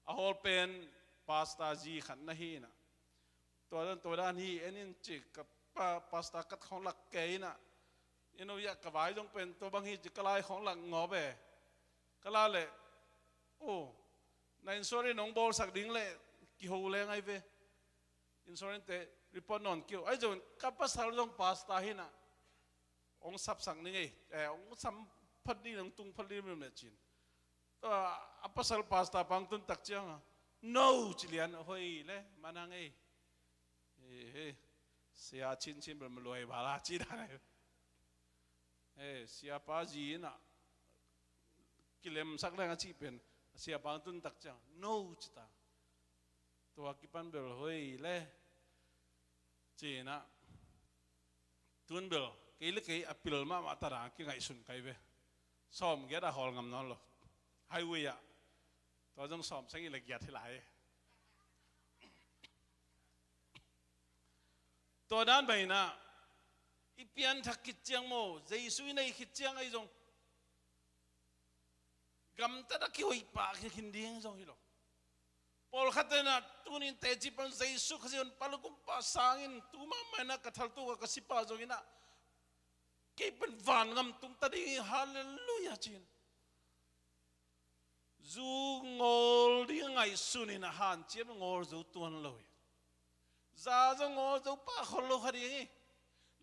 A hawl pen pastor zi khat na hi in a. Tua dan, tua dan hi en in ci, ka pa, pastor kat khawng lak kei in a. Eno ya ka vai zong pen tua bang hi ci, ka lai khawng lak ngawp e. Ka la leh, oh, na insurance hong bawlsak ding leh kiho leng ahi ve. Insurance te report nawn kei uh. Ahi zongin ka pasal zong pastor hi in a. Hong sapsak ning ei, eh, hong sam phat ding, hong tung phat ding lim le cin. Tua a pasal pastor pang tun tak ciang a, no ci lian, hoi le, manang ei. Eh, eh, sia cincin bel maluai bala ci dan ei. eh, siapa zi in ah kilemsak leng a cih pen, siapa ang tun tak ciang no ci ta. Tua kipan bel hoi le ci in ah, tun bel kei le kei a pil mahmah ta dang kingaihsun kai ve. Sawm giat a hawl ngam nawn lo. Highway ah tua zong sawm sagih le giat hi lai. Tua dan bai in ah i pianthak khit ciang maw, Jesu i nei khit ciang ahi zong gamtat a kihoih pah khin ding zong hi lo. Pawlkhat in ah tunin teci pan Jesu Khazih Honpa Lukumpa sangin tu mahmah in ah ka thaltuk a ka si pah zong in ah kei pen vangam tung ta ding hi, halleluiah ci in. Zu ngawl ding a ngaihsun in ah hanciam ngawl zo tuan lo hi. Za zong ngawl zo pah khol lo kha ding hi.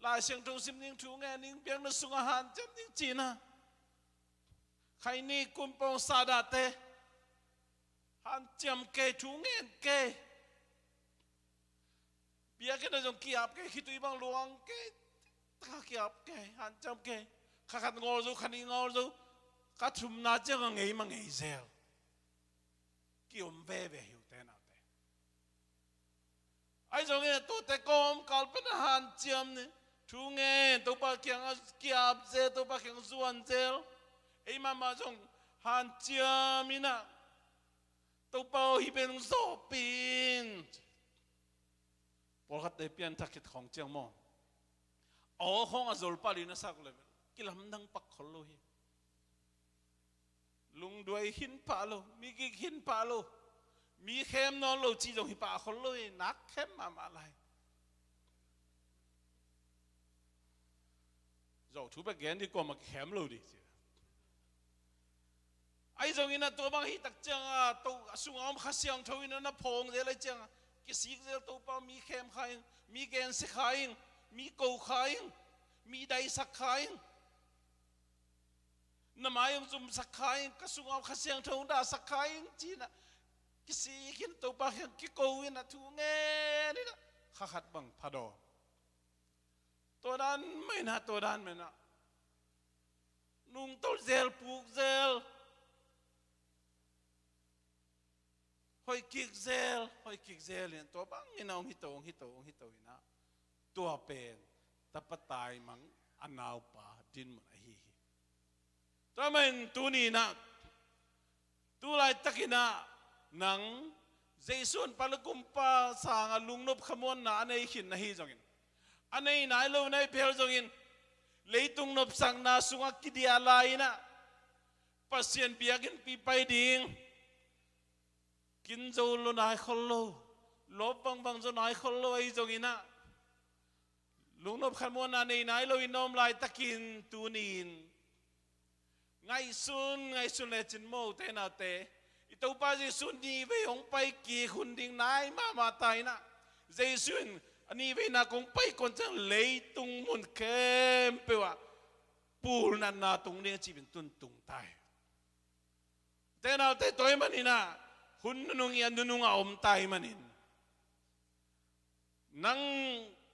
Lai Siangtho sim ding, thu ngen ding, biakna sungah hanciam ding ci in ah, Khaini, Kumpong, Sadate hanciam kei, thu ngen kei. Biakinn ah zong ki-ap kei, khitui bang luang kei, ka ki-ap kei, hanciam kei. Kha khat ngawl zo, kha nih ngawl zo, kha thumna ciang a ngei ma ngei zel. Ki-om veve hi uh te naute. Ahi zongin a tuate kawmkal pan a hanciam ni. Thu ngen, Topa kiang a ki-ap zel, Topa kiang zuan zel. Ei mahmah zong hanciam in ah, Topa aw, hih pen zawhpih in. Pawlkhatte pianthak khit khawng ciang maw, aw khawng a zol pah ding na sak le kilamdang pak khol lo hi. Lungduai khin pah lo, mi kik khin pah lo, mi khem nawn lo cih zong hi pah khol lo hi, nak khem mahmah lai. Zawh thu bek gen dih, kuamah khem lo dih ci. Ahi zongin a tua bang hih tak ciang a, to a sungah om Kha Siangtho in a na phawng zel ahi ciang a, kisik zel Topa, mi khem kha ing, mi gensia kha ing, mi ko kha ing, mi daisak kha ing, na mai hong zumsak kha ing, ka sungah om Kha Siangtho hong dahsak kha ing ci in a, kisik in Topa kiang kiko in a, thu ngen in a, kha khat bang phadaw. Tua dan mah in a, tua dan mah in a, nungtolh zel, puk zel, hoih kik zel, hoih kik zel in, tua bangin a hong hito, hong hito, hong hito in a, tua pen tapa taimang a naupa dinmun ahi hi. Tua mah in tuni in a, tu laitakin a nang Jesu Honpa Lukumpa sangah lungnop khamuanna a nei khin na hi zongin, a nei nai lo na hi phel zongin, leitung nopsakna sungah kidiah lai in a, Pasian biakinnpi pai ding, kin zo lo nai khol lo, lawp vangvang zo nai khol lo ahi zongin a, lungnop khamuanna nei nai lo in na om laitakin tuni in, ngaihsun, ngaihsun lecin, mote naute, i Topa Jesu nihvei hong pai kik hun ding nai mahmah ta in a, Jesu in a nihveina kong pai kuan ciang leitung mun khempeuh ah pulnatna tung ding a cih pen tun tung ta hi. Te naute, tua ahih manin a, hun nunung i a nunung a om ta ahih manin, nang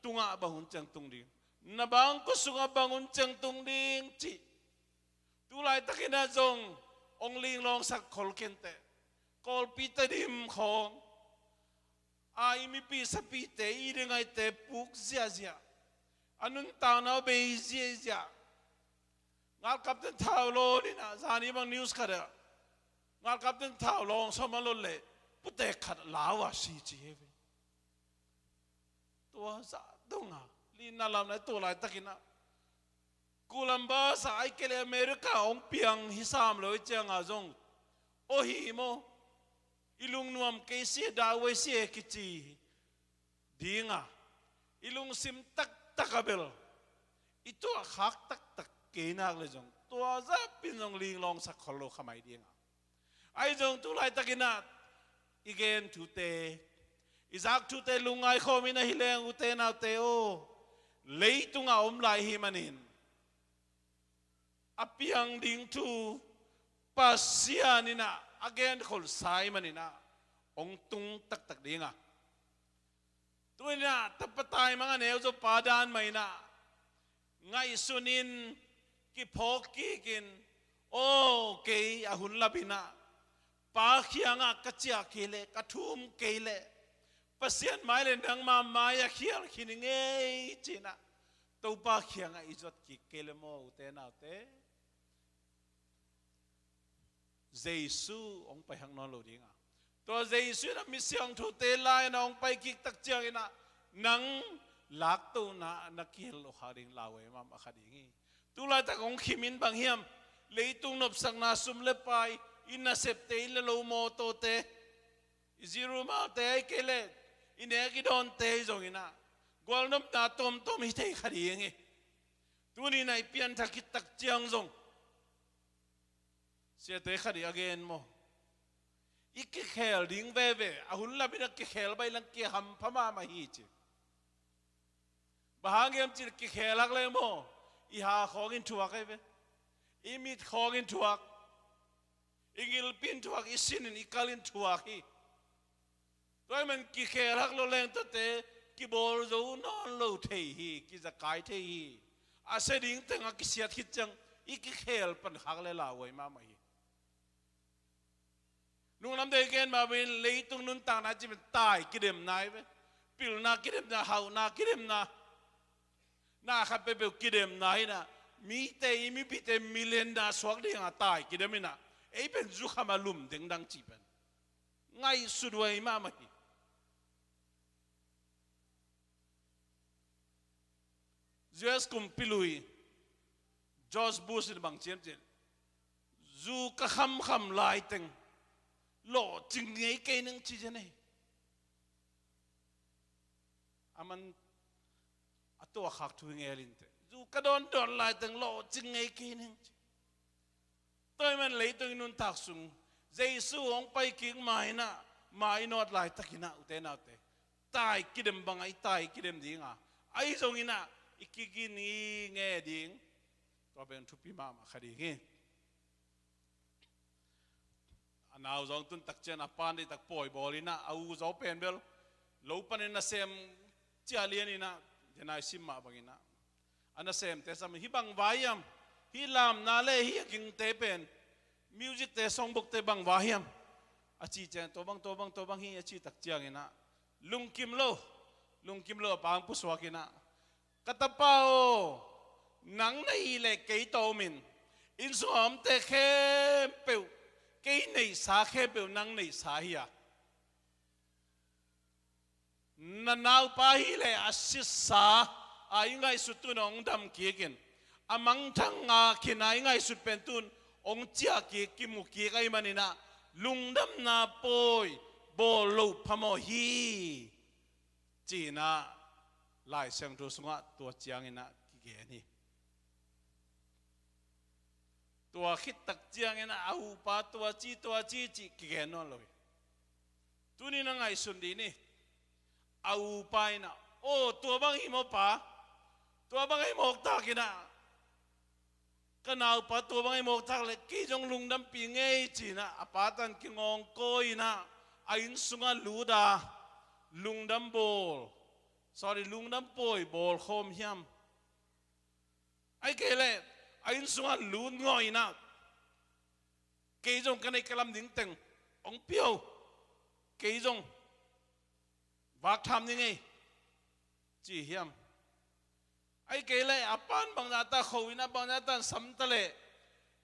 tungah bang hun ciang tung ding, na bangkua sungah bang hun ciang tung ding cih tu laitakin a zong hong linglawngsak khol kei in teh. Kawlpi Tedim khawng a, i mipi sapite, i ding aite puk ziahziah, a nuntakna bei ziahziah. Ngalkapten thau lawn in a, zani bang news khat ah, ngalkapten thau lawn sawm a lot leh putek khat lau a si ci hi ve. Tua zah dong a, lina lam lai, tua laitakin a, kulam bas a, ahih kei leh America hong piang hi sam lo i ciang a zong, aw hi maw, i lungnuam kei si, dahhuai si e kici ding a, i lungsim taktak a bel i tuahkhak taktak kei nak leh zong, tua zah pin zong linglawngsak khol lo kha mai ding a. Ahi zong tu laitakin a, i gen thute, i zak thute lungngai khawm in a hi leng, ute naute aw, leitungah om lai ahih manin, a piang ding thu Pasian in a, a genkholhsa ahih manin a, hong tung taktak ding a. Tu in a, tapa taimang a neu zaw pa dan mah in a, ngaihsun in, kiphawk kikin, aw, kei a hun laminah Pa kiangah ka ciah kei leh, ka thum kei leh, Pasian mai le nangma mai-ah khial khin i ngei cinah Topa kiangah i zuat kik kei le maw, ute naute? Jesu hong pai hak nawn lo dinga, tua Jesu inah misiangthute lai-inah hong pai kik tak cianginah nang laktohna na kihel lo kha ding, lau ei mahmah kha ding hi. Tulaitak hong khimin bang hiam? Leitung nopsakna, sum le pai, i nasepte, i le lo mawtawte, i zirumaute, ahih kei leh i nek i dawnte hi zonginah gualnopna tawmtawm hi thei kha ding hi. Tuninah i pianthak khit tak ciang zong siate khat i a gen maw, i kikhel ding veve, a hun laminah kikhel baih lang kihampha mahmah hi ci. Bang hang hiam cih leh kikhel hak leng maw, i ha khawngin thuak hi ve. I mit khawngin thuak, i ngilpin thuak, i sinin i kalin thuak hi. Tua ahih man kikhel hak lo leng tuate kibawl zo nawn lo thei hi, kizakai thei hi. A sia ding tengah kisiat khit ciang i kikhel pan khak le lau ei mahmah hi. Lungdamte i gen mah bangin leitung nuntakna cih pen tai kidemna hi ve. Pilna kidemna, hauhna kidemna, na khat peuhpeuh kidemna hinah, mite, i mipite million na suak dinga tai kidem inah, ei pen zukham a lum dengdang cih pen ngaihsut huai mahmah hi. U S kumpi lui George Bush in bang ci hiam cih leh, zu ka khamkham laiteng lawhcing ngei kei ning ci zen ei. Aman a tuahkhak thu hi ngel inteh. Zu ka dawndawn laiteng lawhcing ngei kei ning ci. Tua ahih man leitung i nuntak sung Jesu hong pai kik ma inah, ma i nawt laitakinah, ute naute, tai kidem banga i tai kidem dinga, ahi zonginah i kigin i nge ding, tua pen thupi mahmah kha ding hi. A nau zong tun tak ciang a pan deihtak pawi bawl inah, a u zaw pen bel lo panin nasem ciah lian inah, denai sim mah banginah, a nasemte sam, hih bang vai hiam? Hih lamna le hih a gingte pen, music-te, songbook-te bang vai hiam? A cih ciang, tua bang, tua bang, tua bang hi, a cih tak cianginah, lungkim lo, lungkim lo a pa hong pusuakinah, ka tapa aw, nang na hih leh kei tawh om in, inn sungah omte khempeuh, kei neihsa khempeuh nang neihsa hi a, na naupa hih leh a sitsa a i ngaihsut tun hong dam kik in, a mangthang a khin a i ngaihsut pen tun hong ciah kik, kimu kik ahih maninah, lungdamna pawi bawl loh phamawh hi, cinah Lai Siangtho sungah tua cianginah kigen hi. Tua khit tak cianginah a upa tua ci, tua ci cih kigen nawn lo hi. Tuninah ngaihsun dih ni. A upa inah, aw, tua bang hi maw pa? Tua bang hi mawk takinah, ka naupa tua bang hi mawk tak leh kei zong lungdampih ngei cinah, a pa tan kingawngkawi inah, a inn sungah lut a, lungdam bawl, sorry, lungdam pawi bawl khawm hiam? Ahih kei leh a inn sungah lut ngawh inah, kei zong ka neih ka lam ding teng hong pia o, kei zong vak tham ni ngei, ci hiam? Ahih kei leh a pan bangzahta kho inah, bangzahta sam ta leh,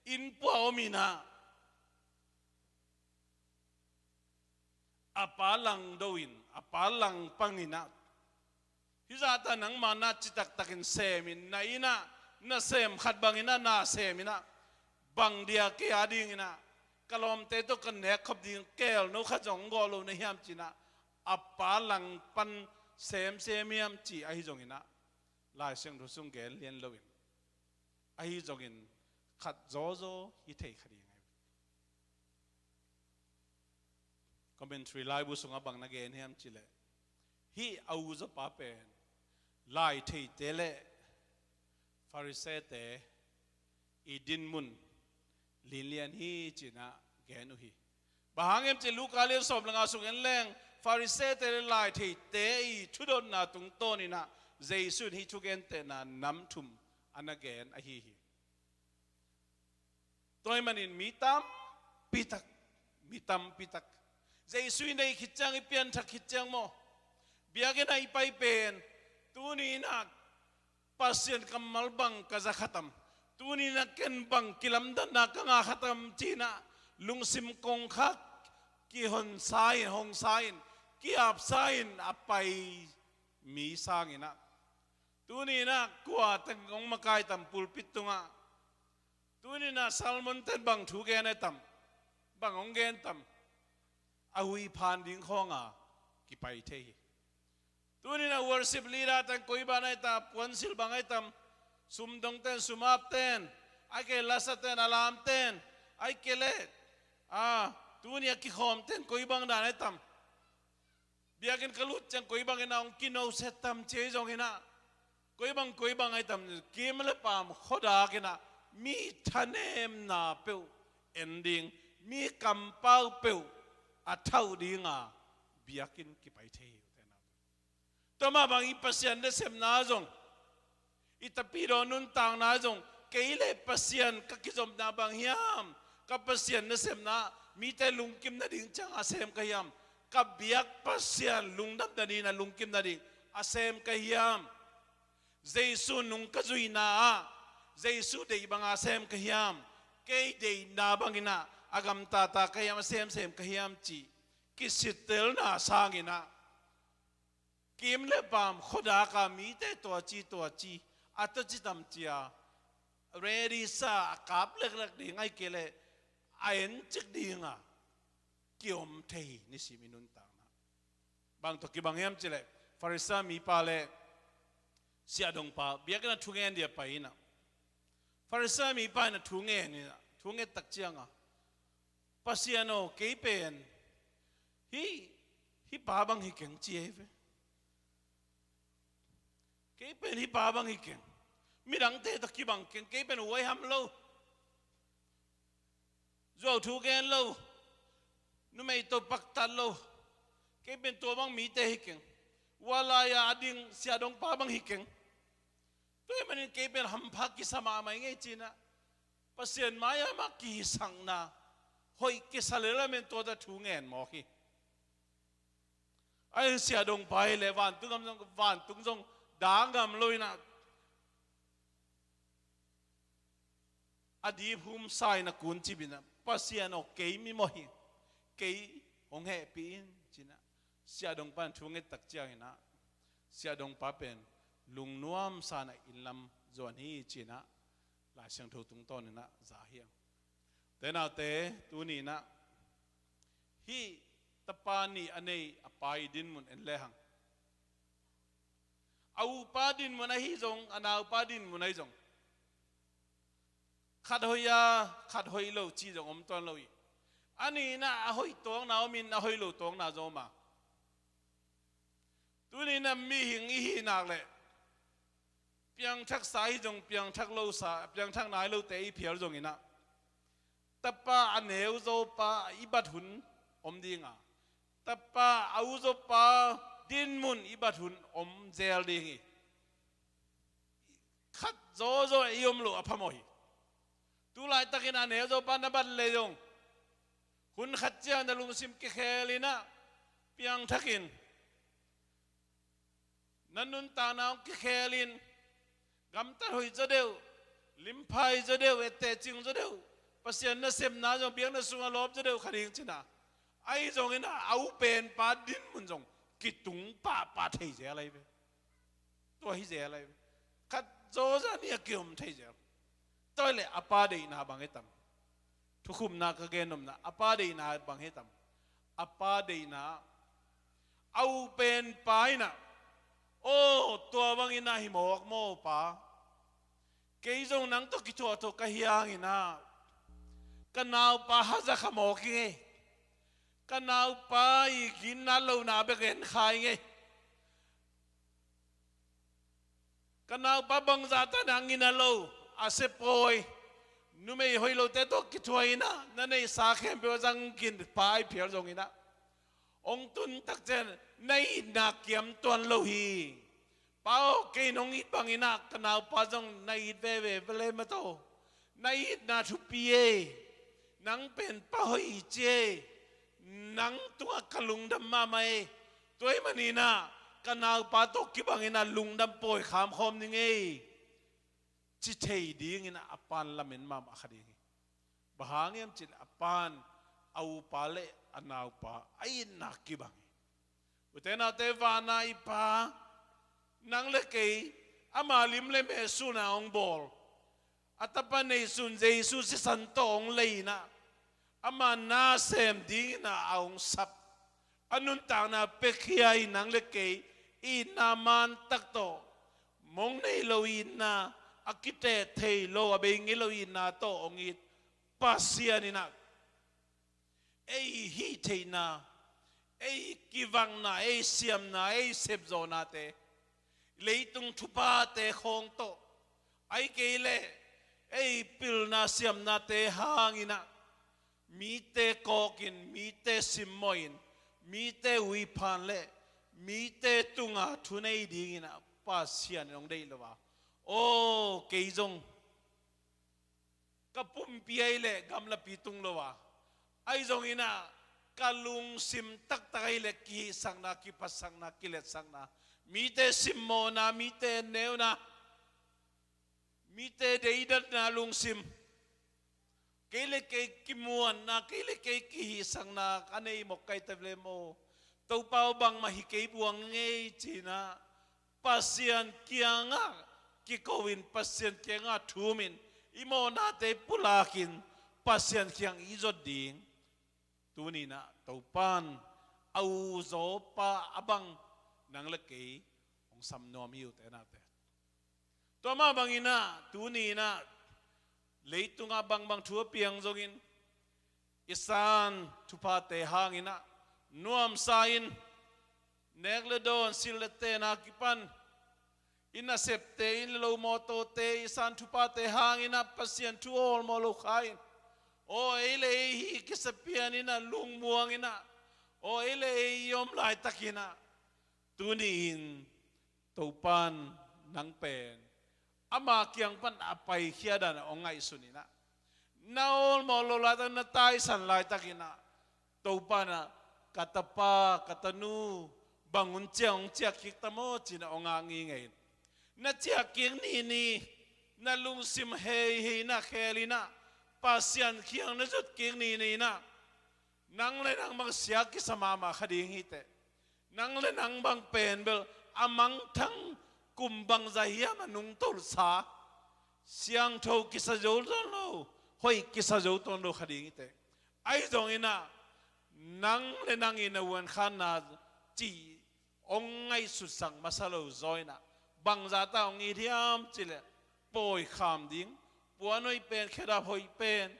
inn pua om inah, a pa langdo in, a pa langpang inah, hih zahta nangma na citaktakin semin, na innah nasem khat banginah na seminah, bang dia kei a dinginah ka lawmte tawh ka nek khop ding keelno khat zong hong gawh lo na hiam cinah, a pa langpan semsem hiam ci ahi zonginah, Lai Siangtho sung gen lian loin, ahi zongin khat zawzaw hi thei kha ding ahi. Commentary laibu sungah bang na gen hiam cih leh, hih a u zawpa pen laitheite le Farisee-te i dinmun linlian hi cinah gen uh hi. Bang hang hiam cih leh Luka lian sawm le nga sung en leng, Farisee-te le laitheite i thudotna tungtawninah Jesu in hih thugentehna nam thum a na gen ahi hi. Tua ahih manin mi tampi tak, mi tampi tak Jesu i neih khit ciang, i pianthak khit ciang maw, biakinn ah i pai pen, tuni in ah Pasian kammal bang ka za kha tam, tuni in ah ken bang kilamdanna ka ngah kha tam ci-in ah lungsim kongkhak kihong sa in, hong sa in, ki-ap sa in a pai mi sangin ah, tuni in ah kua teng hong makai tam pulpit tungah, tuni in ah sermon ten bang thu gen ai tam, bang hong gen tam, a huih phan ding khawng a kipai thei hi. Tuni in ah worship leader ten koi bang ai tam, puansilh bang ai tam, sumdong ten, sumap ten, ahih kei leh lasa ten, alarm ten, ahih kei leh, ah, tuni a kikhawm ten koi bang dan ai tam. Biakinn ka lut ciang koi bangin ah hong kinoset tam ci hi zongin ah, koi bang, koi bang ai tam, kim le paam khuadak in ah mi thanemna peuh en ding, mi kampau peuh a thauh ding a biakinn kipai thei hi. Tua mah bangin Pasian nasepna zong, i tapidaw nuntakna zong, kei le Pasian ka kizopna bang hiam? Ka Pasian nasepna mite lungkim nading ciang a sem ka hiam? Ka biak Pasian lungdam nading, a lungkim nading a sem ka hiam? Jesu nung ka zuihna ah Jesu deih bang a sem ka hiam? Kei deihna bangin ah a gamtata ka hiam, a semsem ka hiam cih kisittelna sangin ah, kim le paam khuadak a mite tua ci, tua ci, a tua ci tam ci a ready sa, a kap leklek ding, ahih kei leh a encik ding a kiom thei hi nisim i nuntakna. Bang tawh kibang hiam cih leh, Farisi mipa le siahdongpa biakinn ah thungen ding a pai in ah, Farisi mipa in ah thungen in ah, thunget tak ciang a, Pasian aw, kei pen hih, hih pa bang hi keng ci hi ve. Kei pen hih pa bang hi keng. Midangte tawh kibang keng, kei pen huaiham lo, zuau thu gen lo, numei tawh paktat lo, kei pen tua bang mite hi keng. Hua lai-a a ding siahdongpa bang hi keng. Tua ahih manin kei pen hampha kisa mahmah ing ei ci-in ah, Pasian mai-ah mah kihisakna, hoih kisa lel a men tua tawh thungen mawk hi. Ahih hang siahdongpa hi leh vantung gam zong, vantung zong dah ngam lo in ah, a dip hum sa in ah kuncip in ah, Pasian aw, kei mimawh hi, kei hong hehpih in ci-in ah, siahdongpa in thunget tak ciangin ah, siahdongpa pen lungnuam sa in ah inn lam zuan hi ci-in ah Lai Siangtho tungtawn in ah za hi hang. Ute naute, tuni in ah hih tapa nih a nei a pa i dinmun en lehang, a upa dinmun ahi zong, a naupa dinmun ahi zong, khat hoih a, khat hoih lo cih zong om tuan lo hi. A nih in ah a hoih tuakna om in, a hoih lo tuakna zong om a, tuni in ah mihing i hih nak leh, piangthaksa hi zong, piangthak losa, piangthak nai lote i phial zongin ah, tapa a neu zawpa i bat hun om ding a, tapa a u zawpa dinmun i bat hun om zel ding hi. Khat zawzaw i om loh a phamawh hi. Tu laitakin a neu zawpa na bat leh zong, hun khat ciang na lungsim kikhel in ah, piangthak in, na nuntakna hong kikhel in, gamtat hoih zaw deuh, limphai zaw deuh, etteh cing zaw deuh, Pasian nasepna zong biakna sungah lawp zaw deuh kha ding ci-in ah, ahi zongin ah a u pen pa dinmun zong kitung pahpah thei zel ahi ve. Tua hi zel ahi ve. Khat zawzaw nih a kiom thei zel. Tua hi leh a pa deihna bang hi tam? Thukhupna ka gen nopna, a pa deihna bang hi tam? A pa deihna, a u pen pa in ah, aw, tua bangin ah hi mawk maw pa? Kei zong nang tawh kithuah thawh ka hi hangin ah, ka naupa haza kha mawk ing ei. Ka naupa i ginna lohna bek en kha ing ei. Ka naupa bangzah ta na ngina lo, a sepawi, numei hoih lote tawh kithuah in ah, na neihsa khempeuh a zang kin pa i phial zongin ah, hong tun tak ciang na itna kiam tuan lo hi. Pa aw, kei nong it bangin ah ka naupa zong na it veve vele maw taw. Na itna thupi e. Nang pen pa hoih hi ci e. Nang tungah ka lungdam mahmah e. Tua ahih manin ah ka naupa tawh kibangin ah lungdam pawi kham khawm ning e, ci thei dingin ah a pa'n lamen mahmah kha ding hi. Bang hang hiam cih leh a pa'n a upa le a naupa a itna kibang hi. Ute naute, vana i Pa, nang le kei, ama lim le meh sun a hong bawl, a Tapa neihsun Jesu sisan tawh hong lei in ah, ama nasem dingin ah a hong sap, a nuntakna piakhia in nang le kei i itna man tak tawh, mong nei lo itna, a kiteh thei lo, a bei ngei lo itna tawh hong it Pasian in ah, ei hih theihna, ei kivakna, ei siamna, ei sepzawhnate, leitung thuphate khawng tawh, ahih kei leh ei pilna siamnate hangin ah mite kawkin, mite simmawhin, mite huiphan le mite tunga thu nei dingin ah Pasian in hong deih lo a, aw, kei zong ka pumpi ahih leh gamlapi tung lo a, ahi zongin ah ka lungsim taktak ahih leh kihihsakna, kiphatsakna, kiletsakna, mite simmawhna, mite enneuna, mite deidanna lungsim, kei le kei kimuanna, kei le kei kihihsakna ka nei mawk ka hi ta ve maw. Topa aw, bangmah hi kei buang ngei ci-in ah Pasian kiangah kiko-in, Pasian kiangah thumin, i mawhnate pulakin Pasian kiang i zot ding. Tuni-in ah Topa'n a u zaw pa a bang nang le kei hong sam nuam hi, ute naute. Tua mah bangin ah tuni-in ah leitungah bangbang thu a piang zongin, i san thuphate hangin ah nuamsa in, nek le dawn, silh le tenna kipan, i nasepte, inn le lo, mawtawte, i san thuphate hangin ah Pasian thu awlmawh lo kha in, aw, ei le ei hih kisa pian in ah, lungmuang in ah, aw, ei le ei i om laitakin ah, tuni-in Topa'n nang pen ama kiang pan a paikhia dan a hong ngaihsun in ah, na awlmawh loh laitak, na taisan laitakin ah, Topa'n ah, ka tapa, ka tanu, bang hun ciang hong ciah kik ta maw, ci-in ah hong ngak ngingei in, na ciah kik ni ni, na lungsim heihei in ah, khel in ah, Pasian kiang na zot kik ni ni in ah, nang le nang bang sia kisa mahmah kha ding hi teh. Nang le nang bang pen bel a mangthang kum bangzah hiam a nungtolhsa, siangtho kisa zo tawn lo, hoih kisa zo tawn lo kha ding hi teh. Ahi zongin ah nang le nang in a uankhanna cih hong ngaihsutsak masa lo zaw in ah, bangzah ta hong it hiam cih leh pawi kham ding, puan hoih pen, khedap hoih pen,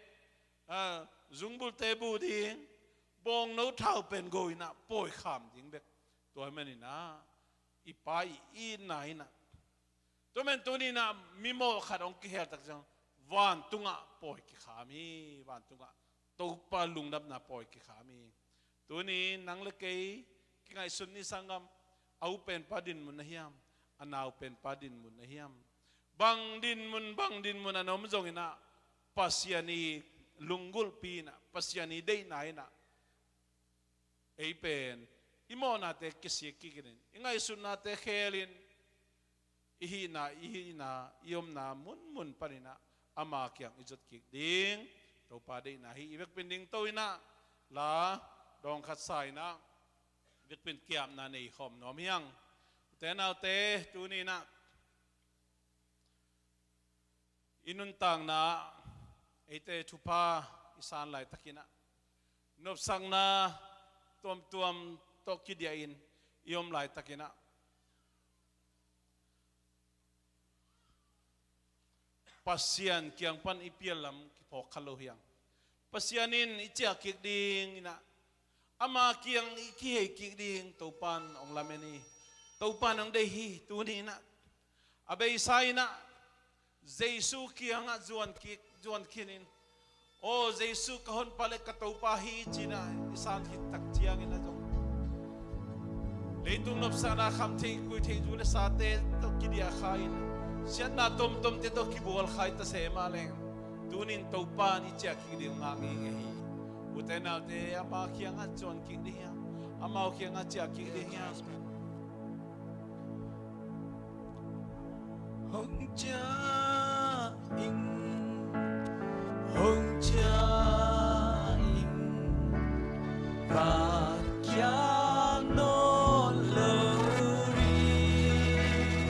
a, zungbulte buh ding, bawngno thau pen go in ah pawi kham ding bek. Tua ahih manin ah i Pa i itna in ah, tua ahih manin tuni-in ah mimawh khat hong kihel tak ciang vantungah pawi kikham hi, vantungah Topa lungdamna pawi kikham hi. Tuni nang le kei kingaihsun ni, sanggam, a u pen pa dinmun na hiam, a nau pen pa dinmun na hiam? Bang dinmun, bang dinmun a na om zongin ah, Pasian i lunggulhpi in ah, Pasian i deihna in ah, ei pen i mawhnate kisik kik in, i ngaihsutnate khel in, i hihna, i hihna, i omna munmun panin ah ama kiang i zot kik ding Topa deihna hi. I vekpi in dingto in ah, la dawng khat sa in ah, vekpi in kiapna nei khawm nuam hi hang. Ute naute, tuni-in ah i nuntakna, eite thupha i san laitakin ah, nopsakna tuamtuam tawh kidiahin i om laitakin ah, Pasian kiang pan i pial lam kiphawk kha lo hi hang. Pasian in i ciah kik ding in ah, ama kiang i kihei kik ding Topa'n hong lamen hi. Topa'n hong deih hi. Tuni-in ah, a beisa in ah, Jesu kiangah zuan kik, zuan khin in, aw, Jesu ka Honpa le ka Topa hi, ci-in ah i san khit tak ciangin ah zong, leitung nopsakna, khamtheih, kuitheih, zu le sate tawh kidiah kha in, siatna tomtomte tawh kibual kha i ta se mah leng, Tunin Topa in i ciah kik ding ngak ing ahi. Ute naute, ama kiangah ciah kik ding hiam? Amau kiangah ciah kik ding hiam? Hong ciah ing, hong ciah ing, va kia nawn lo ding.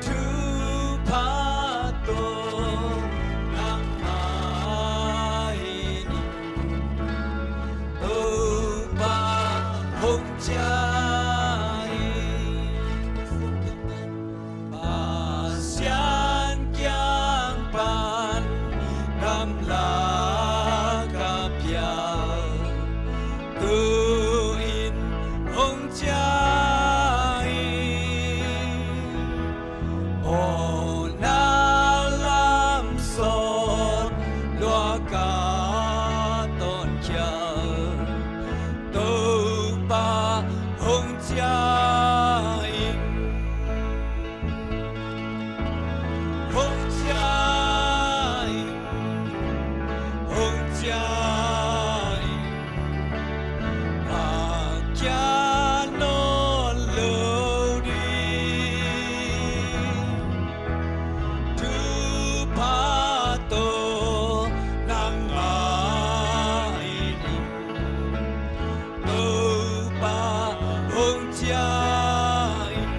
Thupha tawh nangmah in Topa hong ciah ing. Pasian kiang pan gamlak a pial, tu-in hong ciah ing. Mawhna lam sawt luak a tawnkhial, Topa hong ciah ing. Hong ciah ing, hong ciah ing, va kia nawn lo ding. Thupha tawh nangmah in Topa hong ciah ing.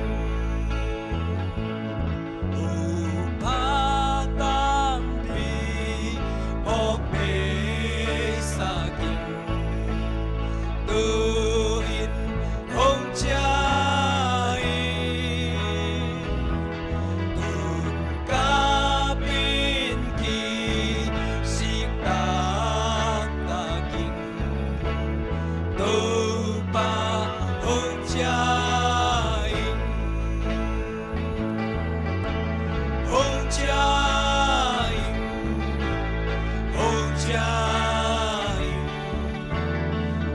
Thupha tampi mawk peisak ing. Tu-in hong ciah ing. Tun kapin kisik taktak ing. Topa hong ciah ing. Hong ciah ing, hong ciah ing,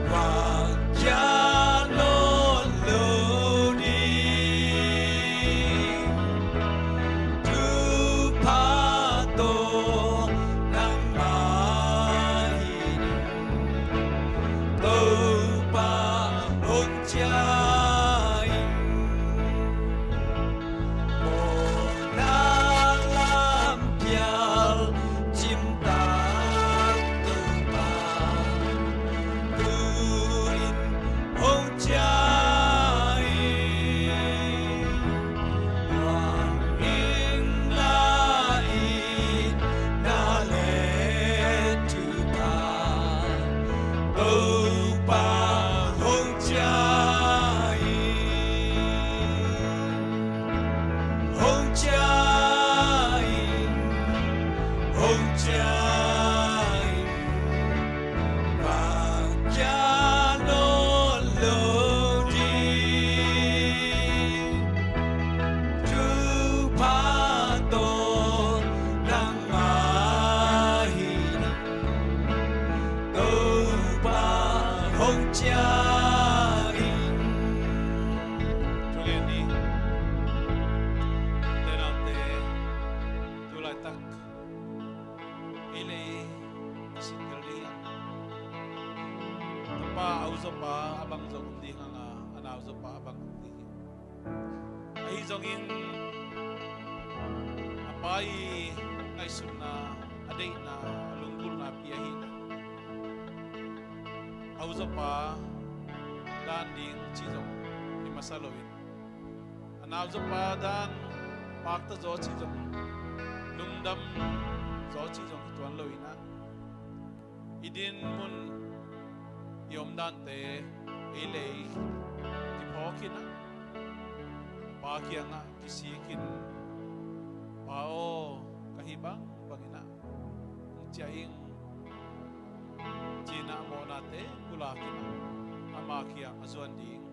va kia nawn lo ding. Thupha tawh nangmah in Topa hong ciah ing. Mawhna lam pial cimtak Topa, tu-in hong ciah ing. Huang ning na itna le thupha, Topa hong ciah ing. Hong ciah ing, hong ciah ing, va kia nawn lo ding. Thupha tawh nangmah in Topa hong ciah ing. Thungen ni. Ute naute, tu laitak ei le ei i sintel ding a, tapa a uzaw pa a bang zong om ding hang a, a nauzaw pa a bang om ding hi. Ahi zongin a pa i ngaihsutna, a deihna, a lunggulhna pi ahihna, a uzaw pa dan ding cih zong hi masa loin, a nauzaw pa dan pakta zaw cih zong, lungdam zaw cih zong hi tuan loin ah, i dinmun, i omdante ei le ei kiphawk in ah, pa kiangah kisik in, Pa aw, ka hih bangbang in ah hong ciah ing, ci-in ah mawhnate pulak in ah, ama kiang a zuan ding,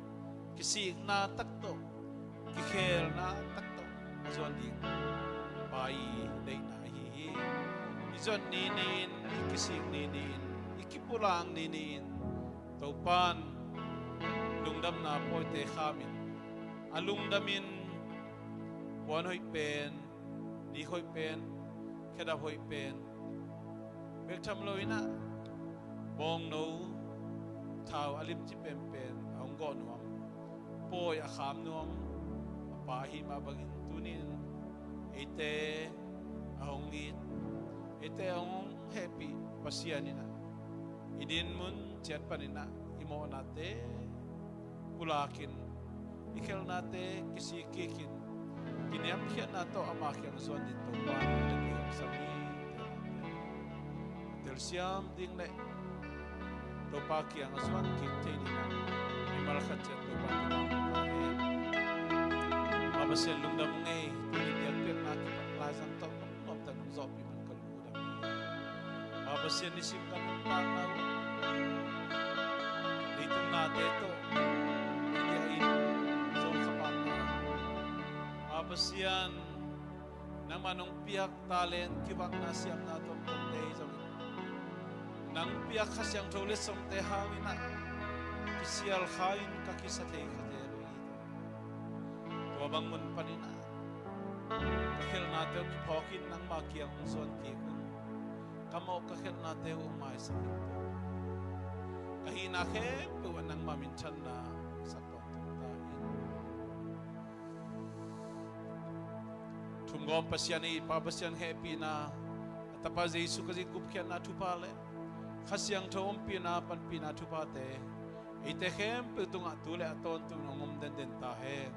kisikna tak tawh, kikhelna tak tawh a zuan ding pa i deihna ahi hi. I zuan ni ni-in, i kisik ni ni-in, i kipulak ni ni-in, Topa'n lungdamna pawite khamin, a lungdamin puan hoih pen, nik hoih pen, khedap hoih pen bek tham lo in ah, bawngno thau a limci penpen a hong gawh nuam, pawi a kham nuam a pa ahi mah bangin tuni in eite a hong it, eite a hong hehpih Pasian in ah i dinmun ciat panin ah i mawhnate pulakin, i khelhnate kisik kikin, kiniamkhiatna tawh ama kiang zuan dingin Topa in hong sam hi. Telsiam ding le Topa kiang a zuan kik thei dingin ah mimal khat ciat Topa in hong ta hen. Pa Pasian, lungdam ung ei, tuni biakpiakna kipat laizang tawh nuamtak nong zawhpih man ka lungdam hi. Pa Pasian, nisim ka nuntakna uh, leitung nate tawh kidiahin zo kha pah na. Pa Pasian, nangmah nong piak talent, kivakna, siamna tuamtuamte hi zongin, nang piak Kha Siangtho letsongte hangin ah kisial kha in ka kisa thei kha te lo hi. Tua bang mun panin ah ka khelhnate uh kiphawkin nangma kiang hong zuan kik un. Ka mawh ka khelhnate uh hong maisak in, ka hihna khempeuh ah nangma minthanna sak tawntung ta in. Thumgawm Pasian i Pa Pasian hehpihna, a Tapa Jesu Khazih gupkhiatna thupha le Kha Siangtho ompihna panpihna thuphate eite khempeuh tungah tu le a tawntung hong om denden ta hen.